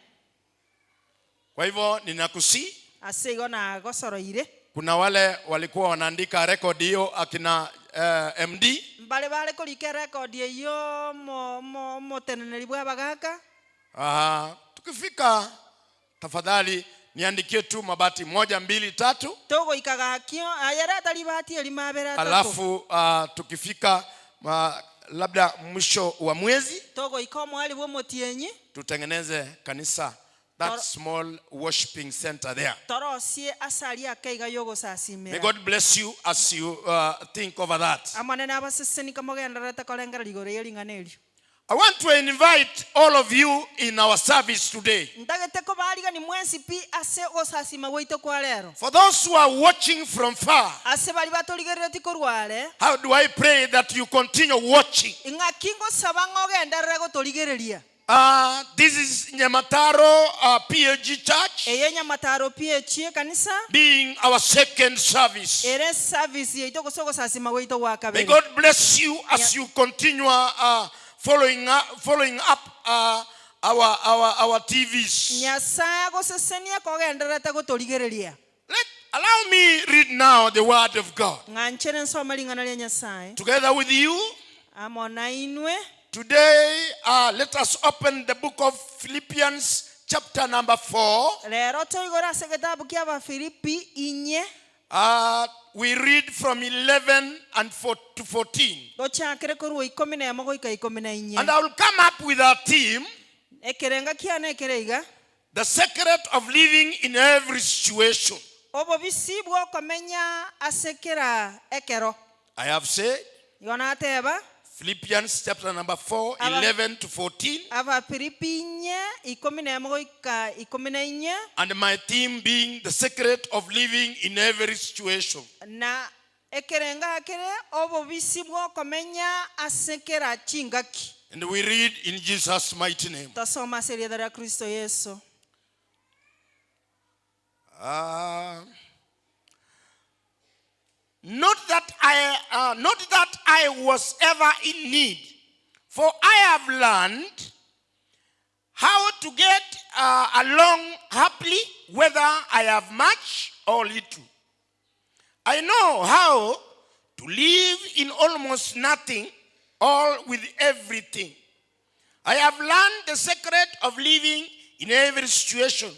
Kwa hivyo ninakusi. Ase igo nagosoroire. Kuna wale walikuwa wanaandika record hiyo akina MD. Mbale bale kolike record eyo moteneneri bwa bagaka. Tukifika tafadhali niandikie tu mabati 1 2 3. Togo ikagakio ayera taribati elima abera atatu. Alafu tukifika labda mwisho wa mwezi, Togo ikomo ali wo motienyi. tutengeneze kanisa, that small worshiping center there. Torosie asali akeiga yogo sasimera. May God bless you as you think over that. Amane nabaseseni kamogenderete korengera rigoro yering'ana erio. I want to invite all of you in our service today. Ntagete kobarigani mwensi pi ase gosasima gwaito kwa rero. For those who are watching from far, Ase bari batorigerereti korware, how do I pray that you continue watching? Ng'aki ngosaba ng'ogenderere gotorigereria. This is Nyamataro PAG Church. Eye Nyamataro PAG kanisa. Being our second service. Ere service yeito gose gosasima gwaito gwa kabere. May God bless you as you continue following up our TVs. Nyasaye agosesenia kogenderete gotorigereria. Allow me read now the word of God. Ng'anchere nsome ring'ana ria Nyasaye. Together with you. Amo na inwe. Today, let us open the book of Philippians chapter number 4. Rero toigora ase getabu kia Abafilipi inye. We read from 11 and 4 to 14. Tochakire korwa ikumi na emo goika ikumi na inye. And I will come up with our theme. Ekerenga kiane ekereiga. The secret of living in every situation. Obobisi bwokomenya ase kera ekero. I have said. Igo nateba. Philippians chapter number 4, 11 to 14. Abafilipi inye, ikumi na emo goika ikumi na inye. And my theme being the secret of living in every situation. Na ekerenga kere obobisi bwokomenya ase kera chingaki. And we read in Jesus' mighty name. Tasoma ase rietha ria Kristo Yesu. Not that I was ever in need, for I have learned how to get along happily, whether I have much or little. I know how to live in almost nothing or with everything. I have learned the secret of living in every situation,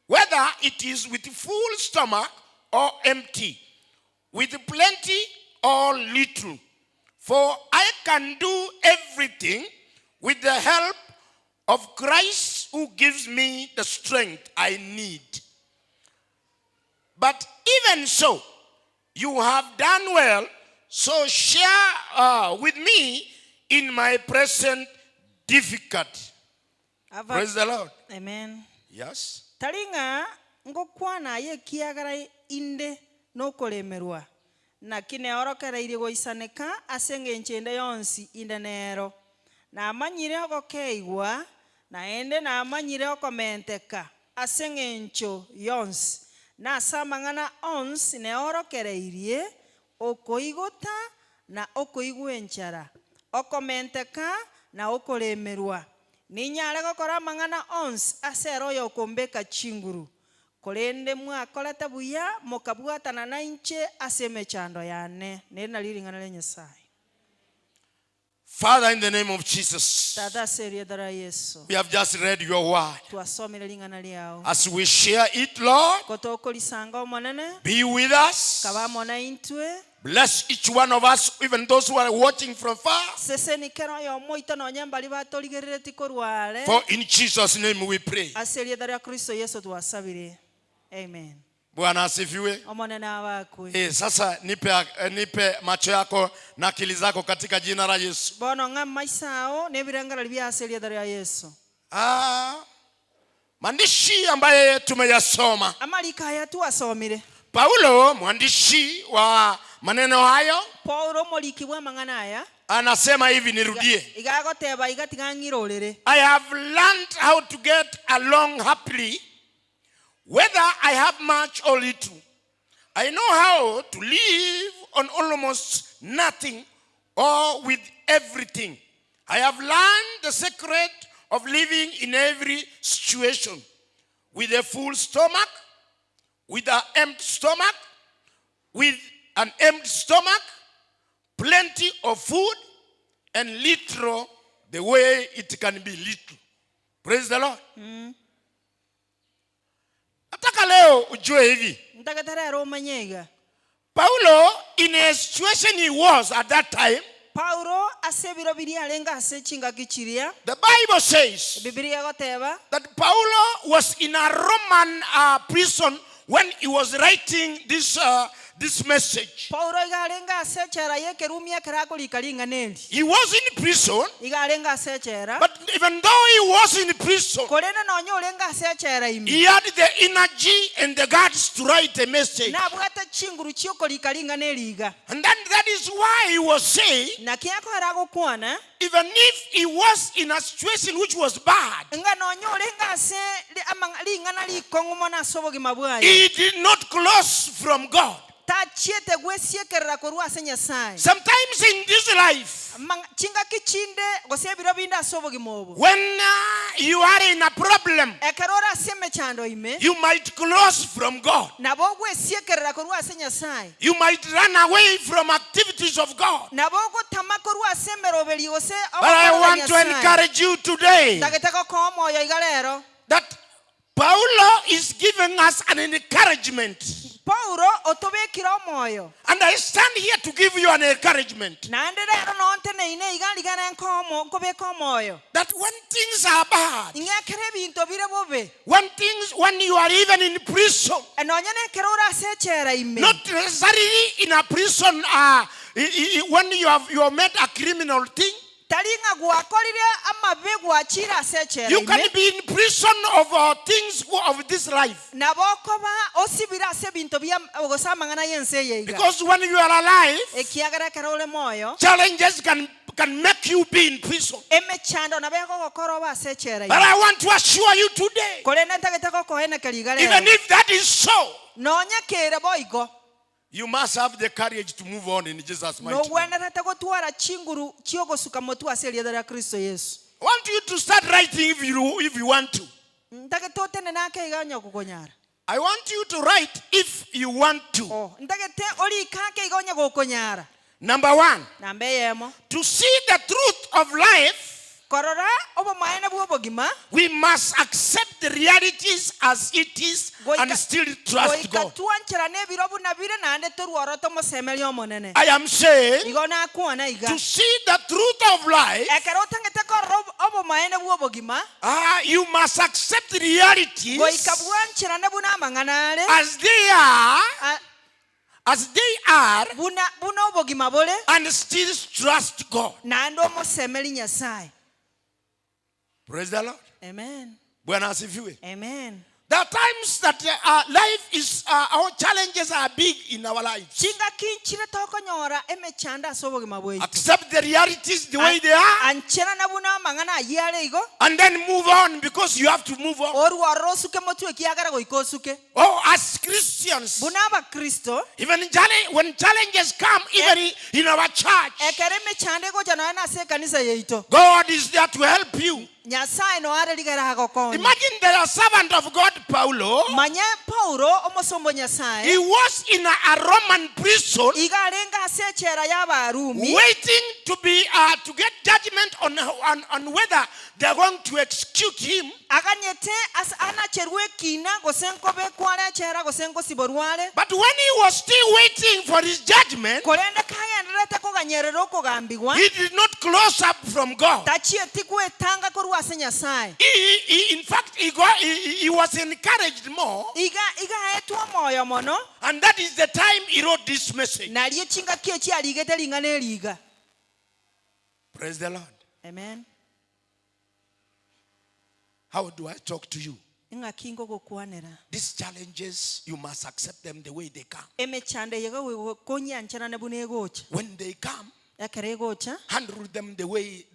whether it is with full stomach or empty, with plenty or little. For I can do everything with the help of Christ who gives me the strength I need. But even so, you have done well, so share with me in my present difficulty. Praise the Lord. Amen. Yes. Tari ng'a ngokwana aye ekiagera inde nokoremerwa naki neorokereirie goisaneka ase eng'encho ende yonsi inde nero namanyire ogokeigwa naende namanyire okomenteka ase eng'encho yonsi nase amang'ana onsi neorokereirie okoigota na okoigwa enchara okomenteka na okoremerwa ninyare gokora amang'ana onsi ase ero oyo okombeka chinguru korende mwakorete buya mokabwatana na inche ase emechando yane nere nari ring'ana ria Nyasaye. Father, in the name of Jesus, Tata ase rietha ria Yesu, we have just read your word. twasomire ring'ana riao. As we share it, Lord, Kotokorisanga omonene, be with us. kaba mona intwe. Bless each one of us, even those who are watching from far. Seseni kero oyo moito nonye mbari batorigerereti korware. For in Jesus' name we pray. Ase rietha ria Kristo Yesu twasabire. Amen. Bwana asifiwe. Omonene abakwe. Sasa nipe macho yako na akili zako katika jina la Yesu. Bono ng'a maisao nebirengera bia ase rietha ria Yesu. Maandishi ambaye tumeyasoma. Amarika haya tuasomire. Paulo mwandishi wa maneno hayo Paulo moriki wa mang'ana haya anasema hivi, nirudie. Igagoteba igatigang'irorere. I have learned how to get along happily, whether I have much or little. I know how to live on almost nothing or with everything. I have learned the secret of living in every situation, with a full stomach, with an empty stomach, with an empty stomach, plenty of food, and little the way it can be little. Praise the Lord. Nataka leo ujue hivi. Nataka leo umanyega. Paulo, in a situation he was at that time, Paulo ase biro biri alenga ase chingaki chiria. The Bible says Biblia goteba that Paulo was in a Roman prison when he was writing this message. Paulo igalenga ase chera yekerumia kerakorika ring'ana eri. He was in prison. Igalenga ase chera. But even though he was in prison, Korende nonye orenga ase chera ime, he had the energy and the guts to write a message. Nabwate chinguru chiokorika ring'ana eri iga. And then that is why he was saying, Naki akoera gokwana, even if he was in a situation which was bad, nga nonye orenga ase ring'ana rikong'u mono ase obogima bwaye, he did not close from God. Tachiete gwesiekerera korwa ase Nyasaye. Sometimes in this life, Chingaki chinde gose ebiro binde ase obogima obo, when you are in a problem, ekero ore ase emechando ime, you might close from God. nabo ogwesiekerera korwa ase Nyasaye. You might run away from activities of God. Nabo ogotama korwa ase emeroberi gose But I ogokora want to Nyasaye. encourage you today Ndagete gokoa omoyo iga rero that Paulo is giving us an encouragement. Paulo otobekire omoyo. And I stand here to give you an encouragement. Naende rero nonteneine iga rigana nkomo nkobeka omoyo. That when things are bad, Ing'ekere ebinto bire bobe. when you are even in prison, Nonye nekero ore ase echera ime. Not necessarily in a prison, when you have made a criminal thing. Tari ng'a gwakorire amabe gwachire ase echera You can ime. be in prison of things of this life. Nabo okoba osibire ase ebinto bia gose amang'ana ya ense eye iga. Because when you are alive, Ekiagera ekero ore moyo, challenges can make you be in prison. Emechando nabo egogokora obe ase echera But ime. I want to assure you today, Korende ntagete gokoenekeria iga even rero. if that is so, Nonya kere boigo. you must have the courage to move on in Jesus' mighty name. Nogwenerete gotwara chinguru chiogosuka motu ase erietha ria Kristo Yesu. I want you to start writing if you want to. Ntagete otene nake iga onya gokonyara. I want you to write if you want to. Oh, ntagete orike ake iga onya gokonyara. Number one, Namba eyemo. To see the truth of life, Korora obomaene bwa obogima, we must accept the realities as it is and still trust goika God. twancherane ebiro buna bire naende torworo tomosemeria omonene. I am saying, Igo nakwana iga. To see the truth of life, Ekero otangete korora obomaene bwa obogima, you must accept the realities goika bwancherane buna amang'ana are as they are, as they are, buna buna obogima bore, and still trust God. Naende omosemeri Nyasaye. Praise the Lord. Amen. Bwana asifiwe. Amen. There are times that life is, our challenges are big in our lives. Chingaki nchire tokonyora emechando ase obogima bwaitu. Accept the realities the way they are Ancherana buna amang'ana ayio are igo, and then move on because you have to move on. Orwororo osuke motwe ekiagera goika osuke. Oh, as Christians, Buna abakristo, even when challenges come, even in our church, ekero emechando egocha nonya na ase ekanisa yaito, God is there to help you. Nyasaye noare rigera agokonya. Imagine the servant of God, Paulo. Manye Paulo omosombo Nyasaye. He was in a Roman prison, Iga arenge ase echera y'abarumi, waiting to get judgment on whether they are going to execute him. Aganyete anacherwe ekina gose nkobekware echera gose nkosiborware. But when he was still waiting for his judgment, Korende kagenderete koganyerera okogambigwa, he did not close up from God. Tachieti gwetanga korwa ase Nyasaye. In fact, he was encouraged more. Iga igaetwa omoyo mono. And that is the time he wrote this message. Nario chingaki echi arigete ring'ana eriga. Praise the Lord. Amen. How do I talk to you? Ng'aki ngogokwanera? These challenges, you must accept them the way they come. Emechando eye konyanchanane buna egocha. When they come, Ekero egocha, handle them the way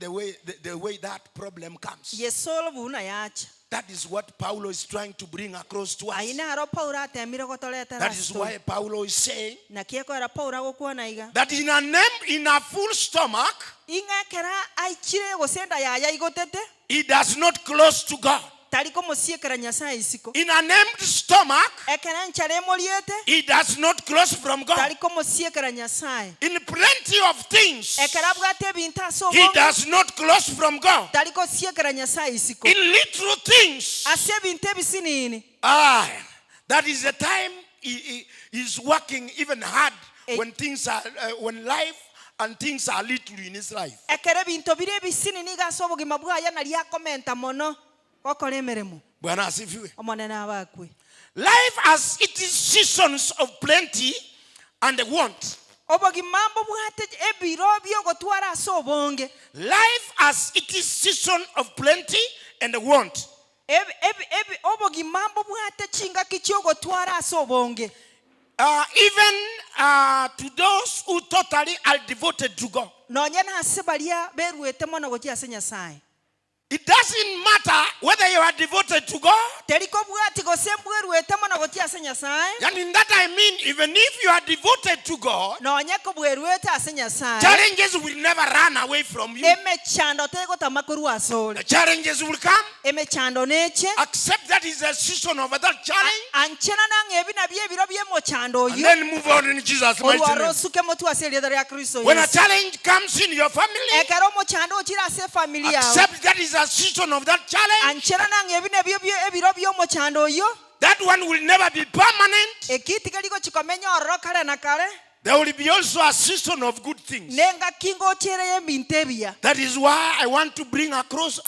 that problem comes. Yesolo buna yacha. That is what Paulo is trying to bring across to us. Aina aro Paulo atemire gotoretera. That is why Paulo is saying Naki ekora Paulo agokwana iga, that in a full stomach, ing'ekera aichire gose enda yaya igotete, he does not close to God. Tari komosiekera Nyasaye isiko. In an empty stomach, Ekera nchara emoriete, he does not close from God. Tari komosiekera Nyasaye. In plenty of things, Ekera abwate ebinto ase he obonge, does not close from God. tari kosiekera Nyasaye isiko. In little things, Ase ebinto ebisinini, that is the time he is working even hard when life and things are little in his life. Ekero ebinto bire ebisinini iga ase obogima bwaye nari akomenta mono gokora emeremo. Bwana asifiwe. Omonene abakwe. Life as it is seasons of plenty and want. Obogima mbobwate ebiro biogotwara ase obonge. Life as it is season of plenty and want. Obogima mbobwate chingaki chiogotwara ase obonge. Even to those who totally are devoted to God. Nonye na ase baria berwete mono gochia ase Nyasaye. It doesn't matter whether you are devoted to God. Teri kobwati gose mbwerwete mono gochia ase Nyasaye. And in that I mean, even if you are devoted to God, Nonye kobwerwete ase Nyasaye, challenges will never run away from you. Emechando tegotama korwa ase ore. The challenges will come. Emechando neche. Accept that is a season of that challenge. Anchera nang'ebi nabio ebiro by'emochando And oyo. then move on in Jesus' mighty Orwaro name. osuke motu ase erietha ria Kristo When a Yesu. challenge comes in your family, Ekero omochando ochire ase efamily yao, accept that is a season of that challenge. Anchera nang'ebi nabio ebiro by'omochando oyo. That one will never be permanent. Ekiti kerigo chikomenya ororo kare na kare. There will be also a season of good things. Nengaki ngochere ebinto ebiya. That is why I want to bring across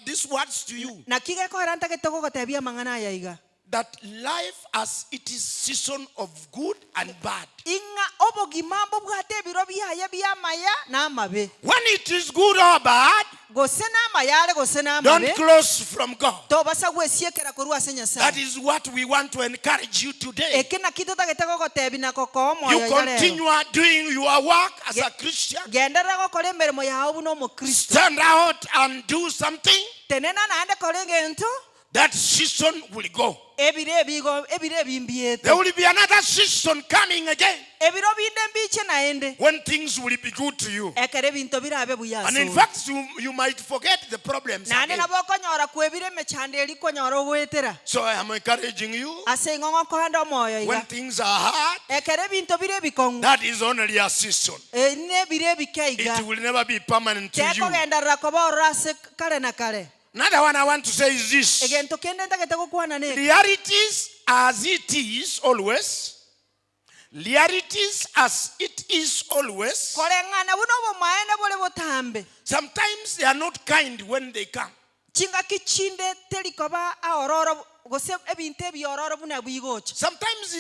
these words to you. Naki gekora ntagete gogotebia amang'ana aya iga. that life as it is season of good and bad. Ing'a obogima mbobwate ebiro biaye biamaya na amabe. When it is good or bad, gose n'amaya are gose don't n'amabe close from God. Tobasa gwesiekera korwa ase That Nyasaye. is what we want to encourage you today. Eke naki totagete gogotebi na gokoa You omoyo iga rero. continue doing your work as a Christian. Genderera gokora emeremo yao buna omokristo. Stand out and do something. Tenena naende kora egento. That season will go. Ebiro ebigo ebiro ebimbiete. There will be another season coming again Ebiro binde mbiche naende. When things will be good to you. Ekero ebinto birabe buya And in asore. fact, you might forget the problems Naende again. nabo okonyora kwebire emechando eri konyora ogwetera. So I am encouraging you. Ase ing'o ngokoenda omoyo When iga. things are hard, Ekero ebinto bire ebikong'u. That is only a season. Nebiro ebike iga. It will never be permanent to you. Tekogenderera koba ororo ase kare na kare. Another one I want to say is this. Egento kende ntagete gokwana neke. Realities as it is always. Realities as it is always. Koreng'ana buna obomaene bore botambe. Sometimes they are not kind when they come. Chingaki chinde terikoba aororo gose ebinto ebiororo buna bwigocha. Sometimes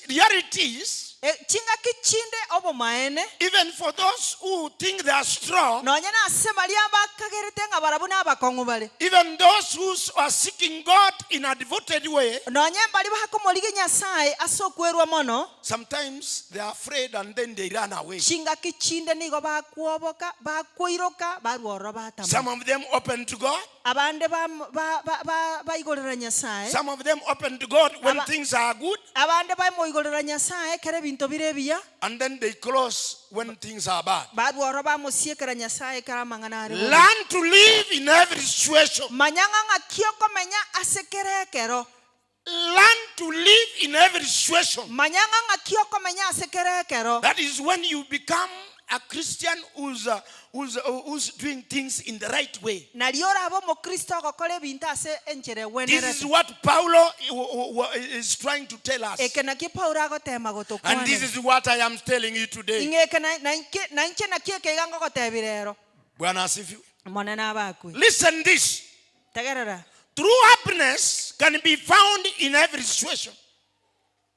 realities, Chingaki chinde obomaene. Even for those who think they are strong, Nonya nase baria bakagerete ng'a barabwo n'abakong'u bare. Even those who are seeking God in a devoted way, Nonya mbari bakomorigia Nyasaye ase okwerwa mono. Sometimes they are afraid and then they run away. Chingaki chinde nigo bakwoboka, bakwoiroka, barwororo batama. Some of them open to God. Abande baigorera Nyasaye. Some of them open to God when things are good. Abande bamoigorera Nyasaye ekero ebinto bire ebiya. And then they close when things are bad. Barwororo bamosiekera Nyasaye ekero amang'ana are bobe. Learn to live in every situation. Manyang'a ng'aki okomenya ase kera ekero. Learn to live in every situation. Manyang'a ng'aki okomenya ase kera ekero. That is when you become a Christian who's doing things in the right way. Nario oraba omokristo ogokora ebinto ase enchera This is egwenerete. what Paulo is trying to tell us. Eke naki Paulo agotema And this gotokwanera. is what I am telling you today. Ing'eke na inche naki eke iga ngogotebia rero. Bwana asifiwe. Monene abakwe. Listen this. Tegerera. True happiness can be found in every situation.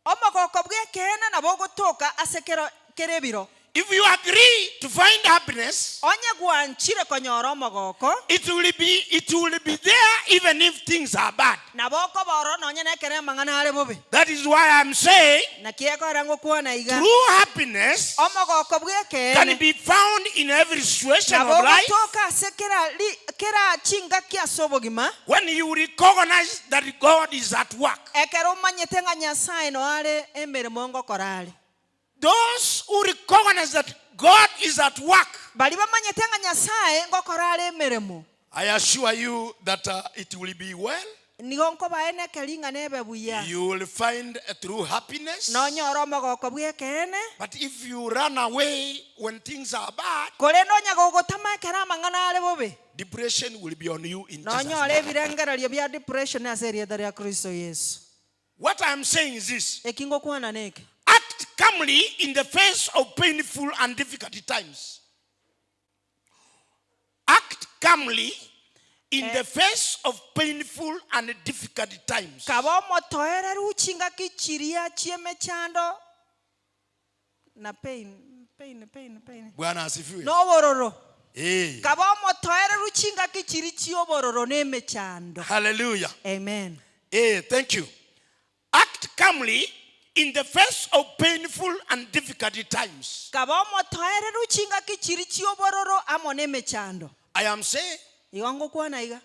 Omogoko bw'ekeene nabo ogotoka ase kero ebiro. If you agree to find happiness, Onye gwanchire konyora omogoko, it will be there even if things are bad. Nabo okobora nonye nekere amang'ana are bobe. That is why I'm saying Naki ekora ngokwana iga. True happiness Omogoko bw'ekeene can be found in every situation nabo of life. ogotoka ase kera chingaki ase obogima. When you recognize that God is at work. Ekero omanyete ng'a Nyasaye no are emeremo ngokora are. Those who recognize that God is at work, Bari bamanyete ng'a Nyasaye ngokora are emeremo. I assure you that it will be well. Nigo nkobae nekeri ng'a nebe buya. You will find a true happiness. Nonyora omogoko bw'ekeene. But if you run away when things are bad, Korende onya gogotama ekero amang'ana are bobe. Depression will be on you in Jesus' Nonyora name. ebirengererio bia depression ase erieta ria Kristo Yesu. What I'm saying is this. Eki ngokwana neke. Act calmly in the face of painful and difficult times. Act calmly in the face of painful and difficult times. Kaba omotoereru chingaki chiria chiemechando na pain, pain, pain, pain. Bwana asifiwe. No bororo. Eh. Kaba omotoereru chingaki chiri chiobororo nemechando. Hallelujah. Amen. Thank you. Act calmly in the face of painful and difficult times. Kaba omotoereru chingaki chiri chiobororo amo nemechando. I am saying Igo ngokwana iga.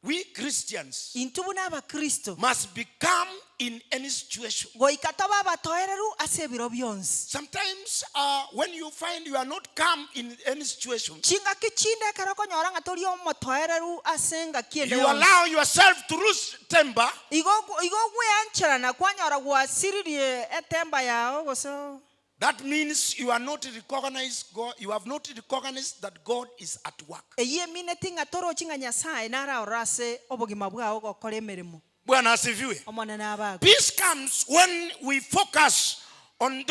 we Christians Intwe buna abakristo must become in any situation. Goika tobe abatoereru ase ebiro bionsi. Sometimes when you find you are not calm in any situation, Chingaki chinde ekero okonyora ng'a tori omotoereru ase ngaki ende you yonsi. Allow yourself to lose temper. Igo gweancherana kwanyora gwasiririe etemba yao gose. That means you are not recognized God. You have not recognized that God is at work. Eyio emineti ng'a torochi ng'a Nyasaye naraorora ase obogima bwao gokora emeremo. Bwana asifiwe. Omonene abagwe. Peace comes when we focus on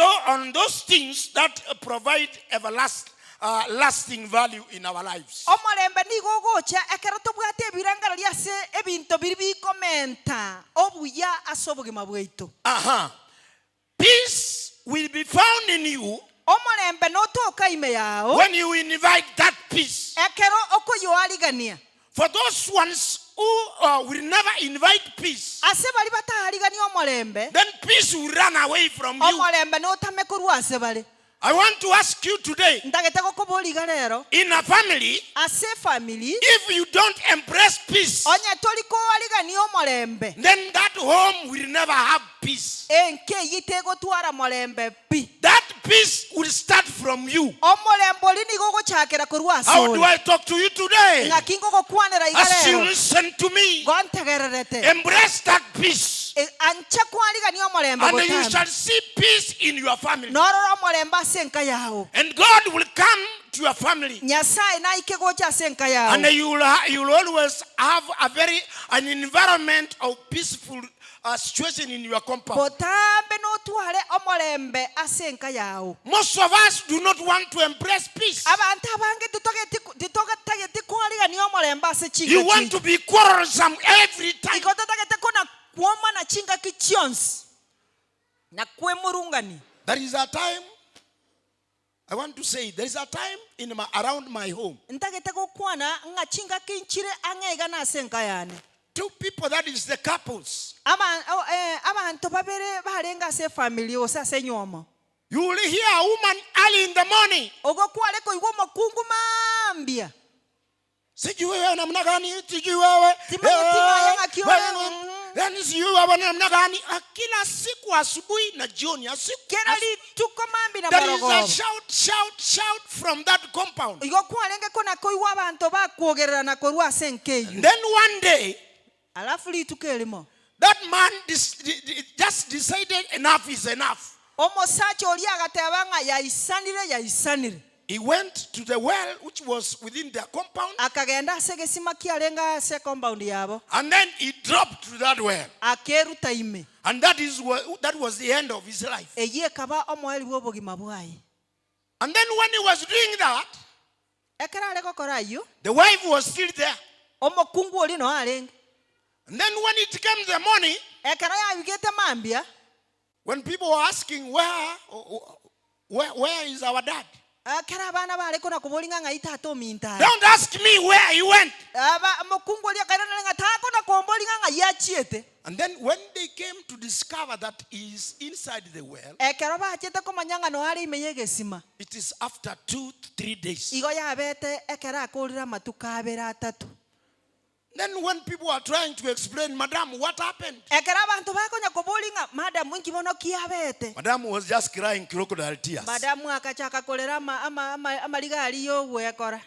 those things that provide lasting value in our lives. Omorembe nigo ogocha ekero tobwate ebirengererio ase ebinto biri bikomenta obuya ase obogima bwaito. Peace will be found in you omorembe notoka ime yao when you invite that peace. Ekero okoyoarigania. For those ones who will never invite peace, ase bari bataarigania omorembe, then peace will run away from you. Omorembe notame korwa ase bare. I want to ask you today, ndagete gokoboriga rero, in a family, ase family, if you don't embrace peace, onye tori koarigania omorembe, then that home will never have peace. Enke yitegotwara morembe pi. That peace will start from you. Omorembe ori nigo ogochakera korwa ase How ore. do I talk to you today? Ng'aki ngogokwanera iga As you rero. listen to me, Gontegererete. embrace that peace. Anche kwarigania omorembe And you gotambe. shall see peace in your family. Norora omorembe ase enka yao. And God will come to your family. Nyasaye naike gocha ase enka yao. And you will always have an environment of peaceful situation in your compound. Botambe notware omorembe ase enka yao. Most of us do not want to embrace peace. Abantu abange titogeti kwarigania omorembe ase chinka You want chi. to be quarrelsome every time. Igo totagete kona kuoma na chinga kichionsi na kwemurungani. There is a time, I want to say, there is a time in my, around my home. Ntagete gokwana nga chinga kinchire ang'ega na ase enka yane. Two people, that is the couples. Abantu babere barenga ase family ose ase nyomo. You will hear a woman early in the morning. Ogo kware koigwa mokungu mambia. Sijui wewe namna gani, sijui wewe. Timanya timaya ng'aki ore. Then sijui wewe namna gani. Kila siku asubuhi na jioni, Kera rituko mambi na There is a marogoba. shout, shout, shout from that compound. Igo kwarenge kona koigwa abantu bakuogerera na korwa ase enka eyio. Then one day, alafu rituko erimo, that man just decided enough is enough. Omosacha oria agateba ng'a yaisanire, yaisanire. He went to the well which was within their compound. Akagenda ase gesima kiarenga ase compound yabo. And then he dropped to that well. Akeruta ime. And that was the end of his life. Eye kaba omoeri bw'obogima bwaye. And then when he was doing that, Ekero are gokora ayio, the wife was still there. Omokungu ori no arenge. And then when it came the morning, Ekero yabigete mambia, when people were asking where is our dad? Ekero abana bare kona koboringa ng'a itato ominta. Don't ask me where he went. Aba mokungu ori akairana ng'a takona komboringa ng'a yachiete. And then when they came to discover that he is inside the well, Ekero bachete komanya ng'a no are ime yegesima. it is after 2-3 days. Igo yabete ekero akorire amatuko abere atatu. Then when people are trying to explain, Madam, what happened? Ekero abantu bakonya koboringa, Madam, nkibono kiabete. Madam was just crying crocodile tears. Madam akachaka kolera amariga ariyo gwekora.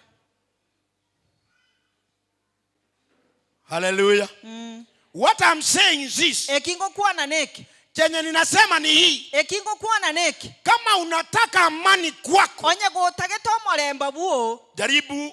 Hallelujah. What I'm saying is this. Ekingo kuana neki. Chenye ninasema ni hii. Ekingo kuana neki. Kama unataka amani kwako, Onye gotagete omorembe buo. jaribu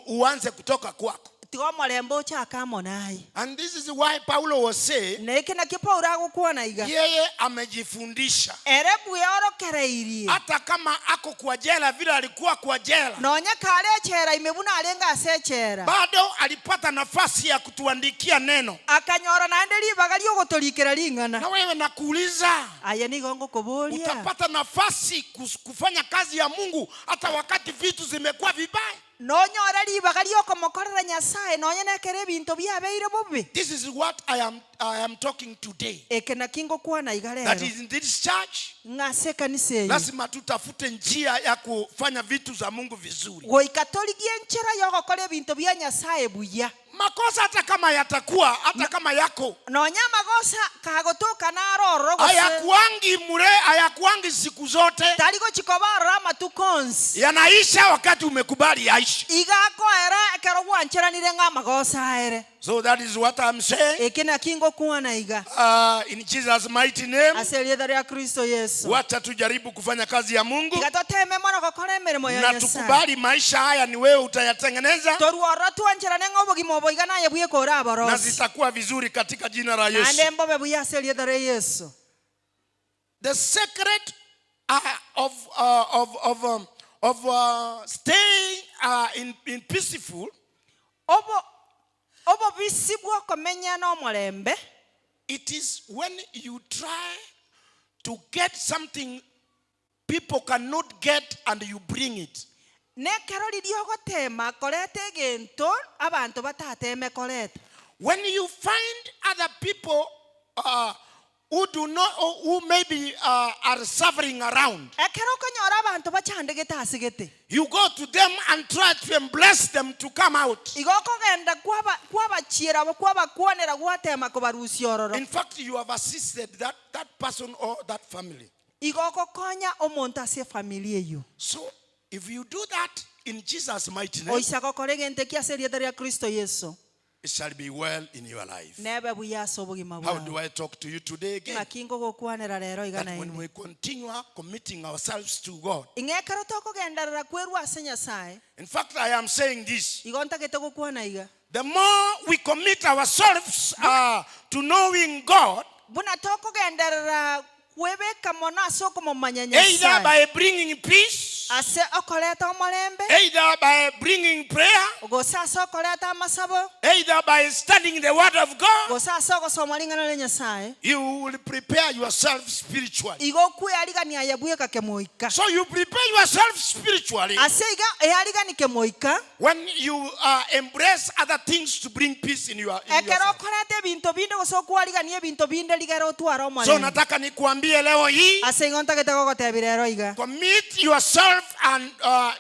uanze kutoka kwako. Tiga omorembe ochaka amo naye. And this is why Paulo was saying, Neke na Paulo agokuona iga. Yeye amejifundisha. Ere bweorokereirie. Hata kama ako kwa jela vile alikuwa kwa jela. Nonya kare echera imebuna arenga ase echera. Bado alipata nafasi ya kutuandikia neno. Akanyora naende ribaga riogotorikera ring'ana. Na wewe nakuuliza. Aye nigo ngokoboria. Utapata nafasi kufanya kazi ya Mungu hata wakati vitu zimekuwa vibaya. Nonyora ribaga riokomokorera Nyasaye nonye nekere ebinto biabeire bobe. This is what I am talking today. Eke na kingo kwana iga rero. That is in this church. Ng'ase kanisa eyi. Lazima tutafute njia ya kufanya vitu za Mungu vizuri. Goika torigie nchera yogokora ebinto bia Nyasaye buya. Makosa hata kama yatakuwa, hata kama yako. Nonya makosa kagotoka naroro gose. Hayakuangi mure, hayakuangi siku zote. Tari gochikobarora amatuko onsi. Yanaisha wakati umekubali yaishe. Igakoera ekero gwancheranire ng'a magosa aere. So that is what I'm saying. Eke na kingo kuana iga. In Jesus mighty name. Ase rietha ria Kristo Yesu. Wacha tujaribu kufanya kazi ya Mungu. Tiga toteme mono gokora emirimo ya Na Nyasaye. tukubali maisha haya ni wewe utayatengeneza. Toruorora twancherane ng'a obogima obo iga naye bwekora aborosi. Na zitakuwa vizuri katika jina la Yesu. Naende mbobe buya ase rietha ria Yesu. The secret of staying in peaceful, Obo obobisi bw'okomenya n'omurembe, it is when you try to get something people cannot get and you bring it. Nekero riria ogotema koreta egento abanto batateme koreta. When you find other people who do not, or who maybe are suffering around, Ekero okonyora abanto bachandegete asigete, you go to them and try to bless them to come out. Igo okogenda kwaba kwabachiera kwabakwanera gwatema kobarusia ororo. In fact, you have assisted that person or that family. Igo ogokonya omonto ase efamily eyo. So if you do that in Jesus' mighty name, Oisa gokora egento eki ase erieta ria Kristo Yesu, it shall be well in your life. Nebe buya ase obogima How bwao. do I talk to you today again? Ng'aki ngogokwanera rero iga That when naende. we continue committing ourselves to God, Ing'ekero tokogenderera kwerwa ase Nyasaye, in fact, I am saying this. Igo ntagete gokwana iga. The more we commit ourselves to knowing God, Buna tokogenderera kwebeka mono ase okomomanya either Nyasaye, by bringing peace, ase okoreta omorembe, either by bringing prayer, gose ase okoreta amasabo, either by studying the word of God, gose ase ogosoma ring'ana ria Nyasaye, you will prepare yourself spiritually. Igo okwearigania aye bweka kemoika. So you prepare yourself spiritually Ase iga earigani kemoika when you embrace other things to bring peace in ekero yourself. okoreta ebinto binde gose okwarigania ebinto binde rigera otware So omorembe. nataka nikuambie leo hii, Ase igo ntagete gogotebera ero iga, commit yourself and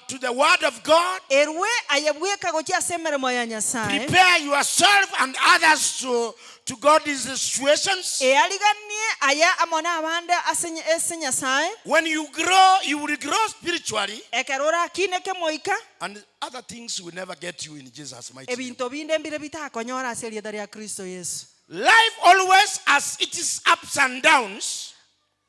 to the word of God. Erwe aye bweka gochia ase emeremo ya Nyasaye. Prepare yourself and others to God's situations. Eariganie aya amo na abande ase ase Nyasaye. When you grow, you will grow spiritually, Ekero orakine kemoika, and other things will never get you in Jesus' mighty name. ebinto binde mbire bitakonyora ase erieta ria Kristo Yesu. Life always has its ups and downs.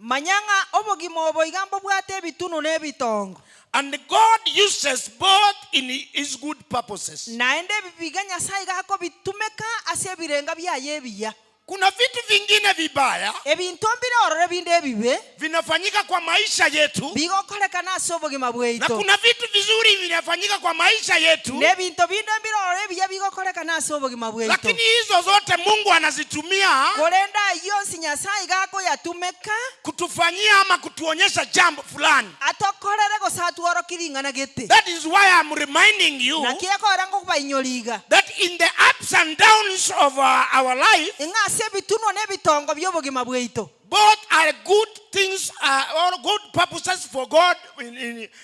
Manyang'a obogima obo iga mbobwate ebitunu na ebitongo. And God uses both in his good purposes. Naende ebibiga Nyasaye gakobitumeka ase ebirenga byaye ebiya. Kuna vitu vingine vibaya Ebinto mbire orore binde ebibe vinafanyika kwa maisha yetu, bigokorekana ase obogima na bwaito, kuna vitu vizuri vinafanyika kwa maisha yetu, n'ebinto binde mbire orore ebiya bigokorekana ase obogima bwaito, lakini hizo zote Mungu anazitumia korenda yonsi Nyasaye gakoyatumeka kutufanyia ama kutuonyesha jambo fulani. Atokorere gose atworokiring'ana gete. That is why I'm reminding you Naki ekora ngokobainyoria iga, that in the ups and downs of our life, ng'a ase ebitunwa na ebitongo by'obogima bwaito, both are good things, or good purposes for God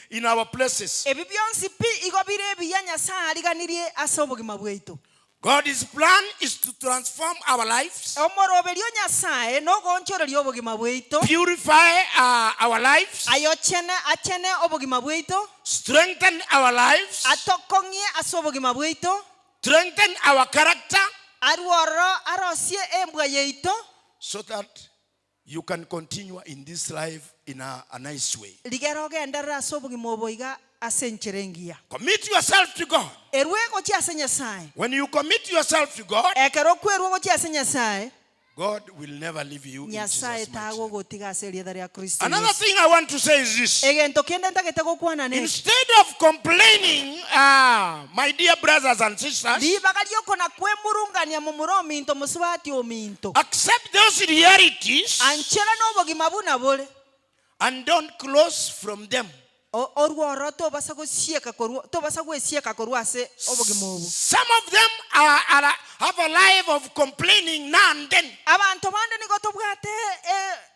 in our places. Ebi byonsi pi igo bire ebiya Nyasaye ariganirie ase obogima bwaito. God's plan is to transform our lives, Omoroberio Nyasaye nogonchoreria obogima bwaito, purify our lives, ayochene achene obogima bwaito, strengthen our lives, atokong'ie ase obogima bwaito, strengthen our character, arwororo arosie embwa yaito, so that you can continue in this life in a nice way. Rigera ogenderera ase obogima obo iga ase enchera engiya. Commit yourself to God. Erwe gochia ase Nyasaye. When you commit yourself to God, Ekero okwerwa gochia ase Nyasaye, God will never leave you in Nyasaye Jesus' mighty name. tagogotiga ase erieta ria Kristo Another Yesu. thing I want to say is this. Egento kende ntagete gokwana neke. Instead of complaining, my dear brothers and sisters, Ribaga riokona kwemurungania mumura ominto musubati ominto, accept those realities anchera n'obogima buna bore, and don't close from them. Orworo tobasa gosieka korwa tobasa gwesieka korwa ase obogima obo. Some of them have a life of complaining now and then. Abanto bande nigo tobwate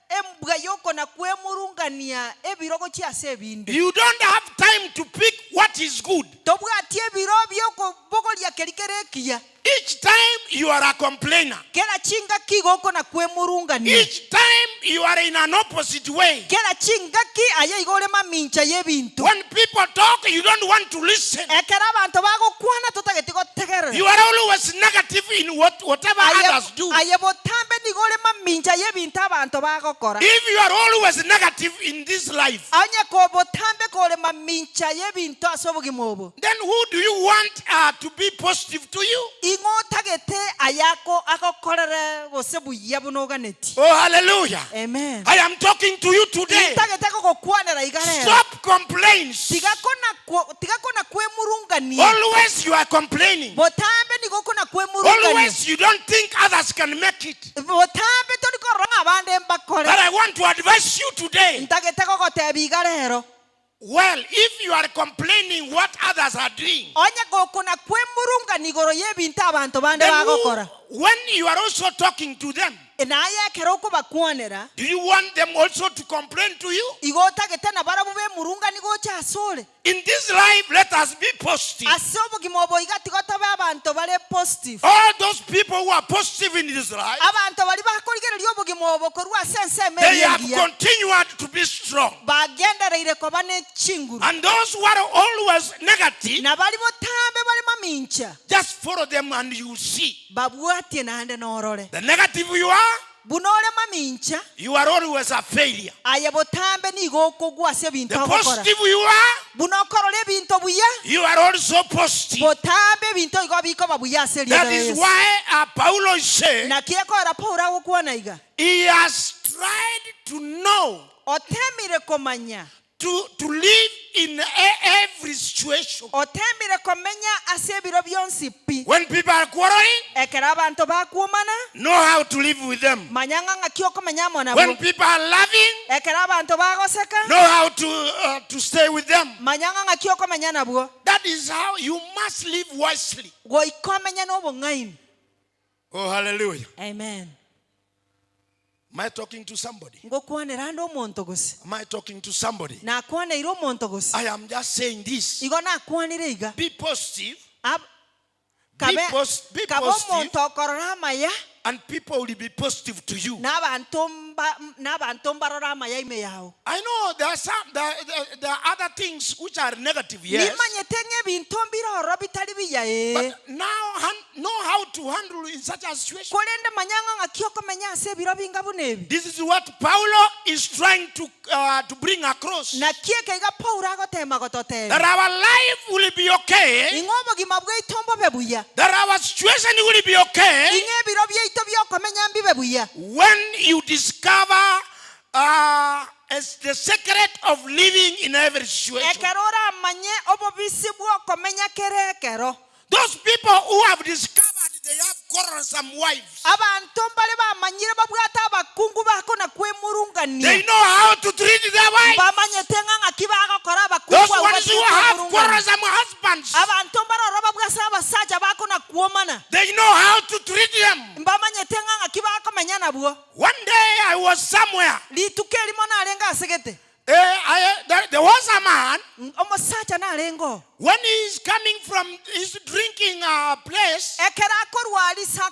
embwa yokona kwemurungania ebiro gochia ase ebinde. You don't have time to pick what is good. Tobwati ebiro byokobogoria keri kere ekiya. Each time you are a complainer. Kera chinga kigoko na kwemurungania. Each time you are in an opposite way. Kera chinga ki aye igore mamincha yebintu. When people talk, you don't want to listen. Ekera abantu bagokwana totagete gotegerera. You are always negative in whatever others do. Aye botambe nigo ore mamincha y'ebinto abanto bagokora. If you are always negative in this life, Onye ko botambe kore mamincha y'ebinto ase obogima obo, then who do you want to be positive to you? Ing'o otagete ayako agokorere gose buya buna oganeti? Oh, hallelujah. Amen. I am talking to you today. Ntagete gogokwanera iga rero. Stop complaints. Tiga kona kwemurungania. Always you are complaining. Botambe nigo kona kwemurungania. Always you don't think others can make it. Botambe torikorora ng'a abande mbakore. But I want to advise you today. Ntagete gogotebia iga rero. Well, if you are complaining what others are doing, Onye gokona kwemurungania igoro y'ebinto abanto bande then bagokora, when you are also talking to them, naye ekero okobakwanera, do you want them also to complain to you? Igo otagete na barabwo bemurungani gocha ase ore? In this life, let us be positive. Ase obogima obo iga tiga tobe abanto bare positive. All those people who are positive in this life, Abanto bari bakorigereria obogima obo korwa ase ensemo they have eye engiya, continued to be strong. Bagendereire koba ne chinguru. And those who are always negative, Na bari botambe bari mamincha, just follow them and you see. Babwatie naende norore. The negative you are, Buna ore mamincha, you are always a failure. Aye botambe nigo okogwa ase ebinto The ogokora. positive you are, Buna okorora ebinto buya, you are also positive. Botambe ebinto igo bikoba buya ase That erieta is Yesu. why Paulo is saying, Naki ekora Paulo agokwana iga, he has tried to know, otemire komanya, to live in every situation. Otemire komenya ase ebiro bionsi pi. When people are quarreling, Ekero abanto bakwomana, know how to live with them. Manya ng'a ng'aki okomenya amo nabo. When people are laughing, Ekero abanto bagoseka, know how to stay with them. Manya ng'a ng'aki okomenya nabwo. That is how you must live wisely. Goika omenye n'obong'aini. Oh, hallelujah. Amen. Am I talking to somebody? Ngokwanera ande omonto gose? Am I talking to somebody? Nakwaneire omonto gose? I am just saying this. Igo nakwanire iga. Be positive. Be Kabe positive. omonto okorora amaya, And people will be positive to you. N'abanto mbarora amaya ime yao. I know there are some, there are other things which are negative, yes. Nimanyete ng'ebinto mbiroro bitari biya, eh. But now know how to handle in such a situation. Korende manya ng'a ng'aki okomenya ase ebiro binga buna ebi. This is what Paulo is trying to bring across. Naki eke iga Paulo agotema gototebia. That our life will be okay. Ing'o obogima bwaito mbobe buya. That our situation will be okay. Ing'o ebiro byaito byokomenya mbibe buya. When you discover as the secret of living in every situation. Ekero oramanye obobisi bwokomenya kere ekero. Those people who have discovered they have quarrelsome wives. Abantu mbare bamanyire babwate abakungu bako na kwemurungania. They know how to treat their wives. Bamanyete ng'a ng'aki bagokora abakungu Those abo ones who batige have kwemurungania. quarrelsome husbands. Abantu mbaroro babwase abasacha bako na kuomana. They know how to treat them. Bamanyete ng'a ng'aki bakomenya nabwo. One day I was somewhere. Rituko erimo narenge asegete. There was a man. Omosacha narengo. When he is coming from his drinking place, Ekera akorwa arisa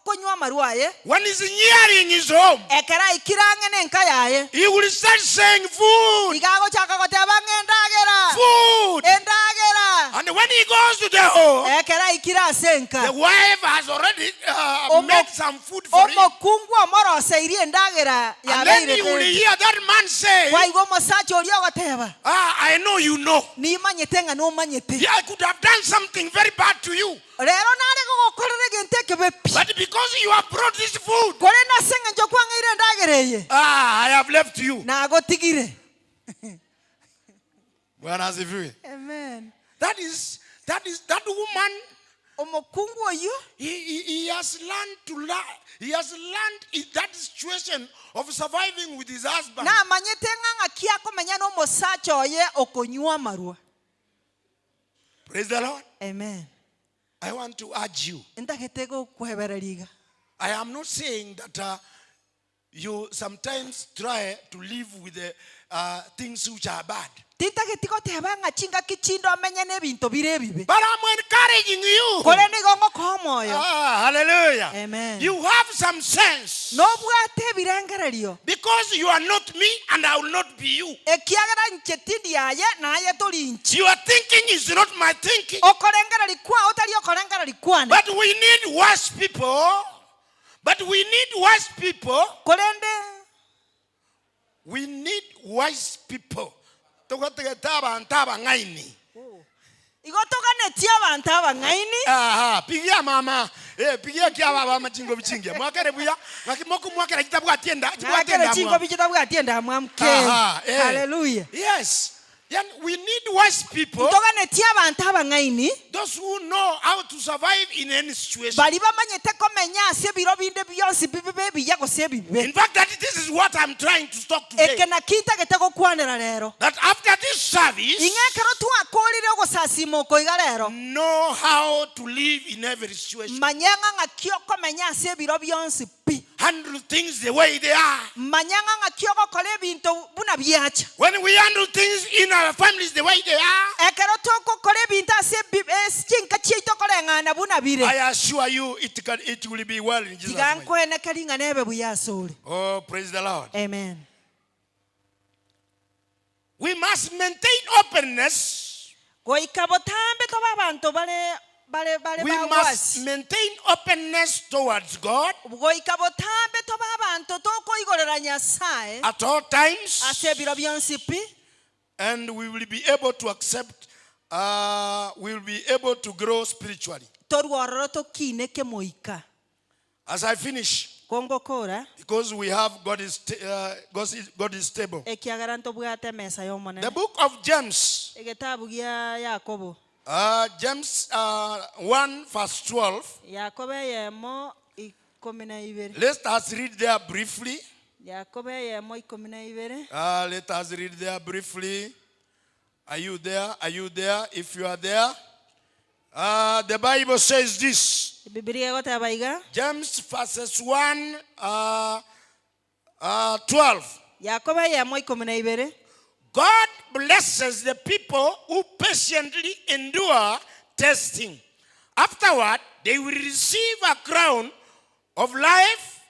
konywa amarwa aye. when he's nearing his home, Ekera aikire ang'e nenka yaye. he will start saying, food. Iga agochaka goteba ng'a endagera. Food. Endagera. And when he goes to the home, Ekera aikire ase enka. the wife has already made some food for him. Omokungu omoroseirie endagera And then you will yabeire. hear that man say, Waigo omosacha oria ogoteba. I know you know. Nimanyete ng'a nomanyete. Yeah, I could have done something very bad to you. Rero nare gogokorera egento ekebe pi. But because you have brought this food, Kore nase eng'encho kwang'eire endagera eye. I have left you. Nagotigire. Bwana asifiwe. Amen. That is that woman. Omokungu oyo. He has learned to he has learned in that situation of surviving with his husband. Namanyete ng'a ng'aki akomenya n'omosacha oye okonywa amarwa. Praise the Lord. Amen. I want to urge you. Ntagete gokwebereria iga. I am not saying that you sometimes try to live with the things which are bad. Tintageti goteba ng'a chingaki chindo amenye n'ebinto bire ebibe. But I'm encouraging you. Kore nigo ngokoa omoyo. Ah, hallelujah. Amen. You have some sense. Nobwate ebirengererio. Because you are not me and I will not be you. Ekiagera inche tindi yaye naye tori inche. Your thinking is not my thinking. Okorengereri kwao tari okorengereri kwane. But we need wise people. But we need wise people. Korende We need wise people. Togotegete abantu abang'aini. Igo toganetie abantu abang'aini. Aha, pigia mama. Pigia kia baba machingo bichingia. Mwakere buya, ngaki mwakere kitabwati enda, kitabwati Mwakere enda. chingo bikitabwati enda mwamke. Aha, eh. Hallelujah. Yes. Then we need wise people. Toganetie abantu abang'aini. Those who know how to survive in any situation. Bari bamanyete komenya ase ebiro binde bionsi bibe biya gose ebibe. In fact, that this is what I'm trying to talk today. Eke nakitagete gokwanera rero. That after this service, Ing'ekero twakorire ogosasima okoiga rero. know how to live in every situation. Manyang'a ng'aki okomenya ase ebiro bionsi pi. Handle things the way they are. Manyang'a ng'aki ogokora ebinto buna biacha. When we handle things in our families the way they are, Ekero togokora ebinto ase chinka chiaito koreng'ana buna bire. I assure you it will be well in Jesus' Tiga name. nkwenekeri ng'a nebe buya ase ore. Oh, praise the Lord. Amen. We must maintain openness. Goika botambe toba abanto bare bare bare We must bagwasi. maintain openness towards God Goika botambe toba abanto tokoigorera Nyasaye at all times, ase ebiro bionsi pi. and we will be able to accept, we will be able to grow spiritually. Torwororo tokine kemoika. As I finish, Kongokora because we have God is God is stable. ekiagera ntobwate emesa y'omonene. The book of James, Egetabu gia Yakobo. James 1 verse 12. Yakobo eyemo 12. Let us read there briefly. Yakobo eyemo 12. Let us read there briefly. Are you there? Are you there? If you are there, the Bible says this. Bibilia egoteba iga. James verses 1, 12. Yakobo eyemo 12. God blesses the people who patiently endure testing. Afterward, they will receive a crown of life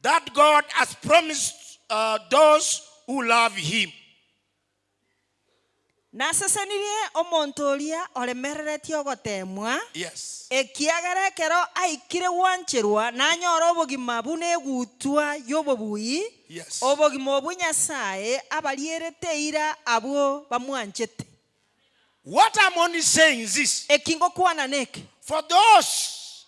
that God has promised those who love him. Nasesenirie omonto oria oremereretie ogotemwa. Yes. Ekiagera ekero aikire gwancherwa nanyora obogima buna egutwa y'obobuyi. Yes. Obogima obwo Nyasaye abarierete ira abwo bamwanchete. What I'm only saying is this. Ekingokwana neke. For those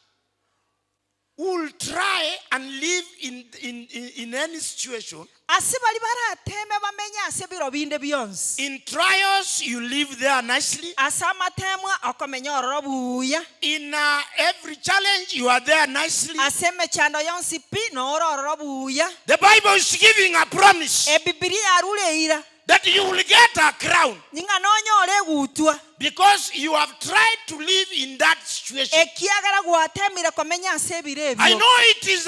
who will try and live in any situation, Ase bari barateme bamenye ase ebiro binde bionsi. in trials you live there nicely. Ase amatemwa okomenya ororo buya. In every challenge you are there nicely. Ase emechando yonsi pi noro ororo buya. The Bible is giving a promise Ebibilia yarure ira. that you will get a crown Nying'a nonyore egutwa. because you have tried to live in that situation. Ekiagera gwatemire komenya ase ebiro I ebio. know it is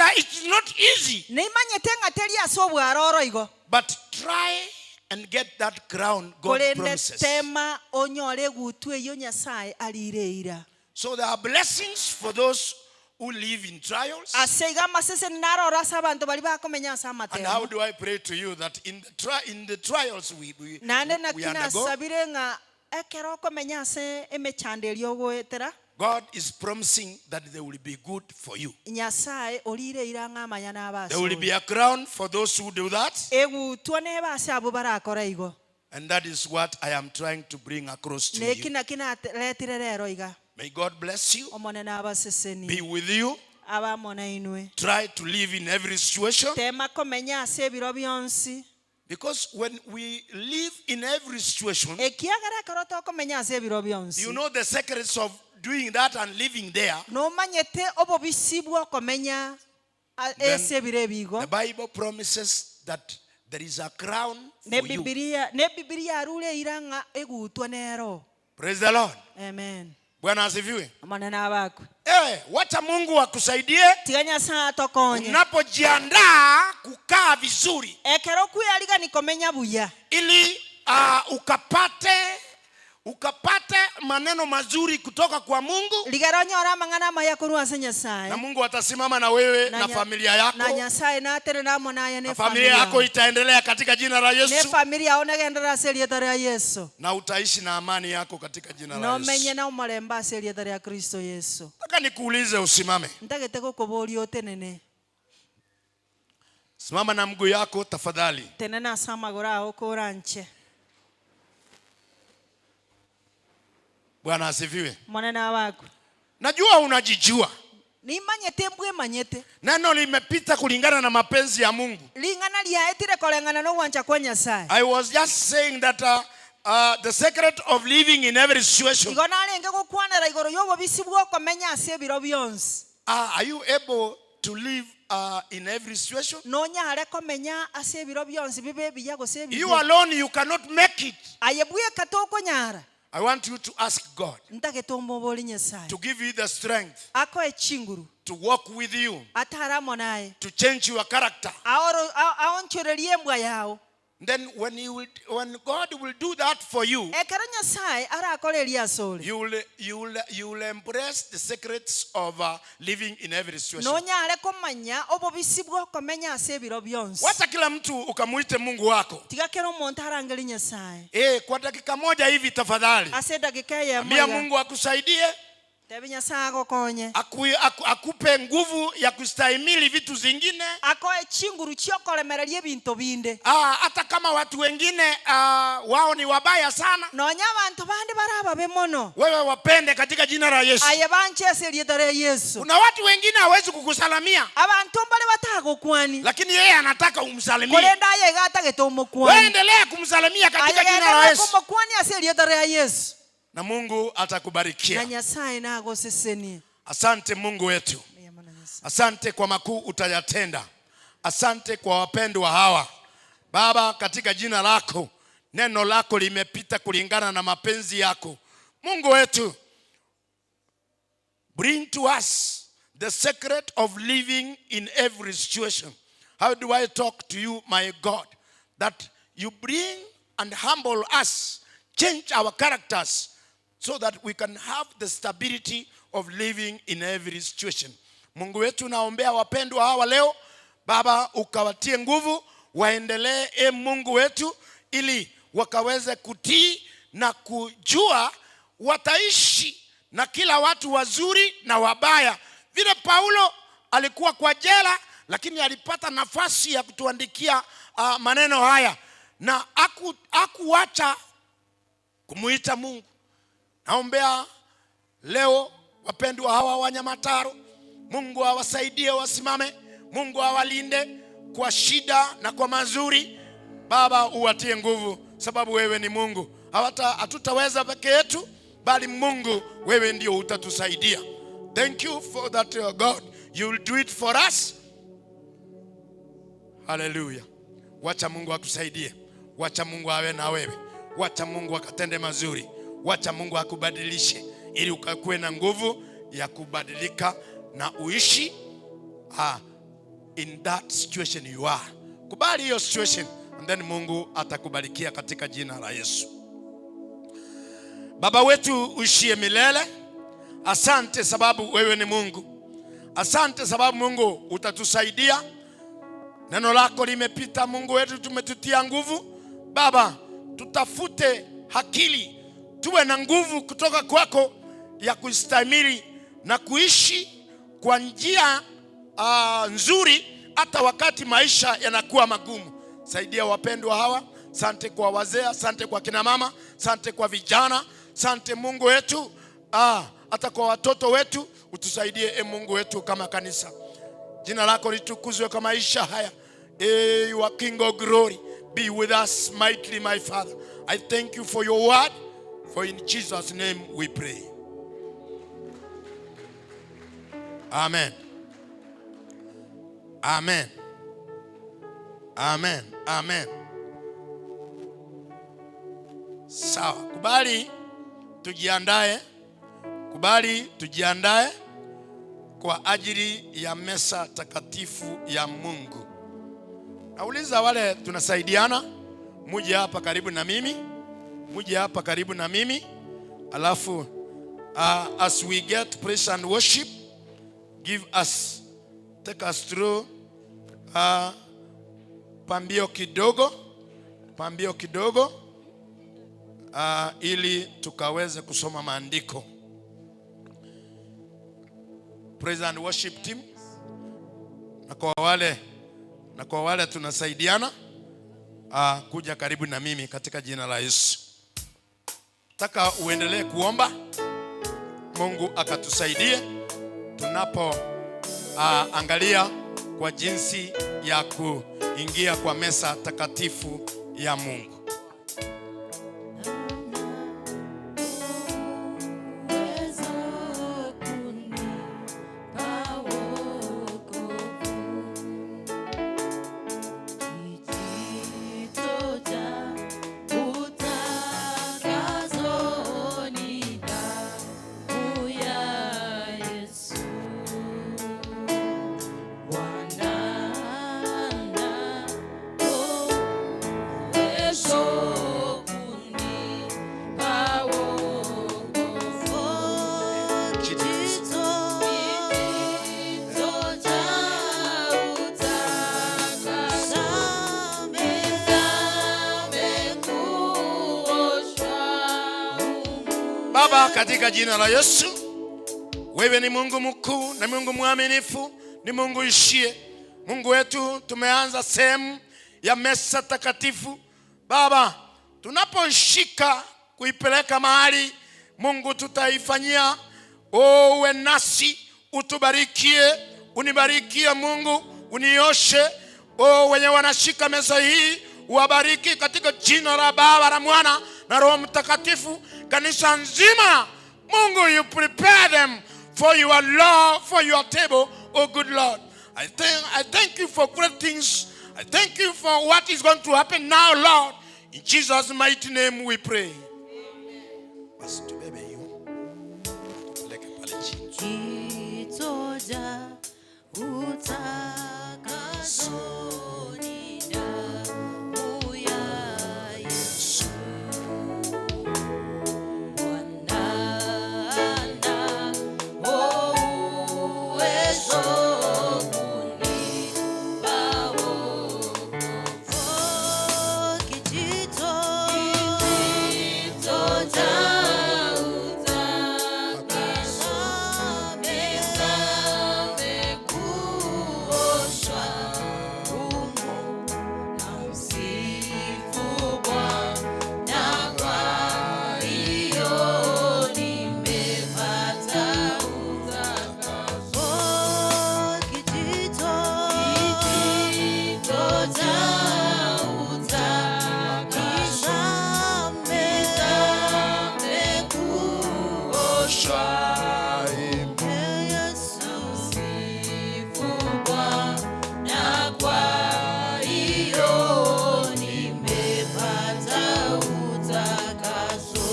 not easy, Neimanyete ng'a teri ase obwaroro igo. but try and get that crown God Korende promises. tema onyore egutwa eyo Nyasaye arire ira. So there are blessings for those who live in trials. Ase iga amaseseni naroro ase abanto bari bakomenya ase And how amatemo. do I pray to you that in the trials we Naende we naki undergo, nasabire ng'a ekero okomenya ase emechando eria ogoetera, God is promising that they will be good for you. Nyasaye orire ira ng'a amaya There will n'abasore. be a crown for those who do that. Egutwa nebe ase abo barakora igo. And that is what I am trying to bring across to Neki you. naki naretire rero iga. May God bless you, Omonene abaseseni. be with you. Abamona inwe. Try to live in every situation. Tema komenya ase ebiro bionsi. Because when we live in every situation, Ekiagera ekero tokomenya ase ebiro bionsi. you know the secrets of doing that and living there. Nomanyete obobisi bw'okomenya Then ase ebiro ebigo. The Bible promises that there is a crown Ne for you. Bibilia ne Bibilia yarure ira ng'a egutwa nero. Praise the Lord. Amen. Bwana asifiwe. Omonene abakwe. Wacha Mungu akusaidie Tiga Nyasaye atokonye. unapojiandaa kukaa vizuri Ekero kwiyarigani komenya buya. ili ukapate maneno mazuri kutoka kwa Mungu, Ligero nyora mang'ana maya korwa ase Nyasaye. Na Mungu atasimama na wewe na familia yako. Na Nyasaye natere namo naye ne Na familia yako itaendelea katika jina la Ne Yesu, familia yao negenderera ase erieta ria Yesu. Na utaishi na amani yako katika jina la Nomenye Yesu. Na omorembe ase erieta ria Kristo Yesu. Nataka nikuulize usimame. Ntagete gokoboria otenene. Simama na mguu yako tafadhali. Tenena ase amagoro ao koranche. Bwana asifiwe. Mwanene wako. Najua unajijua. Nimanyete mbwe manyete. Neno limepita kulingana na mapenzi ya Mungu. Ling'ana liaetire koleng'ana no gwancha kwa Nyasaye. I was just saying that the secret of living in every situation. Igo narenge gokwanera igoro y'obobisi bw'okomenya ase ebiro bionsi. Are you able to live in every situation? Nonyare komenya ase ebiro bionsi bibe ebiya gose ebibe? You alone, you cannot make it. Aye bweka tokonyara. I want you to ask God Ntagete omobori Nyasaye to give you the strength akoe chinguru to walk with you, atare amo naye to change your character. Aonchorerie embwa yao. Then when God will do that for you, Ekero Nyasaye arakoreria asore, you will embrace the secrets of living in every situation. Nonyare komanya obobisi bw'okomenya ase ebiro bionsi. Wacha kila mtu ukamuite Mungu wako. Tiga kera omonto arangeri Nyasaye. Kwa dakika moja hivi tafadhali. Ase dakika eyemo Ambia iga. Mungu akusaidie, Tebi Nyasaye agokonye, akupe nguvu ya kustahimili vitu zingine. Akoe chinguru chiokoremereria ebinto binde. Hata kama watu wengine wao ni wabaya sana, Nonya abantu bande barababe mono, wewe wapende katika jina la Yesu. Aye banche ase erieta ria Yesu. Kuna watu wengine hawezi kukusalamia, Abantu mbare batagokwani, lakini yeye anataka umsalimie. Korenda aye iga atagete Wewe omokwani. endelea kumsalimia katika Aye jina la genderera Yesu, komokwani ase erieta ria Yesu. Na Mungu atakubarikia. Na Nyasaye nagosesenie. Asante Mungu wetu, asante kwa makuu utayatenda, asante kwa wapendwa hawa Baba, katika jina lako. Neno lako limepita kulingana na mapenzi yako. Mungu wetu, bring to us the secret of living in every situation. How do I talk to you, my God? That you bring and humble us, change our characters so that we can have the stability of living in every situation. Mungu wetu, naombea wapendwa hawa leo, Baba, ukawatie nguvu waendelee, e Mungu wetu, ili wakaweze kutii na kujua wataishi na kila watu wazuri na wabaya. Vile Paulo alikuwa kwa jela, lakini alipata nafasi ya kutuandikia maneno haya na hakuacha kumuita Mungu. Naombea leo wapendwa hawa wa Nyamataro, Mungu awasaidie wasimame, Mungu awalinde kwa shida na kwa mazuri. Baba, uwatie nguvu, sababu wewe ni Mungu. Hatutaweza peke yetu, bali Mungu wewe ndio utatusaidia. Thank you for that, God. You will do it for us. Hallelujah. Wacha Mungu akusaidie. Wacha Mungu awe na wewe. Wacha Mungu akatende mazuri. Wacha Mungu akubadilishe ili ukakuwe na nguvu ya kubadilika na uishi in that situation you are. Kubali hiyo situation and then Mungu atakubarikia katika jina la Yesu. Baba wetu uishie milele, asante sababu wewe ni Mungu. Asante sababu Mungu utatusaidia. Neno lako limepita, Mungu wetu, tumetutia nguvu. Baba, tutafute akili, tuwe na nguvu kutoka kwako ya kustahimili na kuishi kwa njia nzuri hata wakati maisha yanakuwa magumu. Saidia wapendwa hawa. Sante kwa wazee, asante kwa kina mama, sante kwa vijana, sante Mungu wetu, hata kwa watoto wetu utusaidie, e Mungu wetu, kama kanisa. Jina lako litukuzwe kwa maisha haya. You are King of glory. Be with us mightily, my Father. I thank you for your word, for in Jesus' name we pray. Amen. Amen. Amen. Amen. Sawa, kubali tujiandae, kubali tujiandae kwa ajili ya meza takatifu ya Mungu. Nauliza wale tunasaidiana, Muje hapa karibu na mimi, muje hapa karibu na mimi, alafu as we get praise and worship, give us, take us through pambio kidogo, pambio kidogo ili tukaweze kusoma maandiko. Praise and worship team, na kwa wale tunasaidiana kuja karibu na mimi katika jina la Yesu. Taka uendelee kuomba Mungu akatusaidie tunapo angalia kwa jinsi ya kuingia kwa meza takatifu ya Mungu. Uwezo kunipa wokovu, kijito cha utakaso ni damu ya Yesu. Bwana uwezo kunipa wokovu, kijito cha utakaso, kuoshwa. Baba, katika jina la Yesu, wewe ni Mungu mkuu na Mungu mwaminifu, ni Mungu ishie. Mungu wetu, tumeanza sehemu ya meza takatifu. Baba, tunapoishika kuipeleka mahali, Mungu tutaifanyia, uwe nasi, utubarikie, unibarikie Mungu, unioshe. O, wenye wanashika meza hii uwabariki katika jina la Baba na Mwana na Roho Mtakatifu. Kanisa nzima, Mungu, you prepare them for your love, for your table, oh good Lord. I thank you for great things. I thank you for what is going to happen now, Lord. In Jesus' mighty name we pray. Basi tubebe hiyo. Tupeleke pale chini. Kijito cha utakaso ni damu ya Yesu. Bwana uwezo kunipa wokovu. Kijito cha utakaso kuoshwa humu namsifu Bwana, kwa hiyo nimepata utakaso. Kijito cha utakaso kuoshwa Yesu, sifu Bwana, kwa hiyo nimepata utakaso.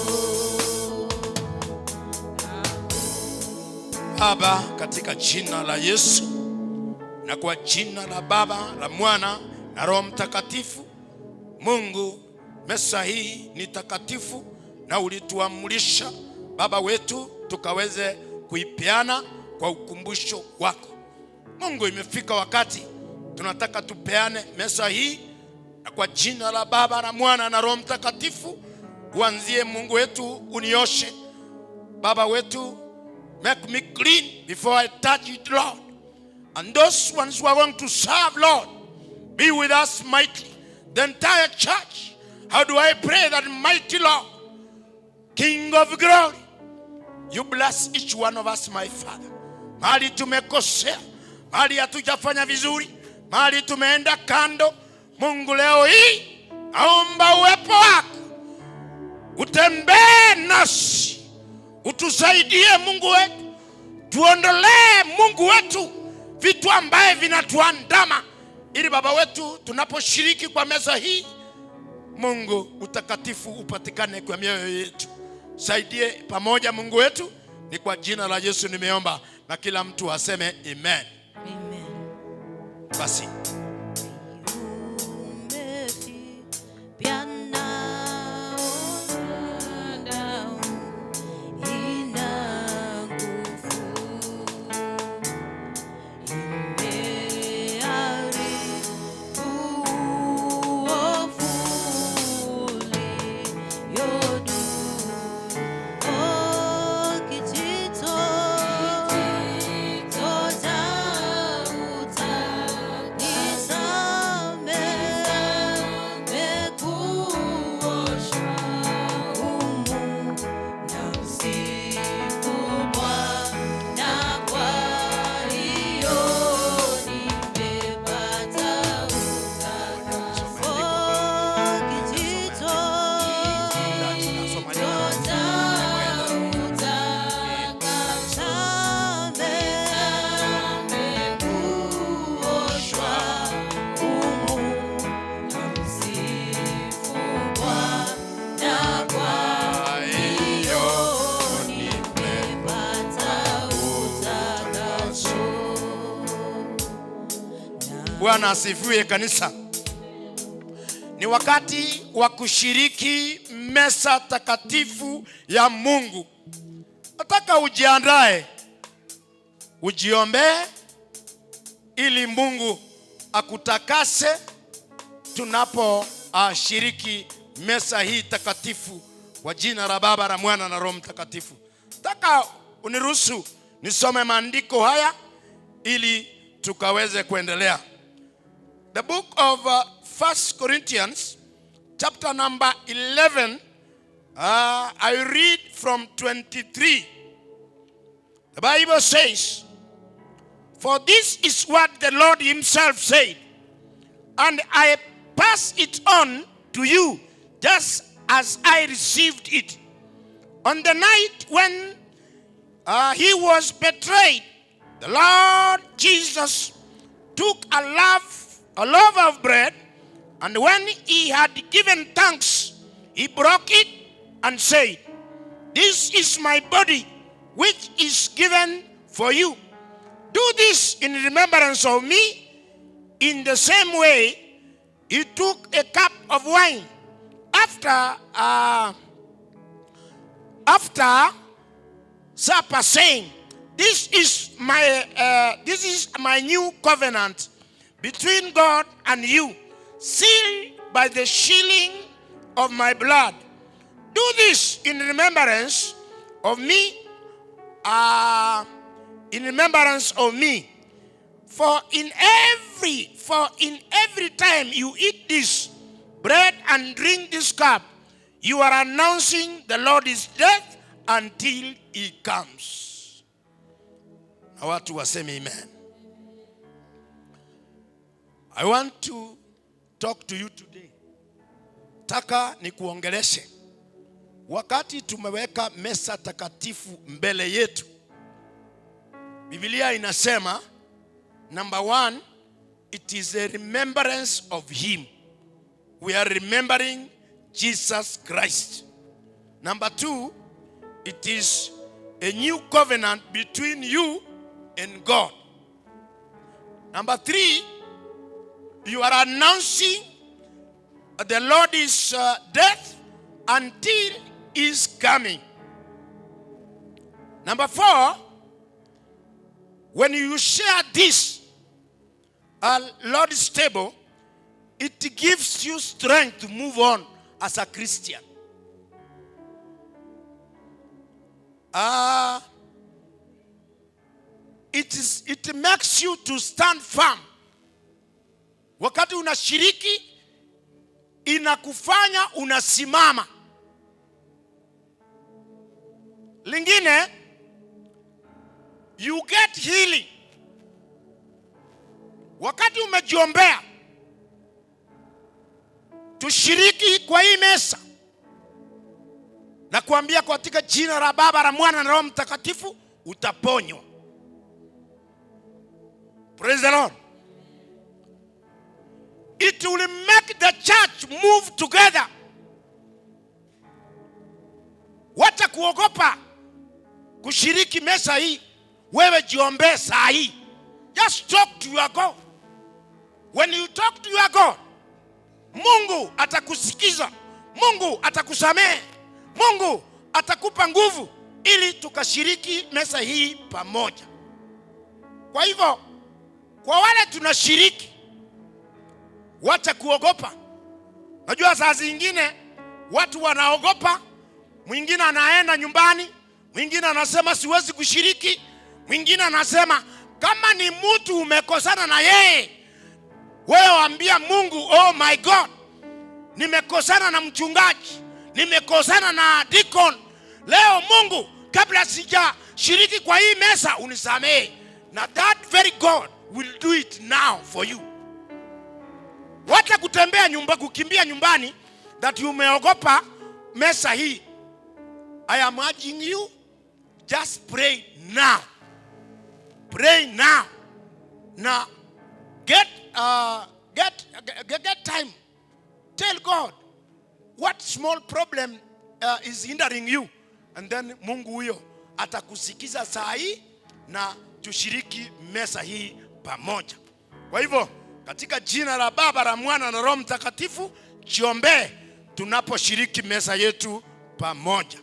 Baba, katika jina la Yesu na kwa jina la Baba, la Mwana na Roho Mtakatifu, Mungu, meza hii ni takatifu na ulituamrisha Baba wetu tukaweze kuipeana kwa ukumbusho wako. Mungu, imefika wakati tunataka tupeane meza hii, na kwa jina la Baba na Mwana na Roho Mtakatifu, uanzie Mungu wetu, unioshe Baba wetu, make me clean before I touch it, Lord. And those ones who are going to serve, Lord, be with us mightily. The entire church. How do I pray that mighty Lord, King of glory, you bless each one of us, my Father. Mahali tumekosea, mahali hatujafanya vizuri, mahali tumeenda kando, Mungu leo hii naomba uwepo wako utembee nasi, utusaidie Mungu wetu, tuondolee Mungu wetu vitu ambaye vinatuandama, ili Baba wetu tunaposhiriki kwa meza hii, Mungu utakatifu upatikane kwa mioyo yetu. Saidie pamoja Mungu wetu, ni kwa jina la Yesu nimeomba, na kila mtu aseme amen. Amen. Basi Pia Bwana asifiwe kanisa. Ni wakati wa kushiriki meza takatifu ya Mungu. Nataka ujiandae, ujiombee ili Mungu akutakase tunapo shiriki meza hii takatifu kwa jina la Baba la Mwana na Roho Mtakatifu. Nataka uniruhusu nisome maandiko haya ili tukaweze kuendelea. The book of 1 Corinthians chapter number 11, I read from 23. The Bible says, "For this is what the Lord himself said, and I pass it on to you just as I received it. On the night when he was betrayed, the Lord Jesus took a loaf of bread, and when he had given thanks, he broke it and said, 'This is my body, which is given for you. Do this in remembrance of me.' In the same way, he took a cup of wine after supper, saying, 'This is my new covenant between God and you, sealed by the shedding of my blood. Do this in remembrance of me. In remembrance of me. For in every time you eat this bread and drink this cup, you are announcing the Lord's death until he comes.'" Na watu waseme amen. I want to talk to you today. Taka nikuongeleshe. Wakati tumeweka meza takatifu mbele yetu, Biblia inasema, number one, it is a remembrance of him. We are remembering Jesus Christ. Number two, it is a new covenant between you and God. Number three, you are announcing the Lord's death until his coming. Number four, when you share this Lord's table, it gives you strength to move on as a Christian. It makes you to stand firm. Wakati unashiriki inakufanya unasimama. Lingine, you get healing. Wakati umejiombea, tushiriki kwa hii meza na kuambia katika jina la Baba la Mwana na Roho Mtakatifu, utaponywa. Praise the Lord. It will make the church move together. Wacha kuogopa kushiriki meza hii. Wewe jiombee saa hii. Just talk to your God. When you talk to your God, Mungu atakusikiza. Mungu atakusamehe. Mungu atakupa nguvu ili tukashiriki meza hii pamoja. Kwa hivyo, kwa wale tunashiriki, wacha kuogopa. Najua saa zingine watu wanaogopa, mwingine anaenda nyumbani, mwingine anasema siwezi kushiriki, mwingine anasema kama ni mtu umekosana na yeye, wewe waambia Mungu, "Oh my God, nimekosana na mchungaji, nimekosana na deacon. Leo Mungu, kabla sijashiriki kwa hii meza unisamehe." Na that very God will do it now for you. Wacha kutembea nyumba, kukimbia nyumbani that umeogopa meza hii. I am urging you, just pray now. Pray now. Now, get time. Tell God what small problem is hindering you. And then Mungu huyo atakusikiza saa hii na tushiriki meza hii pamoja. Kwa hivyo Katika jina la Baba, la Mwana na Roho Mtakatifu, jiombee tunaposhiriki meza yetu pamoja.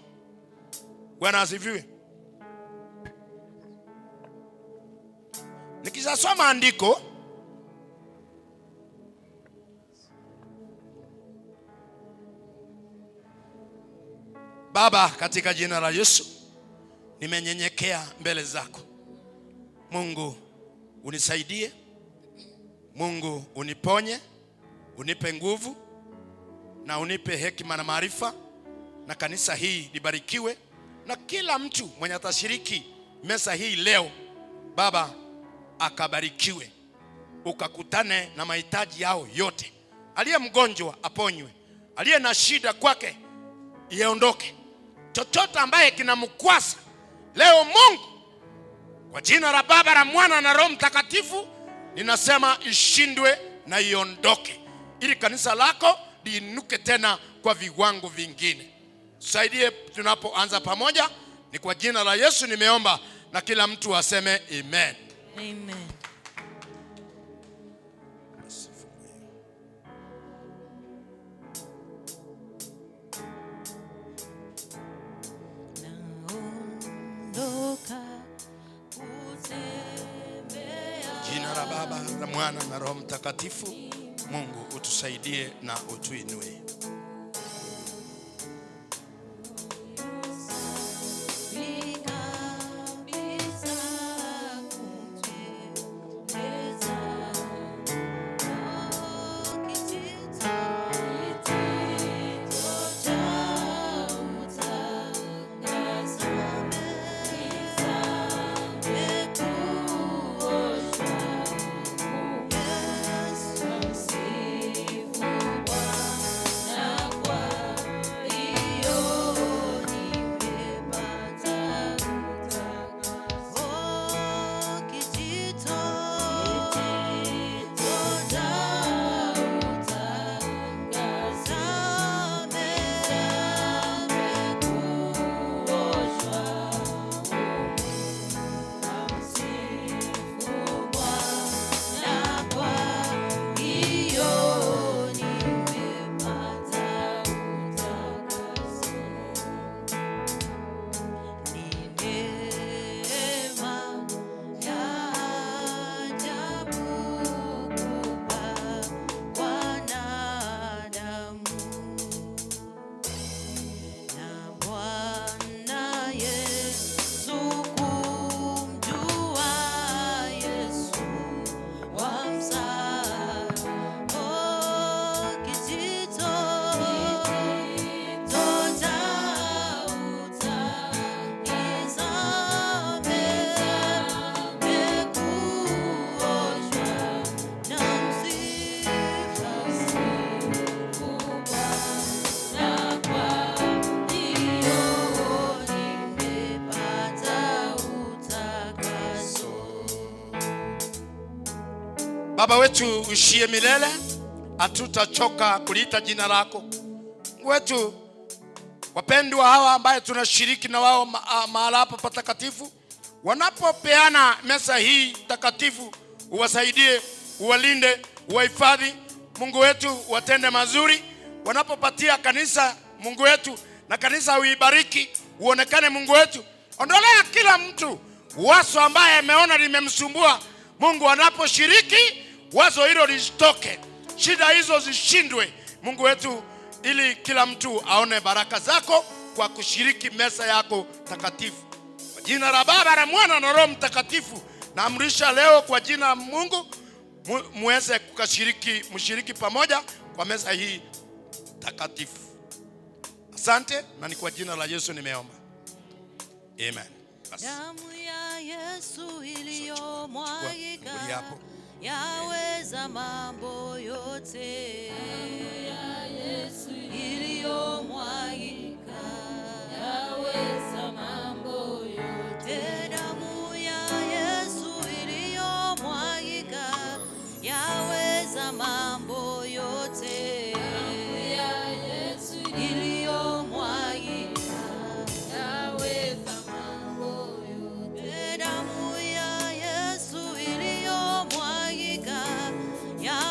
Bwana asifiwe. Nikishasoma andiko, Baba, katika jina la Yesu, nimenyenyekea mbele zako. Mungu unisaidie, Mungu uniponye, unipe nguvu na unipe hekima na maarifa, na kanisa hii libarikiwe, na kila mtu mwenye atashiriki meza hii leo, Baba, akabarikiwe, ukakutane na mahitaji yao yote. Aliye mgonjwa aponywe, aliye na shida kwake iondoke, chochote ambaye kinamkwasa leo, Mungu, kwa jina la Baba la Mwana na Roho Mtakatifu, ninasema ishindwe na iondoke, ili kanisa lako liinuke tena kwa viwango vingine. Tusaidie tunapoanza pamoja. Ni kwa jina la Yesu nimeomba, na kila mtu aseme amen. Amen. Naondoka kutembea. Jina la Baba la Mwana na Roho Mtakatifu. Mungu utusaidie na utuinue. Kabisa kuteleza. Oh, kijito, kijito cha utakaso, nimekuoshwa. Yesu, msifu Bwana, kwa hiyo nimepata utakaso. Oh, kijito, kijito cha utakaso, nimekuoshwa. Msifu Bwana, kwa hiyo nimepata utakaso. Ni neema ya ajabu kupakwa na damu na Bwana Yesu, kumjua Yesu wa msalaba. Oh, kijito, kijito cha utakaso, nimekuoshwa na msifu Bwana, kwa hiyo nimepata utakaso. Baba wetu uishie milele, hatutachoka kuliita jina lako. Mungu wetu, wapendwa hawa ambaye tunashiriki na wao mahala hapa patakatifu, wanapopeana meza hii takatifu, uwasaidie, uwalinde, uwahifadhi. Mungu wetu, watende mazuri wanapopatia kanisa, Mungu wetu, na kanisa uibariki, uonekane Mungu wetu. Ondolea kila mtu wazo ambaye ameona limemsumbua. Mungu, anaposhiriki wazo hilo lisitoke, shida hizo zishindwe, Mungu wetu, ili kila mtu aone baraka zako kwa kushiriki meza yako takatifu. Kwa jina la Baba la Mwana na Roho Mtakatifu, naamrisha leo kwa jina la Mungu muweze kukashiriki, mshiriki pamoja kwa meza hii takatifu. Asante, na ni kwa jina la Yesu nimeomba. Amen. Basi. Damu ya Yesu Chukua iliyomwagika fungulia hapo. yaweza mambo yote. Iliyomwagika yaweza mambo yote. Damu ya Yesu iliyomwagika yaweza mambo yote. Iliyomwagika yaweza mambo yote. Damu ya Yesu iliyomwagika yaweza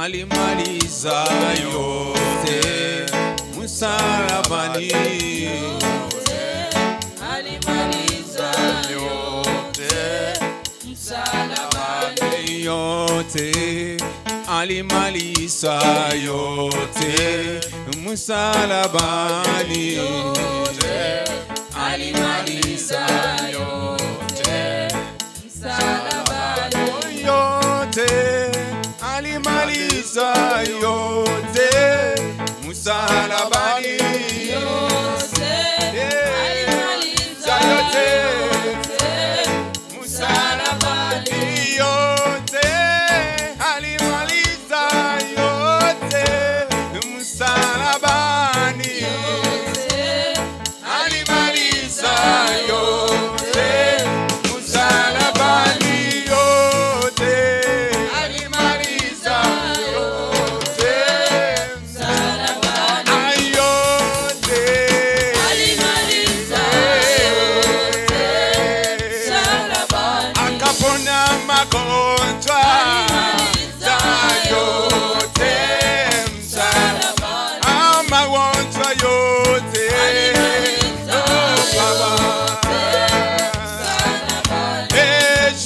Alimaliza yote msalabani. Alimaliza yote msalabani. Yote alimaliza yote msalabani. Yote alimaliza yote msalabani. Yote alimaliza yote msalabani. Yote alimaliza yote yote msalabani. Yote alimaliza yote msalabani. Yote alimaliza yote msalabani. Yote alimaliza yote msalabani. Yote alimaliza yote msalabani. Akapona magonjwa yote msalabani. Magonjwa yote oh, Baba.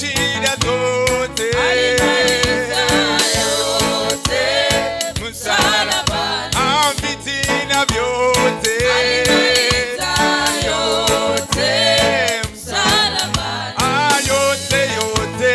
Shida zote yote msalabani. Vitina vyote Yote msalabani. Yote yote.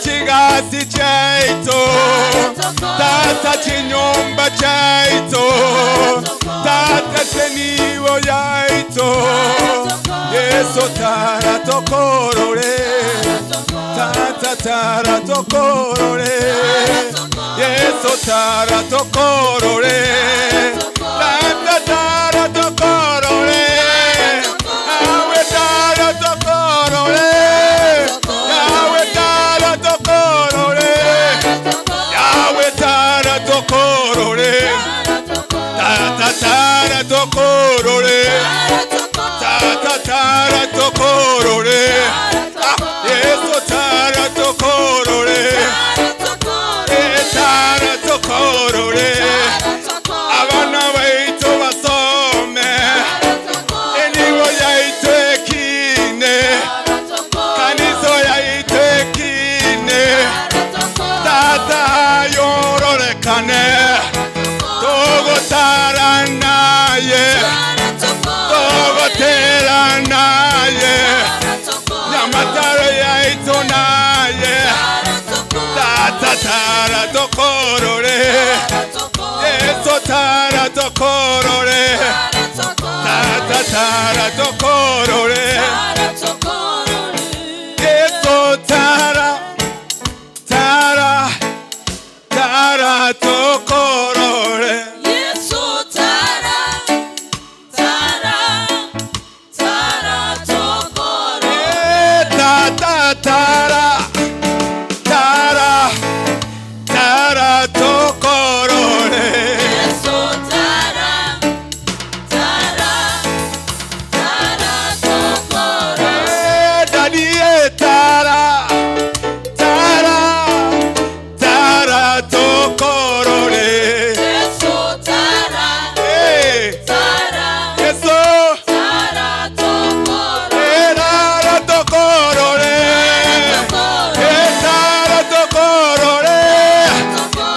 Chigasi chaito, tata chinyumba chaito, tata cheniwo yaito, Yesu tara tokorore, tata tara tokorore, Yesu tara tokorore, tata tara tokorore, awe tara tokorore. Yahweh tara tokorore, Yahweh tara tokorore, tata tara tokorore, tata tara tokorore, Yesu tara tokorore, tara tokorore, abana baitu basome, enigo yaitu ekine. Kaniso yaitekine, tata yororekane, togotara naye, togotera naye, nyamataro yaito naye, tata tara tokorore, Yesu tara tokorore, tata tara tokorore. Yesu tara, tara, tara tokorore. Yesu tara, tara, tara tokorore. Tata tara, tara, tara tokorore. Yesu tara, tara, tara tokorore. Daddy tara, tara, tara tokorore. Yesu tara, tara, Yesu tara tokorore. tara tokorore. Tara tokorore.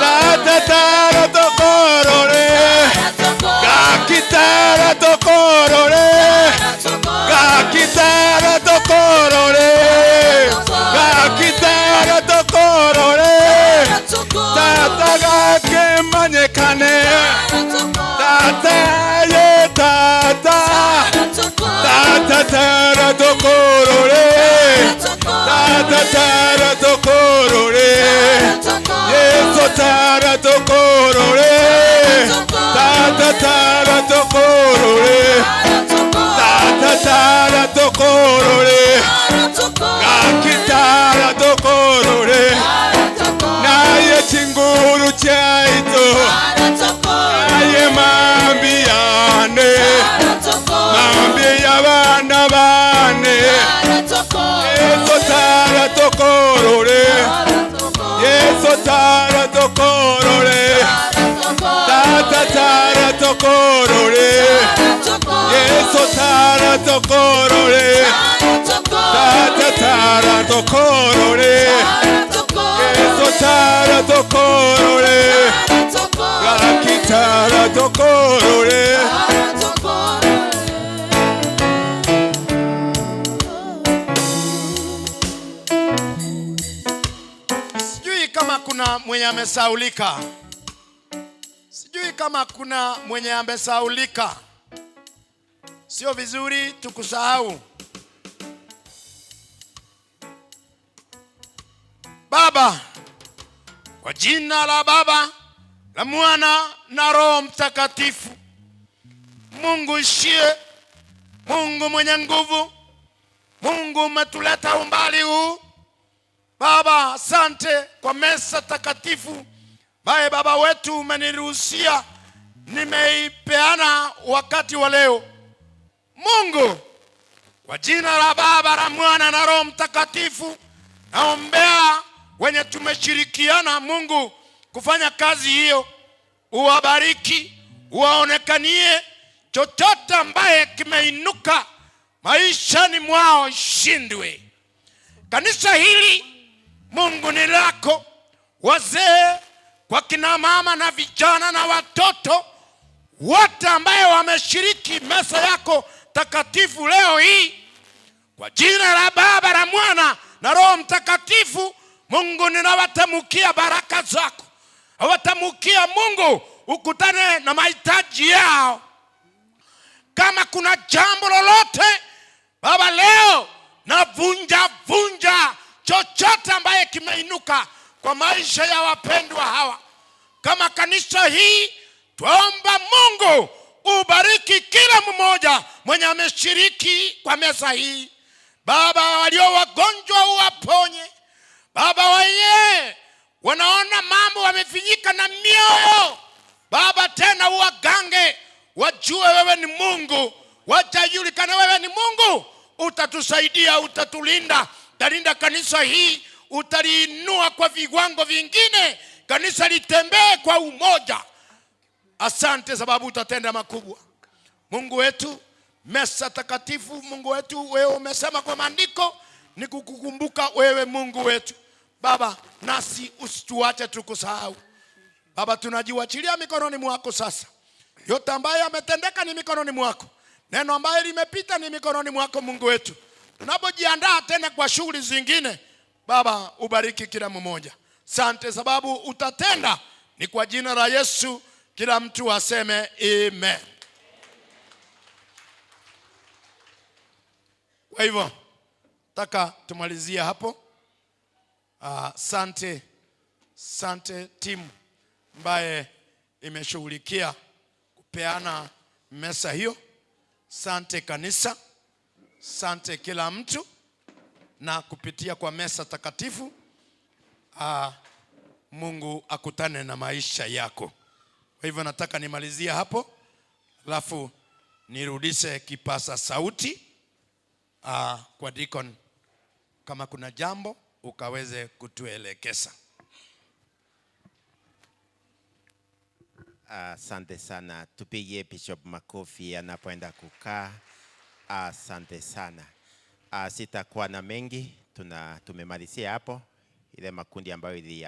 Tata tara tokorore. Gakitara tokorore. Gakitara tokorore. Gakitara tokorore. Tata gakemanyekane. Tata ye tata. Tata tara tokorore. Tata tara tokorore. Yesu tara tokorore. Tata tara tokorore. Tata tara tokorore. Gakitara tokorore. Naye chinguru chaito. Naye mambiane. Mambi abana bane. Yesu tara tokorore. Yesu tara tokorore. Tata tara tokorore. Yesu tara tokorore. Tata tara tokorore. Yesu tara tokorore. Gakitara tokorore. Sijui kama kuna mwenye amesaulika. Sijui kama kuna mwenye amesaulika. Sio vizuri tukusahau. Baba, kwa jina la Baba, la Mwana na Roho Mtakatifu, Mungu ishie, Mungu mwenye nguvu, Mungu umetuleta umbali huu. Baba, asante kwa meza takatifu bae Baba wetu umeniruhusia nimeipeana wakati wa leo. Mungu, kwa jina la Baba, la Mwana na Roho Mtakatifu, naombea wenye tumeshirikiana Mungu kufanya kazi hiyo, uwabariki, uwaonekanie chochote ambaye kimeinuka maishani mwao shindwe. Kanisa hili Mungu ni lako, wazee kwa kina mama na vijana na watoto wote ambaye wameshiriki meza yako takatifu leo hii, kwa jina la Baba la Mwana na Roho Mtakatifu, Mungu, ninawatamukia baraka zako, awatamukia Mungu ukutane na mahitaji yao. Kama kuna jambo lolote Baba, leo navunja vunja chochote ambaye kimeinuka kwa maisha ya wapendwa hawa. Kama kanisa hii twaomba Mungu ubariki kila mmoja mwenye ameshiriki kwa meza hii. Baba, walio wagonjwa uwaponye. Baba, wenye wanaona mambo wamefinyika na mioyo, Baba tena uwagange, wajue wewe ni Mungu, wachajulikana wewe ni Mungu. Utatusaidia, utatulinda, utalinda kanisa hii, utaliinua kwa viwango vingine, kanisa litembee kwa umoja. Asante sababu utatenda makubwa. Mungu wetu, meza takatifu, Mungu wetu, wewe umesema kwa maandiko ni kukukumbuka wewe Mungu wetu. Baba, nasi usituache tukusahau. Baba, tunajiwachilia mikononi mwako sasa. Yote ambayo yametendeka ni mikononi mwako. Neno ambayo limepita ni mikononi mwako Mungu wetu. Tunapojiandaa tena kwa shughuli zingine, Baba, ubariki kila mmoja. Sante sababu utatenda. Ni kwa jina la Yesu kila mtu aseme amen. Kwa hivyo nataka tumalizie hapo. Sante, sante timu ambaye imeshughulikia kupeana mesa hiyo. Sante kanisa, sante kila mtu, na kupitia kwa mesa takatifu Mungu akutane na maisha yako. Kwa hivyo nataka nimalizie hapo, alafu nirudishe kipasa sauti kwa deacon, kama kuna jambo ukaweze kutuelekeza. Asante sana, tupigie Bishop makofi anapoenda kukaa. Asante sana. Sitakuwa na mengi, tumemalizia hapo ile makundi ambayo ili